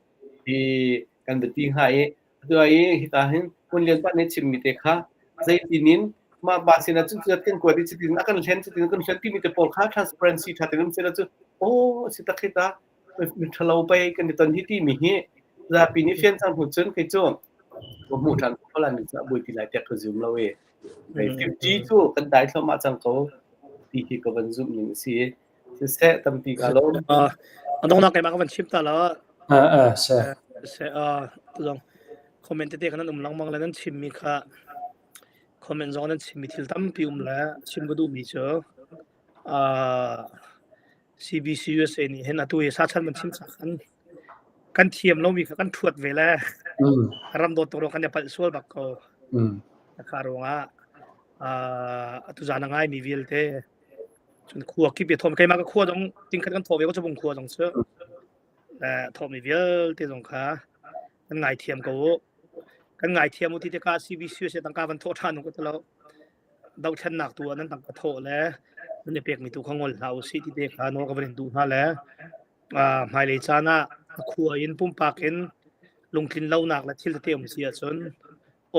hi kan va ti hnga i atu i hika hin Kun Lian pa nih chimmi te kha zeitin in mah pa sinah cun cuat kan kuat i cutin a kan hlen cutin kan hlen timi te pawl kha transparency ṭha tein um sehla cu aw si tak hi ta mi ṭhalo pei kan i ton hi timi hi zapi nih fian cang hnu cun kei cu ka hmuh ṭhan ko la mi cu a buai ti lai tiah ka zum lo i 50 cu kan dai thluahmah cang ko ti hi ka van zumh ning a si siseh tampi ka lawm a donghnak keimah ka van chim ta la Ah, ah, seh. se a zong comment tete kan um lengmang le nan chimmi kha comment zong nan chimmi thil tampi um le chim ka duhmi cu ah CBC USA nih hin atu hi sachan man chim chak kan kan thiam lomi kha kan thuat ve le Mm. ram dawt tuk kan i palh sual bak ko Mm. kha ruangah ah atu zan a ngai mi vialte cun khua kip i thawm keimah ka khua zong tingkhat kan thaw ve ko chabung khua zong cu le thawmi vialte zong kha kan ngaithiam ko u kan ngaithiam u ti tikah CBC se tangka van thawh ṭhan u ka ti lo dohthlennak tu ah nan tangka thawh le nan i pekmi tu kha ngol hlah u sih ti te kha nawl ka van in duh hna le hmailei caan ah a khua in pumpak in lungtlin lonak le thil tete um si ahcun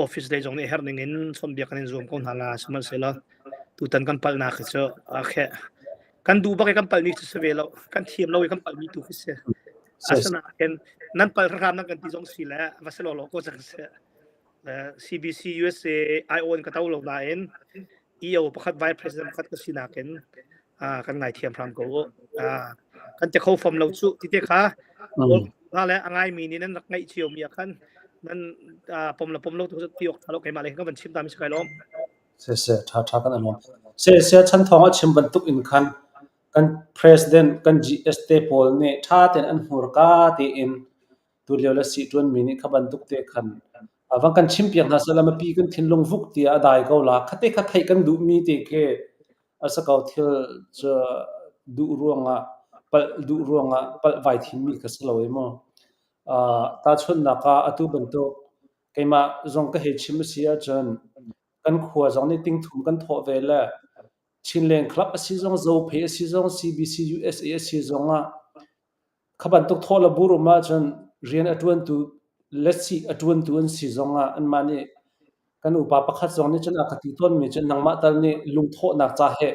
office lei zong nih herh ning in chawnhbiak kan in zuam ko hna la sihmanhsehlaw tutan kan palhnak hi cu okay kan duh bak i kan palhmi cu si ve lo kan thiam lo i kan palhmi tu khi si asinain nan pal hram nan kan ti zong si le va si lo lo ko cang si CBC USA IO in ka to lo nain EO pakhat vice president pakhat ka sinak in kan ngaithiam hram ko u kan te kho fom lo cu ti te kha nga le a ngai mi nih nan rak ngaih cio mi ah khan nan pom la pom lo tu ti ok tha lo keimah le ka van chim ta mi si kai lom se se tha tha kan alom se se chan thong a chim bantuk in khan kan president kan GS te pawl nih tha ten an hmurka tiin tulio le si ṭuanmi nih kha bantuk te khan van kan chimpiak hna sehla mipi kan thinlung vuk tiah a dai ko la khate kha theih kan duhmi te khi a si ko thil cu duh ruangah palh duh ruangah palh vai thimmi kha si lo i mu tahchunhnak ah atu bantuk keimah zong ka hei chim a si ahcun kan khua zong nih tingthum kan thawh ve le Chinland Club a si zong Zophei a si zong CBC USA a si zong ah Kha bantuk thawh le burum ahcun rian a ṭuantu letsi a ṭuantu an si zongah anmah nih kan upa pakhat zong nih cun a ka ti tawnmi cu nangmah tal nih lungthawhnak ca he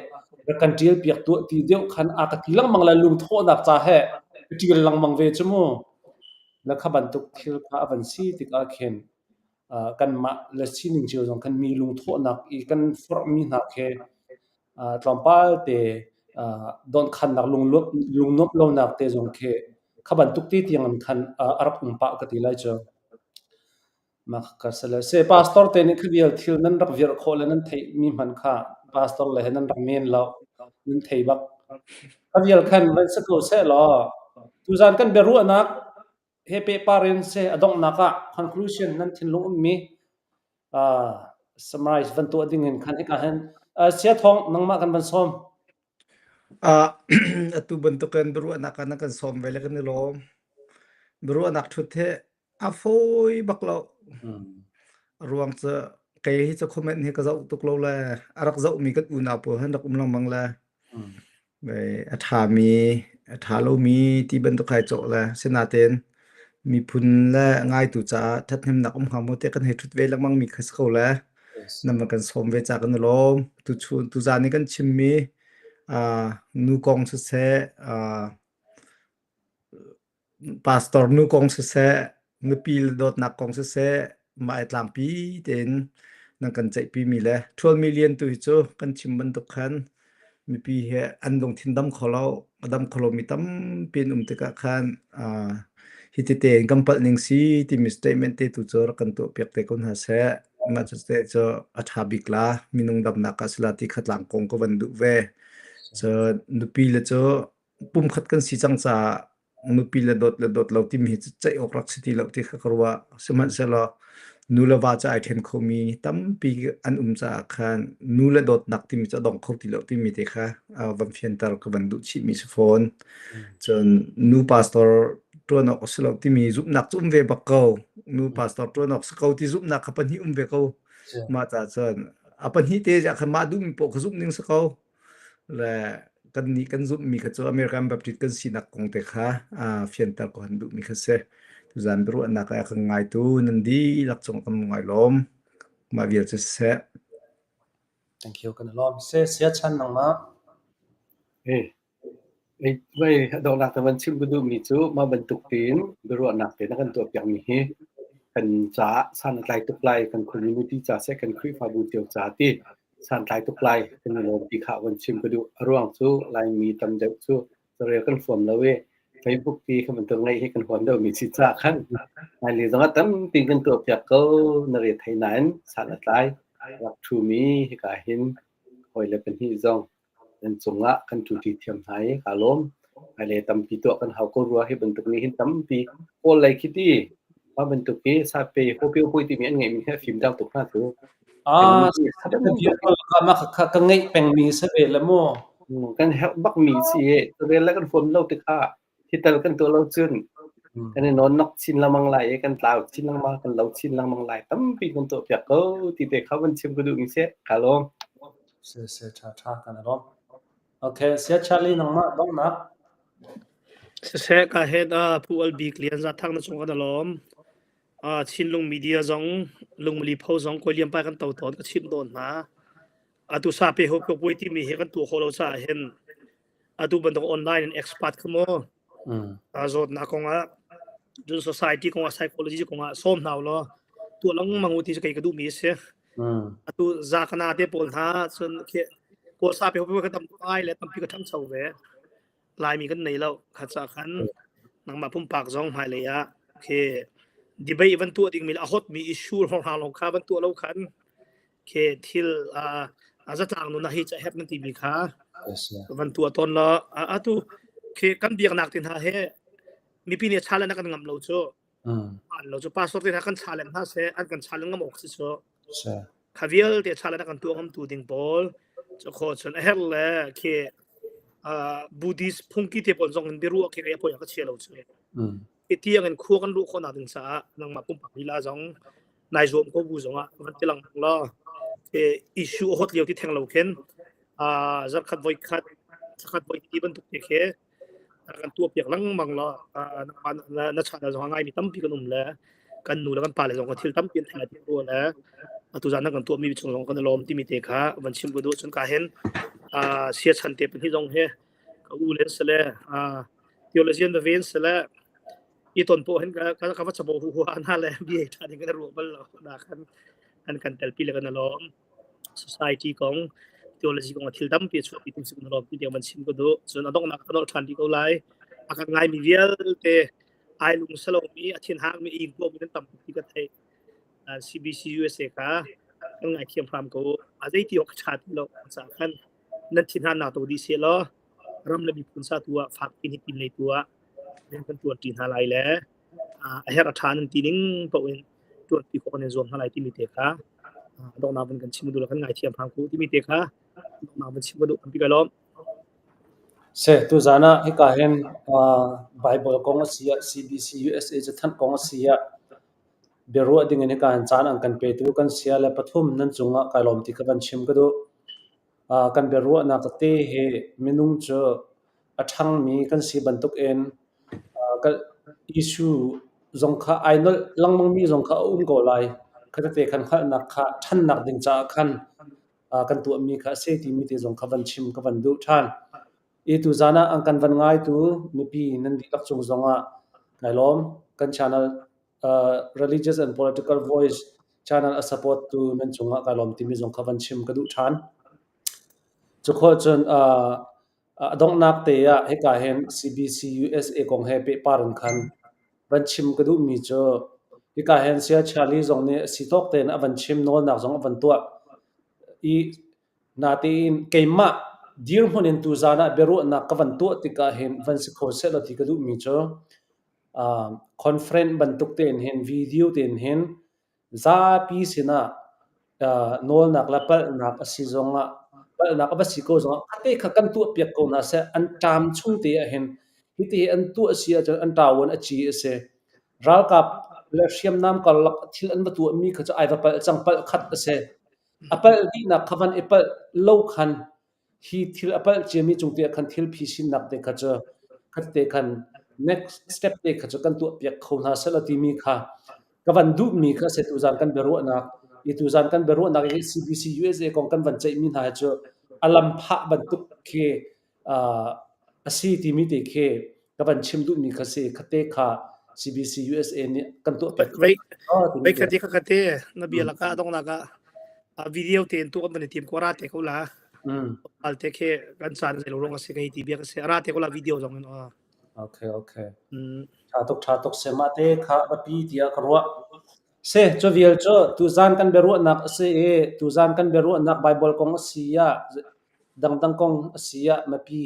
rak kan ṭialpiak tuah ti deuh khan a ka ti lengmang le lungthawhnak ca he ka ṭial lengmang ve cu mu. Na kha bantuk thil kha a van si tikah khin kanmah le sining cio zong khan mi lungthawhnak i kan forhmi hna khi tlawmpal te dawnkhannak lungnuamh lonak te zong khi kha bantuk ti tiang in khan a rak um pah ka ti lai cu. Mah ka sale se pastor te nih kha vial thil nan rak virh khawh le nan theih mi hman kha pastor le he nan rak men lo nan thei bak. Kha vial khan van si ko seh law tuzan kan biaruahnak he pehpar in seh a donghnak ah conclusion nan thinlung ummi uh, summarize van tuah ding in khan hika hin uh, sia thong nangmah kan van sawm Uh, atu bantukin biaruahnak ah na kan sawm ve le kan i lawm. Biaruahnak ṭhut hi a fawi bak lo. Mm. A ruang cu kei hi cu comment hi ka zoh tuk lo le a rak zohmi kan unau pawl han rak um lengmang le Mm. A ṭhami, a ṭha lomi ti bantuk kai cawh le sinain miphun le ngaitu caah ṭhathnemnak um hnga maw tiah kan hei ṭhut ve lengmang mi kha si ko le nan van kan sawm ve caah kan i lawm. Tuchun tuzaan i kan chimmi uh, nu kong siseh, uh, Pastor nu kong siseh, nupi le dawtnak kong siseh, mah i tlangpi tein nan kan ceihpimi le ṭhualmi lian tu hi cu kan chim bantuk khan mipi he an lungthin dam kho lo, a dam kho lomi tampi an um tikah khan uh, hi tete in kan palh ning si timi statement te tu cu rak kan tuahpiak te ko hna seh. Mah cu te cu a ṭha bik la, minung damnak ah sila ti kha tlang kong ka van duh ve. Cun nupi le cu pumkhat kan si cang caah nupi le dawt le dawt lo timi hi ceih awk rak si ti lo ti kha ka ruah. Sihmanhsehlaw nu le va cu ai ṭhen khomi tampi an um caah khan nu le dawtnak timi cu a dong kho ti lo timi te kha van fianter ka van duh chihmi si fawn. Cun nu pastor ṭuan awk a si lo timi zumhnak cu um ve bak ko. Nu pastor ṭuan awk si ko ti zumhnak kha pahnih um ve ko. Mah caah cun a pahnih te khan mah duhmi paoh kha zumh ning si ko. Le kannih kan zumhmi kha cu American Baptist kan sinak kong te kha fianter ka hun duhmi kha si. Tuzaan biaruahnak ah kan ngaitu nan dihlak cung kan ngai lawm. Mah vial cu siseh. Thank you kan i lawm. Se sia chan nangmah. Hey, ei vai donghnak te van chim ka duhmi cu mah bantuk tein biaruahnak te na kan tuahpiakmi hi kan caah san a tlai tuk lai kan community ca seh kan Khrihfabu cio ca ti santlai tuk lai kan i lawm ti kha van chim ka duh. A ruang cu Laimi tam deuh cu carel kan huam lo i Facebook ti kha bantuk ngeih hi kan huam deuhmi si caah khan hmailei zongah tampi kan tuahpiak ko na re thei nain san a tlai. Rak ṭhumi hika hin hawile pahnih zong nan cungah kan ṭuṭi thiam hna i kaa lawm. Hmailei tampi tuah kan hau ko rua hi bantuk nih hin tampi Kawl lei khi ti mah bantuk hi sape hawpio pui timi an ngeihmi hi a fim dang tuk hna cu. Ah, mah kha ka ngeih pengmi si ve le mu. Kan herh bakmi si i carel le kan huam lo tikah hital kan tuah lo cun kan i nawnnok chin lengmang lai i kan tlau chin lengmang kan lo chin lengmang lai tampi kan tuahpiak ko ti te kha van chim ka duhmi si ka lawm. Se se tha tha kan lawm. Okay, sia Charlie nangmah donghnak. Siseh ka het a Pu Al Bik Lian Za Thang na cung kan lawm. Chinlung media zong lungmali pho zong kawi liam pai kan to tawn ka chimh tawn hna. Atu sa pe ho ko puai timi hi kan tuah khawh lo caah hin atu bantuk online in expert kha maw zawtnak kongah cun society kongah psychology kongah sawm hna law tuah lengmang u ti cu kei ka duhmi a si. Atu zakana te pawl hna cun kawl sa pe ho ka tam ngai le tampi ka ṭhangcho ve. Laimi kan nei lo. Kha ca khan nangmah pumpak zong hmailei ah khi debate van tuah dingmi le a hotmi issue hrawng lawng kha van tuah lo khan khi thil a zatlang nun ah hi ca herh nan timi kha van tuah tawn law atu khi kan biaknak te hna he mipi nih challenge kan ngam lo cu an lo cu pastor te hna kan challenge hna seh an kan challenge ngam awk si cu kha vialte challenge kan tuah ngam tu ding pawl cu kho chun a herh le khi Buddhist phungki te pawl zong in biaruah khi a poi ka chia lo cu tiang in khua kan luh khawh nak ding caah nangmah pumpak lila zong nai zuam ko bu zong ah van ti lang law issue a hot lio ti theng lo khin zarkhat voi khat thakhat voi ti bantuk te khi kan tuah piak lengmang law na chan zong ngai mi tampi kan um le kan nu le kan pa le zong thil tampi an thei ti ru le atu zan kan tuah mi chung zong kan lawm timi te kha van chim ko du chun ka hen sia chan te pahnih zong he ka u len sele theologian va ven sele i ton po hen ka ka va chabo hu hu na le bi tha ding kan ru bal lo na khan an kan tel pi le kan lawm society kong theology kong thil tampi chuah pi tum sim lawm ti tiang man chim ko du cun adong nak kan than di ko lai a kan ngai mi vialte ai lung salo mi a thin hang mi ing ko mi tam ti ka thei CBC USA kha kan ngai thiam hram ko a zei ti ok cha ti lo cha khan nan thin han na to di se law ram le miphun sa tu ah fak pin hi pin lei tu ah nan kan tuan ṭi hna lai le a herh a ṭha nan ti ning paoh in tuan pi khawh kan in zuam hna lai timi te kha donghnak van kan chim duh lo kan ngaithiam hram ku timi te kha donghnak van chim ka duh tampi ka lawm. Se tuzan ah hika hin Bible kong a si ah CBC USA cathanh kong a si ah biaruah ding in hika hin caan an kan petu kan sia le pathum nan cungah kai lawm ti ka van chim ka duh. Kan biaruahnak tete hi minung cu a ṭhangmi kan si bantukin issue zong kha ai nolh lengmangmi zong kha a um ko lai. Kha tete khan hngalhnak kha ṭhannak ding caah khan kan tuahmi kha a si timi te zong kha van chim ka van duh ṭhan. I tuzaan ah an kan van ngaitu mipi nan dihlak cung zongah kai lawm. Kan channel Religious and Political Voice channel a support tu nan cungah kai lawm timi zong kha van chim ka duh ṭhan. Cukhawh cun a donghnak te ah hika hin CBC USA kong he pehpar in khan van chim ka duhmi cu hika hin Saya Charlie zong nih a si tawk tein a van chim nawlnak zong a van tuah i natein keimah dirhmun in tuzaan ah biaruahnak ka van tuah tikah hin van si kho sehlaw ti ka duhmi cu conference bantuk tein hin video tein hin zapi sinah nawlnak le palhnak a si zongah palhnak a va si ko zongah kha kha kan tuahpiak ko hna seh an ṭam chung te ah hin hiti an tuah si ahcun an ṭavuan a ci a si. Ralkap le hriamnam karlak thil an va tuahmi kha cu ai va palh cang palh khat a si. A palh dihnak kha van i palh lo khan hi thil a palh ciami cung te ah khan thil phisinnak te kha cu khatte khan next step te kha cu kan tuahpiak kho hna seh law timi kha ka van duhmi kha se tuzan kan biaruahnak i tuzan kan biaruahnak i CBC USA kong kan van ceihmi hna hi cu a lam phah bantuk khi a si timi te khi ka van chim duhmi kha si khate kha CBC USA nih kan tuahpiak Vei vei khate kha khate na bia laka dongnak ah video te in tu kan van i tim ko ra te ko la al te khe kan caan zei lo rong a si kai ti bia ka si ra te ko la video zong in Okay okay tha tuk tha tuk se ma te kha biapi tiah ka ruah se cu vial cu tuzan kan biaruahnak a si i tuzan kan biaruahnak Bible kong a si ah dangdang kong a si ah mipi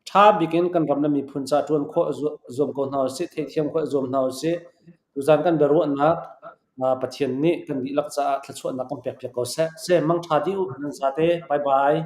Ṭha bik in kan ram le miphun ca ṭuan khawh zuam ko hna usih, theihthiam khawh zuam hna usih. Tuzaan kan biaruahnak Pathian nih kan dihlak caah thluachuahnak kan pekpiak ko seh. Seh, mangṭha dih u, nan zate. Bye bye.